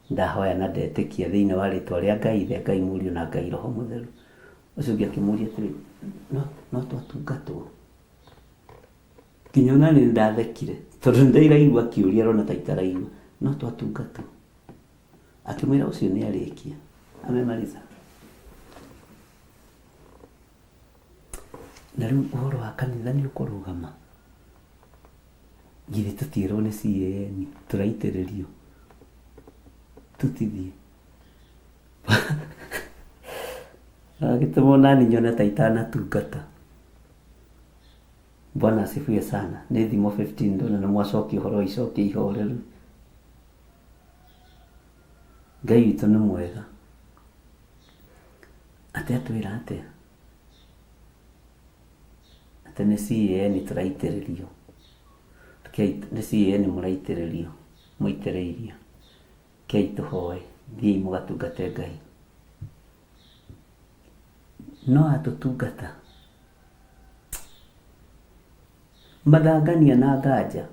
ndahoya na ndetĩkia thĩinĩ wa rĩtwa rĩa Ngai Ithe Ngai Mũriũ na Ngai Roho Mũtheru ũcio ũngĩ akĩmũria atĩrĩ no, no twatungatwo nginya ona niĩ nĩndathekire tondũ nĩndĩraigua akĩũria arona ta itaraigua no twatungatwo akĩmwĩra ũcio nĩ arĩkia amemaliza na rĩu ũhoro wa kanitha nĩ ũkũrũgama githĩ tũtiĩrwo nĩ CAN tũraitĩrĩrio tũtithiĩ agĩtũma onani nyone ta itanatungata Bwana asifiwe sana. Nĩ thimo 15 ndona nĩ mwacokia ũhoro wa icokia ihoreru. Ngai witũ nĩ mwega. Atĩ atwĩra atĩa? Atĩ nĩ CAN tũraitĩrĩrio. Rekei nĩ CAN mũraitĩrĩrio, mũitĩrĩirio. Rekei tũhoe, thiĩi mũgatungate Ngai. No atũtungata. Mathangania na nganja.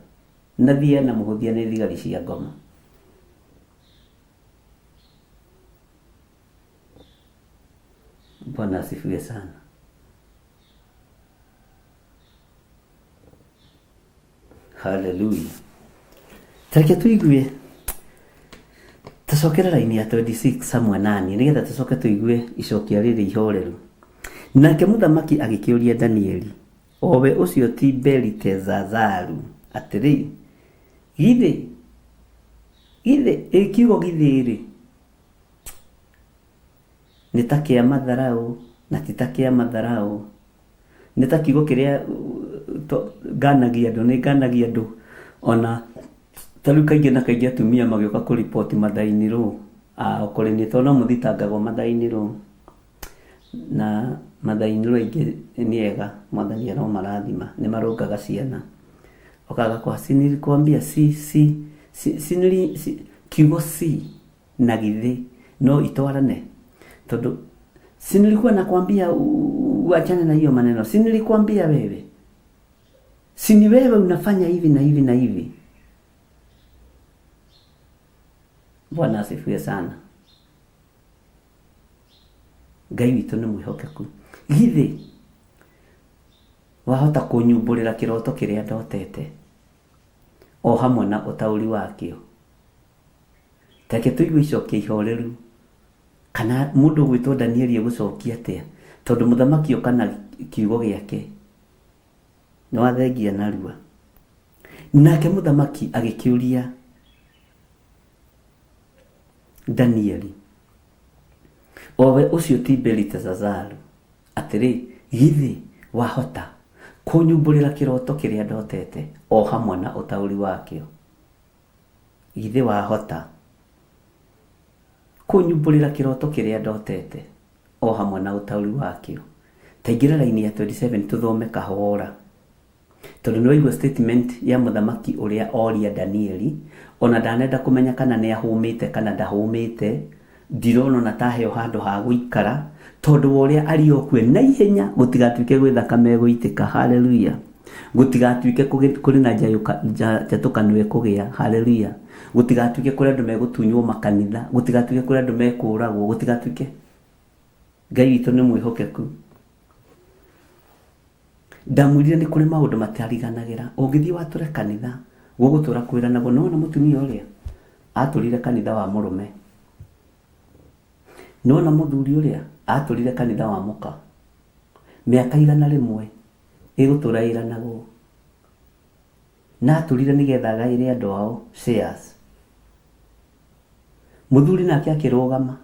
Na Thia na Mũhũthia nĩ thigari cia ngoma. Bwana asifiwe sana. Haleluya. Tareke tuigue tũcokere raini ya 26 hamwe nani nĩgetha tũcoke tũigue icokia rĩrĩ ihoreru. Nake mũthamaki agĩkĩũria Danieli, o we ũcio ti Belitezazaru, atĩrĩ, githĩ githĩ ĩ kiugo githĩ rĩ nĩ ta kĩa matharaũ na ti ta kĩa matharaũ nĩ ta kiugo kĩrĩa nganagia andũ nĩ nganagia andũ ona ta rĩu kaingĩ na kaingĩ atumia magĩũka kũriboti mathainirwo ao kũrĩ niĩ tondũ no mũthitangagwo mathainirwo na mathainirwo aingĩ nĩ ega mwathani aromarathima nĩ marũngaga ciana okaga kwa si nilikwambia si si si, si, nili, si kiugo si na githĩ no itwarane tondũ si nilikuwa nakwambia uachane na hiyo maneno, si nilikwambia wewe, si ni wewe unafanya hivi na hivi na hivi. Bwana asifiwe sana. Ngai witũ nĩ mwĩhokeku. Githĩ wahota kũnyumbũrĩra kĩroto kĩrĩa ndotete o hamwe na ũtaũri wakĩo? Tareke tũigue icokia ihoreru kana mũndũ ũgwĩtwo Danieli egũcokia atĩa, tondũ mũthamaki oka na kiugo gĩake nĩ wathengia narua. Nake mũthamaki agĩkĩũria Danieli, o we ũcio ti Belitezazaru, atĩrĩ, githĩ wahota kũnyumbũrĩra kĩroto kĩrĩa ndotete o hamwe na ũtaũri wakĩo? Githĩ wahota kũnyumbũrĩra kĩroto kĩrĩa ndotete o hamwe na ũtaũri wakĩo? Ta ingĩra raini ya 27 tũthome kahora, tondũ nĩ waigua statement ya mũthamaki ũrĩa oria Danieli, ona ndanenda kũmenya kana nĩ ahũmĩte kana ndahũmĩte, ndirona ona ta aheo handũ ha gũikara, tondũ wa ũrĩa ariokue na ihenya gũtigatuĩke gwĩ thakame ĩgũitĩka. Haleluya. Gũtigatuĩke kũrĩ na njatũkano ĩkũgĩa. Haleluya. Gũtigatuĩke kũrĩ andũ megũtunywo makanitha, gũtigatuĩke kũrĩ andũ mekũragwo, gũtigatuĩke. Ngai witũ nĩ mwĩhokeku. Ndamwĩrire nĩ kũrĩ maũndũ matariganagĩra. Ũngĩthiĩ watũre kanitha, gũgũtũra kwĩranagwo. Nĩwona mũtumia ũrĩa atũrire kanitha wa mũrũme, nĩwona mũthuri ũrĩa atũrire kanitha wa mũka, mĩaka 100 ĩgũtũra ĩranagwo. Na atũrire nĩgetha agaĩre andũ ao shares. Mũthuri nake akĩrũgama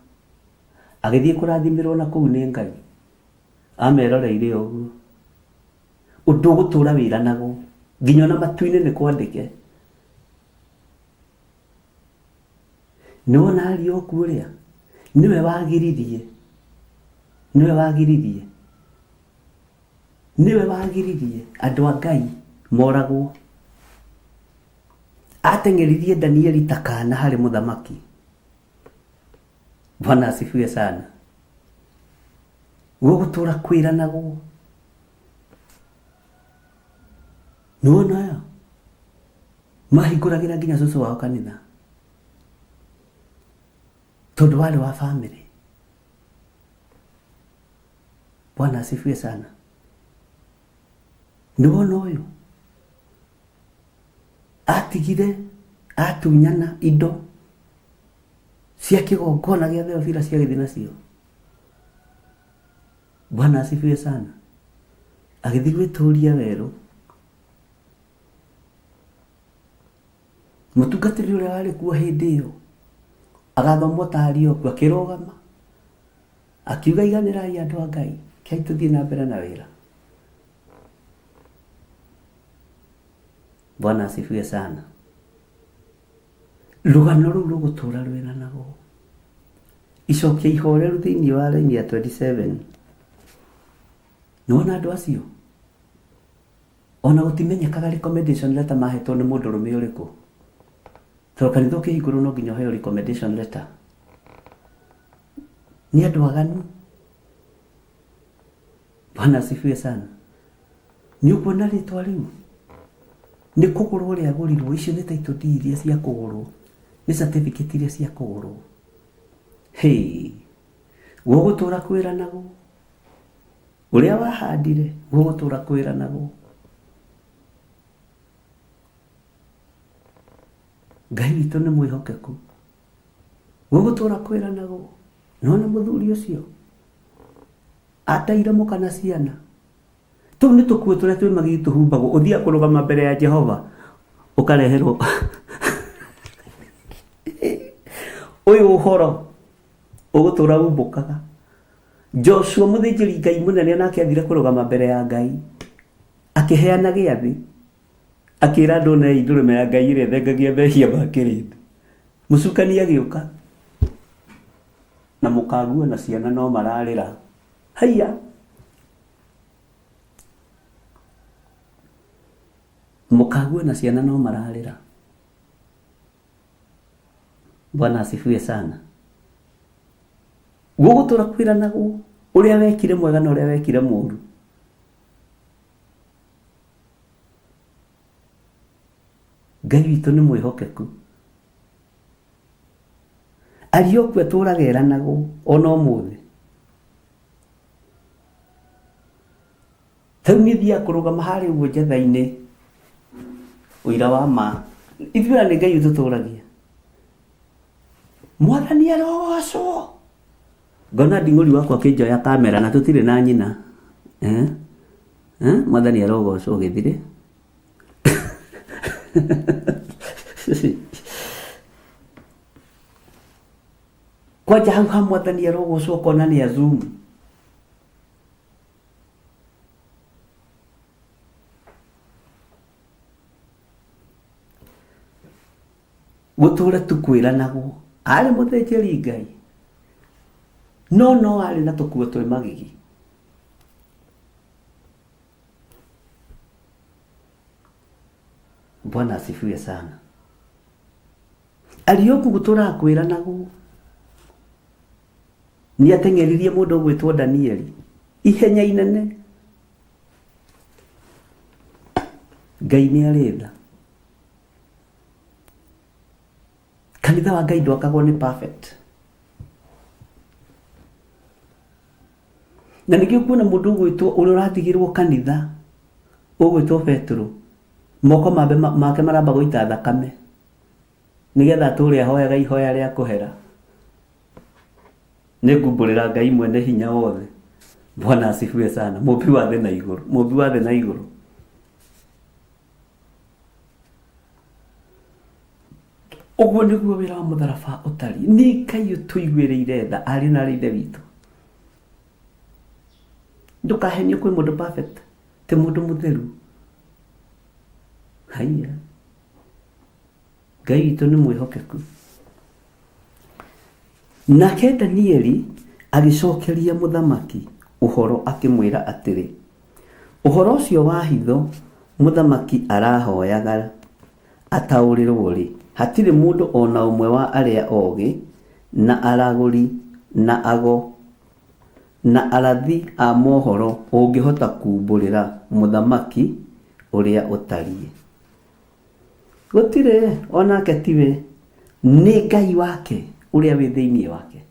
agĩthiĩ kũrathimĩrwo na kũu nĩ Ngai, ameroreire ũguo. Ũndũ ũgũtũra wĩranagwo nginya ona matu-inĩ nĩ kwandĩke. Nĩwona Arioku ũrĩa nĩwe wagiririe, nĩwe wagiririe, nĩwe wagiririe andũ a Ngai moragwo. Ateng'eririe Danieli ta kana harĩ mũthamaki. Bwana asifiwe sana. Gũgũtũra kwĩranagwo. Nĩwona aya mahingũragĩra nginya cũcũ wao kanitha tondũ warĩ wa family. Bwana asifiwe sana. Nĩwona ũyũ atigire atunyana indo cia kĩgongona gĩa Theofila ciagĩthiĩ nacio. Bwana asifiwe sana. Agĩthiĩ gwĩtũria werũ. Mũtungatĩri ũrĩa warĩ kuo hĩndĩ ĩyo agathomwo ta Arioku akĩrũgama akiuga, iganĩrai andũ a Ngai, kei tũthiĩ na mbere na wĩra. Bwana asifiwe sana. Rũgano rũu rũgũtũra rwĩranagwo. Icokia ihoreru thĩinĩ wa raini ya 27. Nĩwona andũ acio ona gũtimenyekaga recommendation letter mahetwo nĩ mũndũrũme ũrĩkũ, tondũ kanitha ũkĩhingũrwo no nginya ũheo recommendation letter. Nĩ andũ aganu. Bwana asifiwe sana. Nĩ ũkuona rĩtwa rĩu Nĩ kũgũrwo rĩagũrirwo, icio nĩ title deed iria cia kũgũrwo, nĩ certificate iria cia kũgũrwo. Hey, gũgũtũra kwĩranagwo ũrĩa wahandire, gũgũtũra kwĩranagwo. Ngai witũ nĩ mwĩhokeku, gũgũtũra kwĩranagwo. Nona mũthuri ũcio ateire mũka na ciana. Tũu nĩ tũkuo tũrĩa twĩ magigi tũhumbagwo, ũthiaga kũrũgama mbere ya Jehova ũkareherwo ũyũ ũhoro ũgũtũra umbũkaga. Joshua mũthĩnjĩri Ngai mũnene onake athire kũrũgama mbere ya Ngai akĩheana gĩathĩ, akĩra andũ onei ndũrũme ya Ngai ĩrĩa ĩthengagia mehia ma kĩrĩndĩ. Mũcukani agĩũka na mũkaguo na ciana no mararĩra. Haiya! Mũkaguo na ciana no mararĩra. Bwana asifiwe sana. Gũgũtũra kwĩranagwo ũrĩa wekire mwega na ũrĩa wekire mũru. Ngai witũ nĩ mwĩhokeku. Ariũku atũraga eranagwo ona ũmũthĩ. Rĩu niĩ thiaga kũrũgama harĩa ũguo njatha-inĩ ũira wa ma. Ithuĩ nĩ Ngai ũtũtũragia. Mwathani arogocwo. Ngona nding'ũri wakwa akĩnjoya kamera na tũtirĩ na nyina. Eh? Eh? Mwathani arogocwo gĩthirĩ. Kwanja hau ha mwathani arogocwo ũkona nĩ a zoom. Gũtũra tu kwĩranagwo arĩ mũthĩnjĩri Ngai no no arĩ na tũkuo twĩ magigi. Bwana asifiwe sana. Ariũku gũtũraga kwĩranagwo nĩ ateng'eririe mũndũ ũgwĩtwo Danieli ihenya inene. Ngai nĩ arĩ tha. Kanitha wa Ngai ndwakagwo nĩ perfect. Na nĩkĩo kuona mũndũ ũgwĩtwo ũrĩa ũratigĩrwo kanitha ũgwĩtwo Petero, moko mambe make maramba gũita thakame nĩgetha atũre ahoyaga ihoya rĩa kũhera. Nĩngumbũrĩra Ngai mwene hinya wothe. Bwana asifiwe sana. Mũmbi wa thĩ na igũrũ. Mũmbi wa thĩ na igũrũ. Ũguo nĩguo wĩra wa mũtharaba ũtariĩ. Nĩ Ngai ũtũiguĩrĩire tha ariũ na arĩ ithe witũ. Ndũkahenio kwĩ mũndũ perfect, ti mũndũ mũtheru. Haiya. Ngai witũ nĩ mwĩhokeku. Nake Danieli agĩcokeria mũthamaki ũhoro akĩmwĩra atĩrĩ, Ũhoro ũcio wa hitho mũthamaki arahoyaga ataũrĩrwo-rĩ, hatirĩ mũndũ o na ũmwe wa arĩa ogĩ, na aragũri, na ago, na arathi a mohoro ũngĩhota kuumbũrĩra mũthamaki ũrĩa ũtariĩ. Gũtirĩ, o nake tiwe, nĩ Ngai wake ũrĩa wĩ thĩinĩ wake.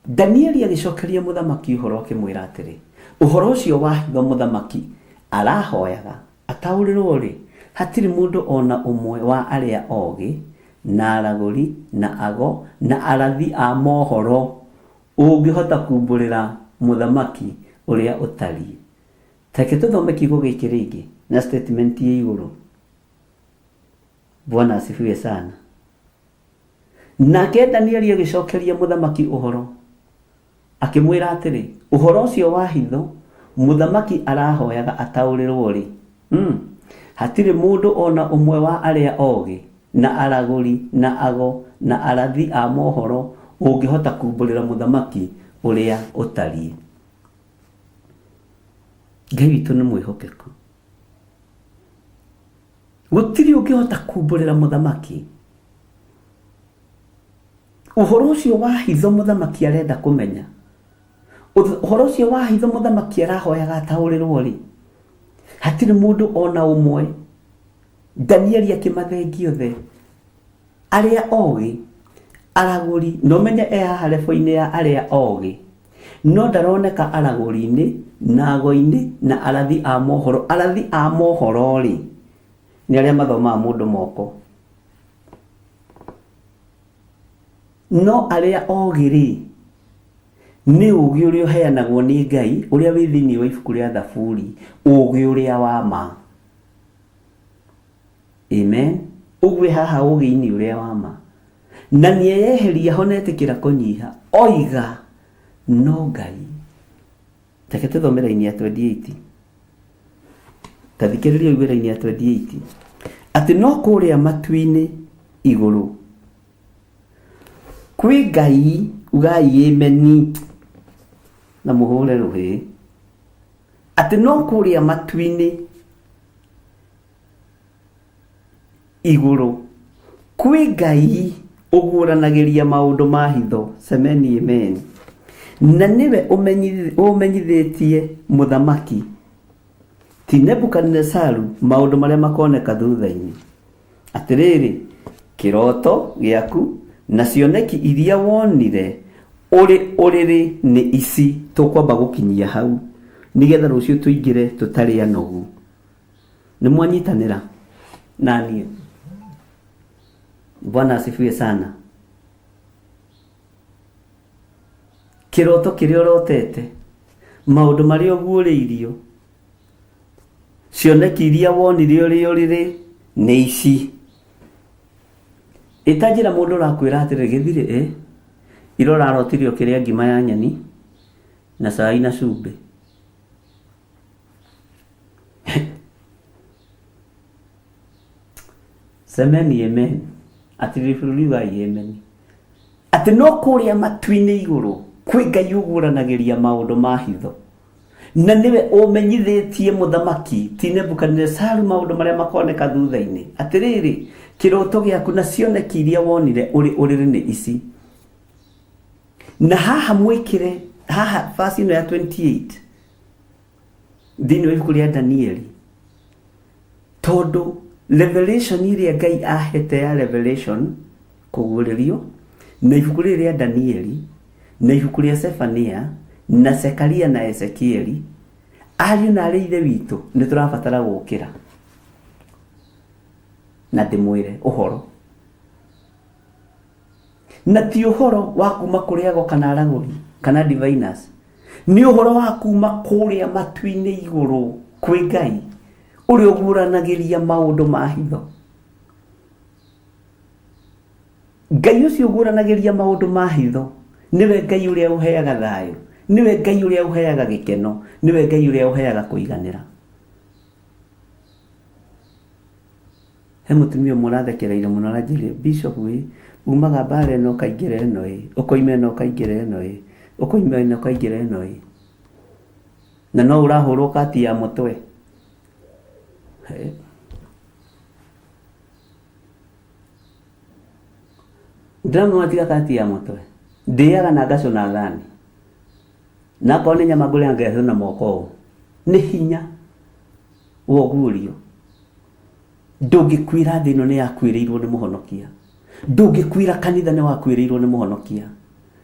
Danieli agĩcokeria mũthamaki ũhoro akĩmwĩra atĩrĩ, Ũhoro ũcio wa hitho mũthamaki arahoyaga ataũrĩrwo-rĩ, hatirĩ mũndũ o na ũmwe wa arĩa ogĩ, na aragũri, na ago, na arathi a mohoro ũngĩhota kumbũrĩra mũthamaki ũrĩa ũtariĩ. Ta reke tũthome kiugo gĩkĩ rĩngĩ na statement ĩ igũrũ. Bwana asifiwe sana. Nake Danieli agĩcokeria mũthamaki ũhoro, akĩmwĩra atĩrĩ, Ũhoro ũcio wa hitho mũthamaki arahoyaga ataũrĩrwo-rĩ, hatirĩ mũndũ o na ũmwe wa arĩa ogĩ, na aragũri, na ago, na arathi a mohoro ũngĩhota kumbũrĩra mũthamaki ũrĩa ũtariĩ. Ngai witũ nĩ mwĩhokeku. Gũtirĩ ũngĩhota kumbũrĩra mũthamaki. Ũhoro ũcio wa hitho mũthamaki arenda kũmenya. Ũhoro ũcio wa hitho mũthamaki arahoyaga ataũrĩrwo rĩ, hatirĩ mũndũ ona ũmwe. Danieli akĩmathengia othe arĩa ogĩ aragũri na ũmenye e haha lebo-inĩ ya arĩa ogĩ no ndaroneka aragũri-inĩ na ago-inĩ na arathi a mohoro. Arathi a mohoro rĩ nĩ arĩa mathomaga mũndũ moko, no arĩa ogĩ rĩ nĩ ũgĩ ũrĩa ũheanagwo nĩ Ngai ũrĩa wĩ thĩinĩ wa ibuku rĩa Thaburi, ũgĩ ũrĩa wa ma. Amen. Ũguo haha ũgĩ-inĩ ũrĩa wa ma, na nĩeyeheria ho na etĩkĩra kũnyiha, oiga no Ngai. Reke tũthome raini ya 28. Ta thikĩrĩria ũigue raini ya 28 atĩ no kũrĩa matu-inĩ igũrũ kwĩ Ngai, ugai ameni na mũhũre rũhĩ, atĩ no kũrĩa matu-inĩ igũrũ kwĩ Ngai ũguũranagĩria maũndũ ma hitho. Semeni amen. Na nĩwe ũmenyithĩtie mũthamaki ti Nebukadinesaru maũndũ marĩa makoneka thutha-inĩ. Atĩrĩrĩ, kĩroto gĩaku na cioneki iria wonire ũrĩ ũrĩrĩ nĩ ici. Tũkwamba gũkinyia hau nĩgetha rũciũ tũingĩre tũtarĩ anogu. Nĩ mwanyitanĩra na niĩ? Bwana asifiwe sana. Kĩroto kĩrĩa ũrotete, maũndũ marĩa ũguũrĩirio, cioneki iria wonire ũrĩ ũrĩrĩ nĩ ici. Ĩta njĩra mũndũ ũrakwĩra atĩrĩrĩ, gĩthirĩ ĩ ira ũrarotire ũkĩrĩa ngima ya nyeni na cai na cumbĩ. Semeni amen. Atĩrĩrĩ bũrũri ugai amen. Atĩ no kũrĩa matu-inĩ igũrũ kwĩ Ngai ũguũranagĩria maũndũ ma hitho, na nĩwe ũmenyithĩtie mũthamaki ti Nebukadinesaru maũndũ marĩa makoneka thutha-inĩ. Atĩrĩrĩ, kĩroto gĩaku na cioneki iria wonire ũrĩ ũrĩrĩ nĩ ici. Na haha mwĩkĩre haha verse ĩno ya 28 thĩinĩ wa ibuku rĩa Danieli, tondũ revelation ĩrĩa Ngai ahete ya revelation kũguũrĩrio na ibuku rĩrĩ rĩa Danieli na ibuku rĩa Sefania na Zekaria na Ezekieli, ariũ na arĩ ithe witũ nĩ tũrabatara gũkĩra na ndĩmwĩre ũhoro, na ti ũhoro wa kuma kũrĩ ago kana aragũri kana diviners, nĩ ũhoro wa kuma kũrĩa matu-inĩ igũrũ kwĩ Ngai ũrĩa ũguũranagĩria maũndũ ma hitho. Ngai ũcio ũguũranagĩria maũndũ ma hitho nĩwe Ngai ũrĩa ũheaga thayũ, nĩwe Ngai ũrĩa ũheaga gĩkeno, nĩwe Ngai ũrĩa ũheaga kũiganĩra. He mũtumia ũmwe ũrathekereire mũno aranjĩrire, Bishop ĩ, umaga mbara ĩno ũkaingĩra ĩno ĩ, ũkoima ĩno ũkaingĩra ĩno ĩ, ũkoima ĩno ũkaingĩra ĩno ĩ, na no ũrahũrwo kati ya mũtwe. Ndĩramwĩra tiga kati ya mũtwe, ndĩaga na ngacũna thani, na akorwo nĩ nyama ngũrĩa ngecũna moko ũũ. Nĩ hinya wa ũguũrio. Ndũngĩkuĩra thĩ ĩno nĩ yakuĩrĩirwo nĩ mũhonokia, ndũngĩkuĩra kanitha nĩ wakuĩrĩirwo nĩ mũhonokia,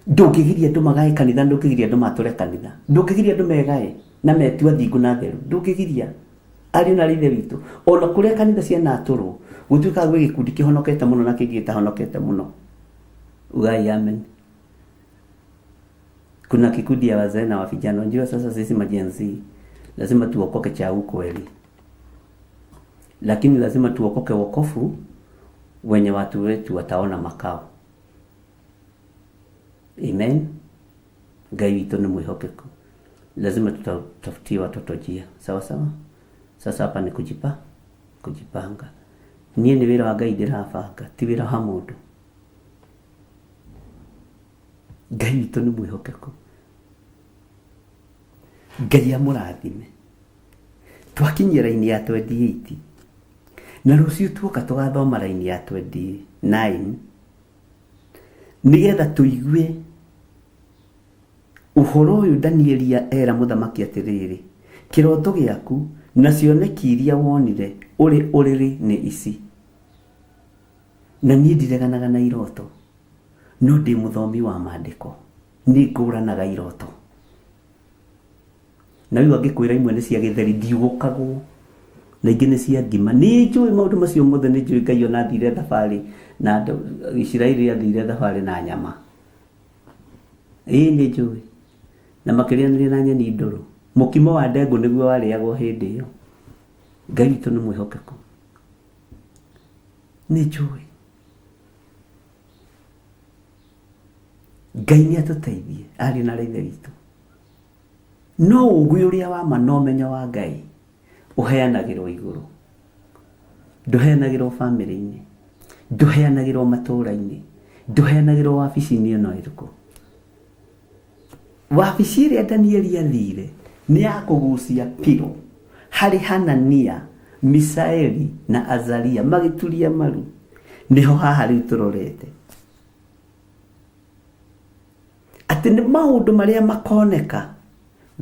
ndũngĩgiria andũ magae kanitha, ndũngĩgiria andũ matũre kanitha, ndũngĩgiria andũ megae na metue athingu na atheru, ndũngĩgiria. Ariũ na arĩ ithe witũ, ona kũrĩa kanitha cianatũrwo gũtuĩkaga gwĩ gĩkundi kĩhonokete mũno na kĩngĩ gĩtahonokete mũno. Ugai amen. Kuna kikundi ya wazee na wa vijana. Unajua sasa sisi ma Gen Z lazima tuokoke cha ukweli, lakini lazima tuokoke wokovu wenye watu wetu wataona makao. Amen. Ngai witũ nĩ mwĩhokeku, lazima tutafutie watoto njia sawa sawa. Sasa hapa ni kujipanga. Niĩ nĩ wĩra wa Ngai ndĩrabanga, ti wĩra wa mũndũ. Ngai witũ nĩ mwĩhokeku. Ngai amũrathime. Twakinyia raini ya 28 na rũciũ tuoka tũgathoma raini ya 29 nĩgetha tũigue ũhoro ũyũ Danieli era mũthamaki atĩrĩrĩ, Kĩroto gĩaku na cioneki iria wonire ũrĩ ũrĩrĩ nĩ ici. Na niĩ ndireganaga na iroto, no ndĩ mũthomi wa maandĩko, nĩ ngũranaga iroto. Na rĩu angĩkwĩra imwe nĩ cia gĩtheri ndiũgũkagwo, na ingĩ nĩ cia ngima. Nĩ njũĩ maũndũ macio mothe, nĩ njũĩ Ngai ona athire thabarĩ na andũ, Isiraeli athire thabarĩ na nyama. Ĩĩ nĩ njũĩ. Na makĩrĩanĩria na nyeni ndũrũ. Mũkimo wa ndengũ nĩguo warĩagwo hĩndĩ ĩyo. Ngai witũ nĩ mwĩhokeku. Nĩ njũĩ. Ngai nĩ atũteithie ariũ na aarĩ a Ithe witũ. No ũũgĩ ũrĩa wa ma na ũmenyo wa Ngai ũheanagĩrwo igũrũ. Ndũheanagĩrwo bamĩrĩ-inĩ, ndũheanagĩrwo matũũra-inĩ, ndũheanagĩrwo wabici-inĩ ona ĩrĩkũ. Wabici ĩrĩa Danieli athire nĩ ya kũgucia pillow harĩ Hanania, Mishaeli na Azaria magĩturia maru. Nĩho haha rĩu tũrorete. Atĩ nĩ maũndũ marĩa makoneka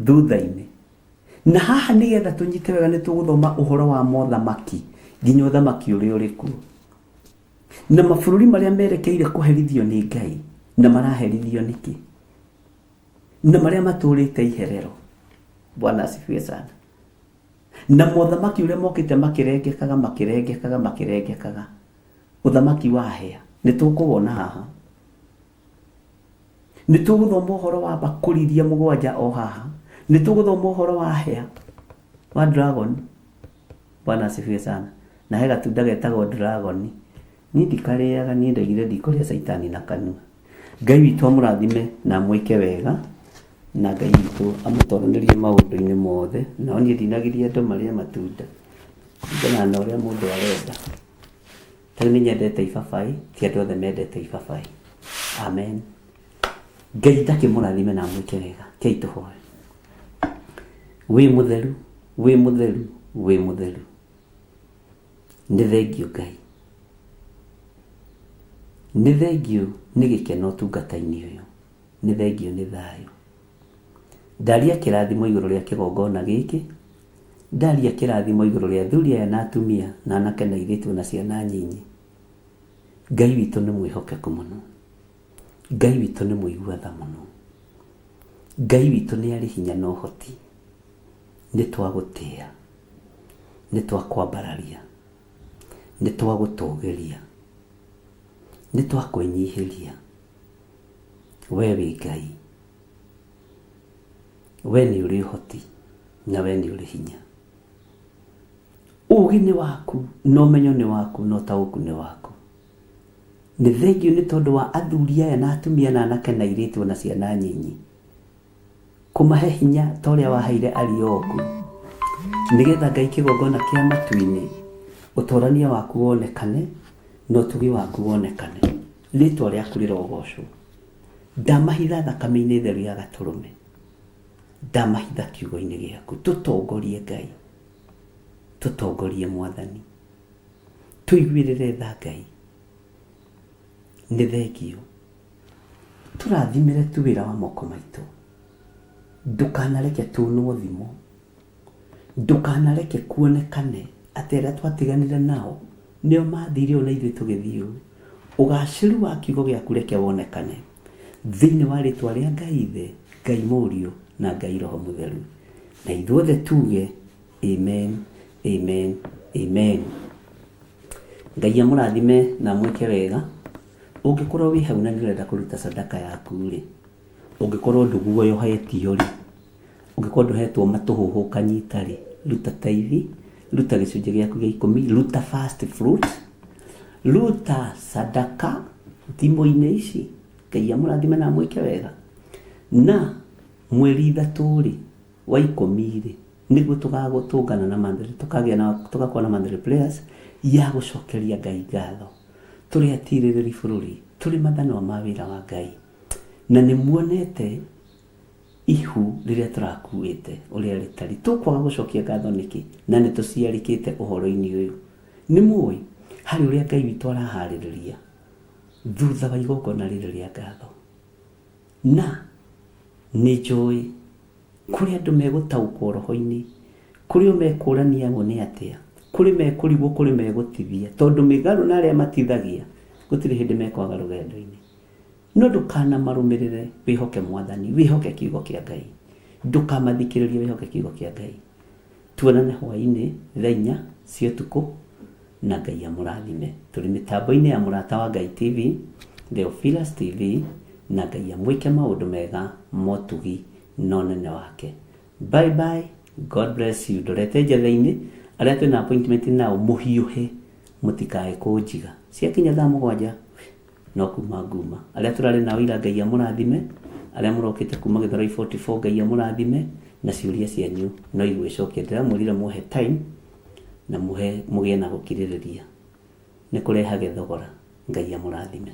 thutha-inĩ. Na haha nĩgetha tũnyite wega nĩ tũgũthoma ũhoro wa mothamaki nginya ũthamaki ũrĩa ũrĩ kuo. Na mabũrũri marĩa merekeire kũherithio nĩ Ngai na maraherithio nĩkĩ. Na marĩa matũrĩte iherero. Bwana asifiwe sana. Na mothamaki ũrĩa mokĩte makĩrengekaga makĩrengekaga makĩrengekaga. Ũthamaki wa hĩa nĩ tũkũwona haha. Nĩ tũgũthoma ũhoro wa mbakũri iria mũgwanja o haha. Nĩ tũgũthoma ũhoro wa hĩa wa dragon. Bwana asifiwe sana. Na he gatunda getagwo dragon. Niĩ ndikarĩaga, niĩ ndaigire ndikũrĩa caitani na kanua. Ngai witũ amũrathime na amwĩke wega, na Ngai witũ amũtoranĩrie maũndũ-inĩ mothe. No niĩ ndinagiria andũ marĩe matunda, kũringana na ũrĩa mũndũ arenda. Ta rĩu nĩ nyendete ibabaĩ, ti andũ othe mendete ibabaĩ. Amen. Ngai ndakĩmũrathime na amwĩke wega. Kei tũhoe. Wĩ mũtheru, wĩ mũtheru, wĩ mũtheru. Nĩ thengiũ Ngai. Nĩ thengiũ nĩ gĩkeno ũtungata-inĩ ũyũ. Nĩ thengiũ nĩ thayũ. Ndaria kĩrathimo igũrũ rĩa kĩgongona gĩkĩ. Ndaria kĩrathimo igũrũ rĩa athuri aya na atumia na anake na airĩtu na ciana nyinyi. Ngai witũ nĩ mwĩhokeku mũno. Ngai witũ nĩ mũigua tha mũno. Ngai witũ nĩ arĩ hinya na ũhoti. Nĩ twagũtĩa. Nĩ twakwambararia. Nĩ twagũtũgĩria. Nĩ twakwĩnyihĩria. We wĩ Ngai. We nĩ ũrĩ ũhoti na we nĩ ũrĩ hinya. Ũũgĩ nĩ waku na ũmenyo nĩ waku na ũtaũku nĩ waku. Nĩ thengiũ nĩ tondũ wa athuri aya na atumia na anake na airĩtu ona ciana nyinyi. Kũmahe hinya ta ũrĩa waheire Arioku. Nĩgetha Ngai kĩgongona kĩa matu-inĩ, ũtorania waku wonekane na ũtugi waku wonekane. Rĩtwa rĩaku rĩrogocwo. Ndamahitha thakame-inĩ theru ya gatũrũme. Ndamahitha kiugo-inĩ gĩaku. Tũtongorie Ngai. Tũtongorie Mwathani. Tũiguĩrĩre tha Ngai. Nĩ thengiũ. Tũrathimĩre tu wĩra wa moko maitũ. Ndũkanareke tunwo thimo. Ndũkanareke kuonekane atĩ arĩa twatiganire nao nĩo mathire ũũ na ithuĩ tũgĩthiĩ ũũ. Ũgacĩru wa kiugo gĩaku reke wonekane thĩinĩ wa rĩtwa rĩa Ngai Ithe, Ngai Mũriũ na Ngai Roho Mũtheru. Na ithuothe tuge amen, amen, amen. Ngai amũrathime na amwĩke wega. Ũngĩkorwo wĩ hau na nĩ ũrenda kũruta sadaka yaku rĩ, ũngĩkorwo ndũguoyohetio rĩ, ũngĩkorwo ndũhetwo matũhũhũ ũkanyita rĩ, ruta taithi, ruta gĩcunjĩ gĩaku gĩa ikũmi, ruta first fruit, ruta sadaka thimũ-inĩ ici. Ngai amũrathime na amwĩke wega. Na mweri ithatũ rĩ, wa ikũmi rĩ, nĩguo tũgagũtũngana na monthly, tũkagĩa na tũgakorwo na monthly prayers ya gũcokeria Ngai ngatho. Tũrĩ atirĩrĩri bũrũri, tũrĩ mathanwa ma wĩra wa Ngai. Na nĩ muonete ihu rĩrĩa tũrakuĩte ũrĩa rĩtari. Tũkwaga gũcokia ngatho nĩkĩ na nĩ tũciarĩkĩte ũhoro-inĩ ũyũ? Nĩ mũĩ harĩ ũrĩa Ngai witũ araharĩrĩria thutha wa igongona rĩrĩ rĩa ngatho. Na nĩ njũĩ kũrĩ andũ megũtaũkwo roho-inĩ. Kũrĩ o mekũrania ngo nĩ atĩa, kũrĩ mekũrigwo, kũrĩ megũtithia, tondũ mĩgarũ na arĩa matithagia gũtirĩ hĩndĩ mekwaga rũgendo-inĩ. No ndũkanamarũmĩrĩre, wĩhoke Mwathani, wĩhoke kiugo kĩa Ngai. Ndũkamathikĩrĩrie, wĩhoke kiugo kĩa Ngai. Tuonane hwaĩ-inĩ thaa inya cia ũtukũ na Ngai amũrathime. Tũrĩ mĩtambo-inĩ ya Mũrata wa Ngai TV, Theophilus TV, na Ngai amwĩke maũndũ mega, motugi na ũnene wake. Bye bye, God bless you. Ndorete njetha-inĩ, arĩa twĩna appointment nao mũhiũhe, mũtikae kũnjiga. Ciakinya thaa mũgwanja, no kuma nguma. Arĩa tũrarĩ nao ira Ngai amũrathime, arĩa mũrokĩte kuma Gĩthũrai 44 Ngai amũrathime, na ciũria cianyu no igwĩcokia. Ndĩramwĩrire muhe time na muhe mũgĩe na gũkirĩrĩria. Nĩ kũrehage thogora. Ngai amũrathime.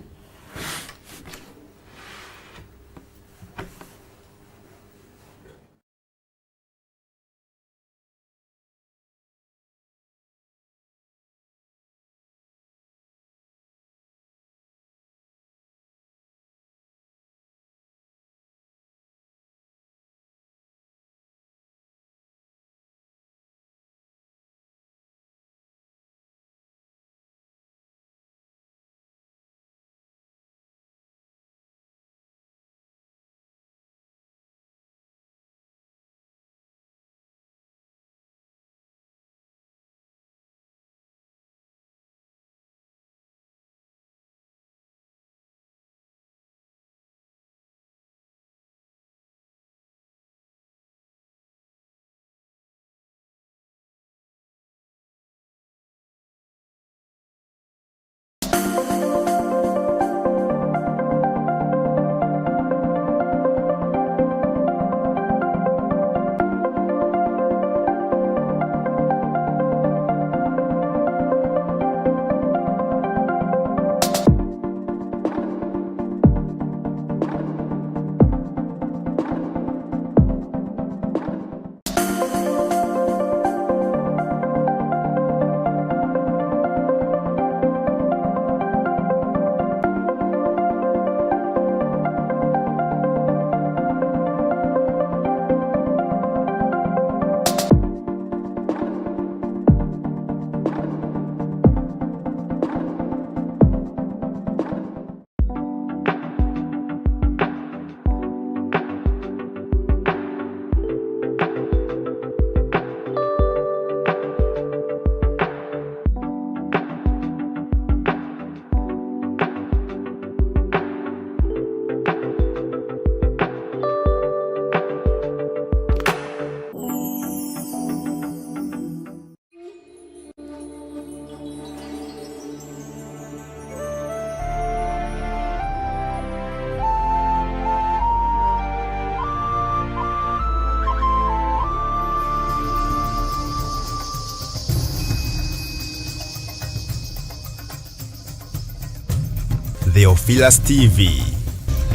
Theophilus TV,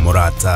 Mũrata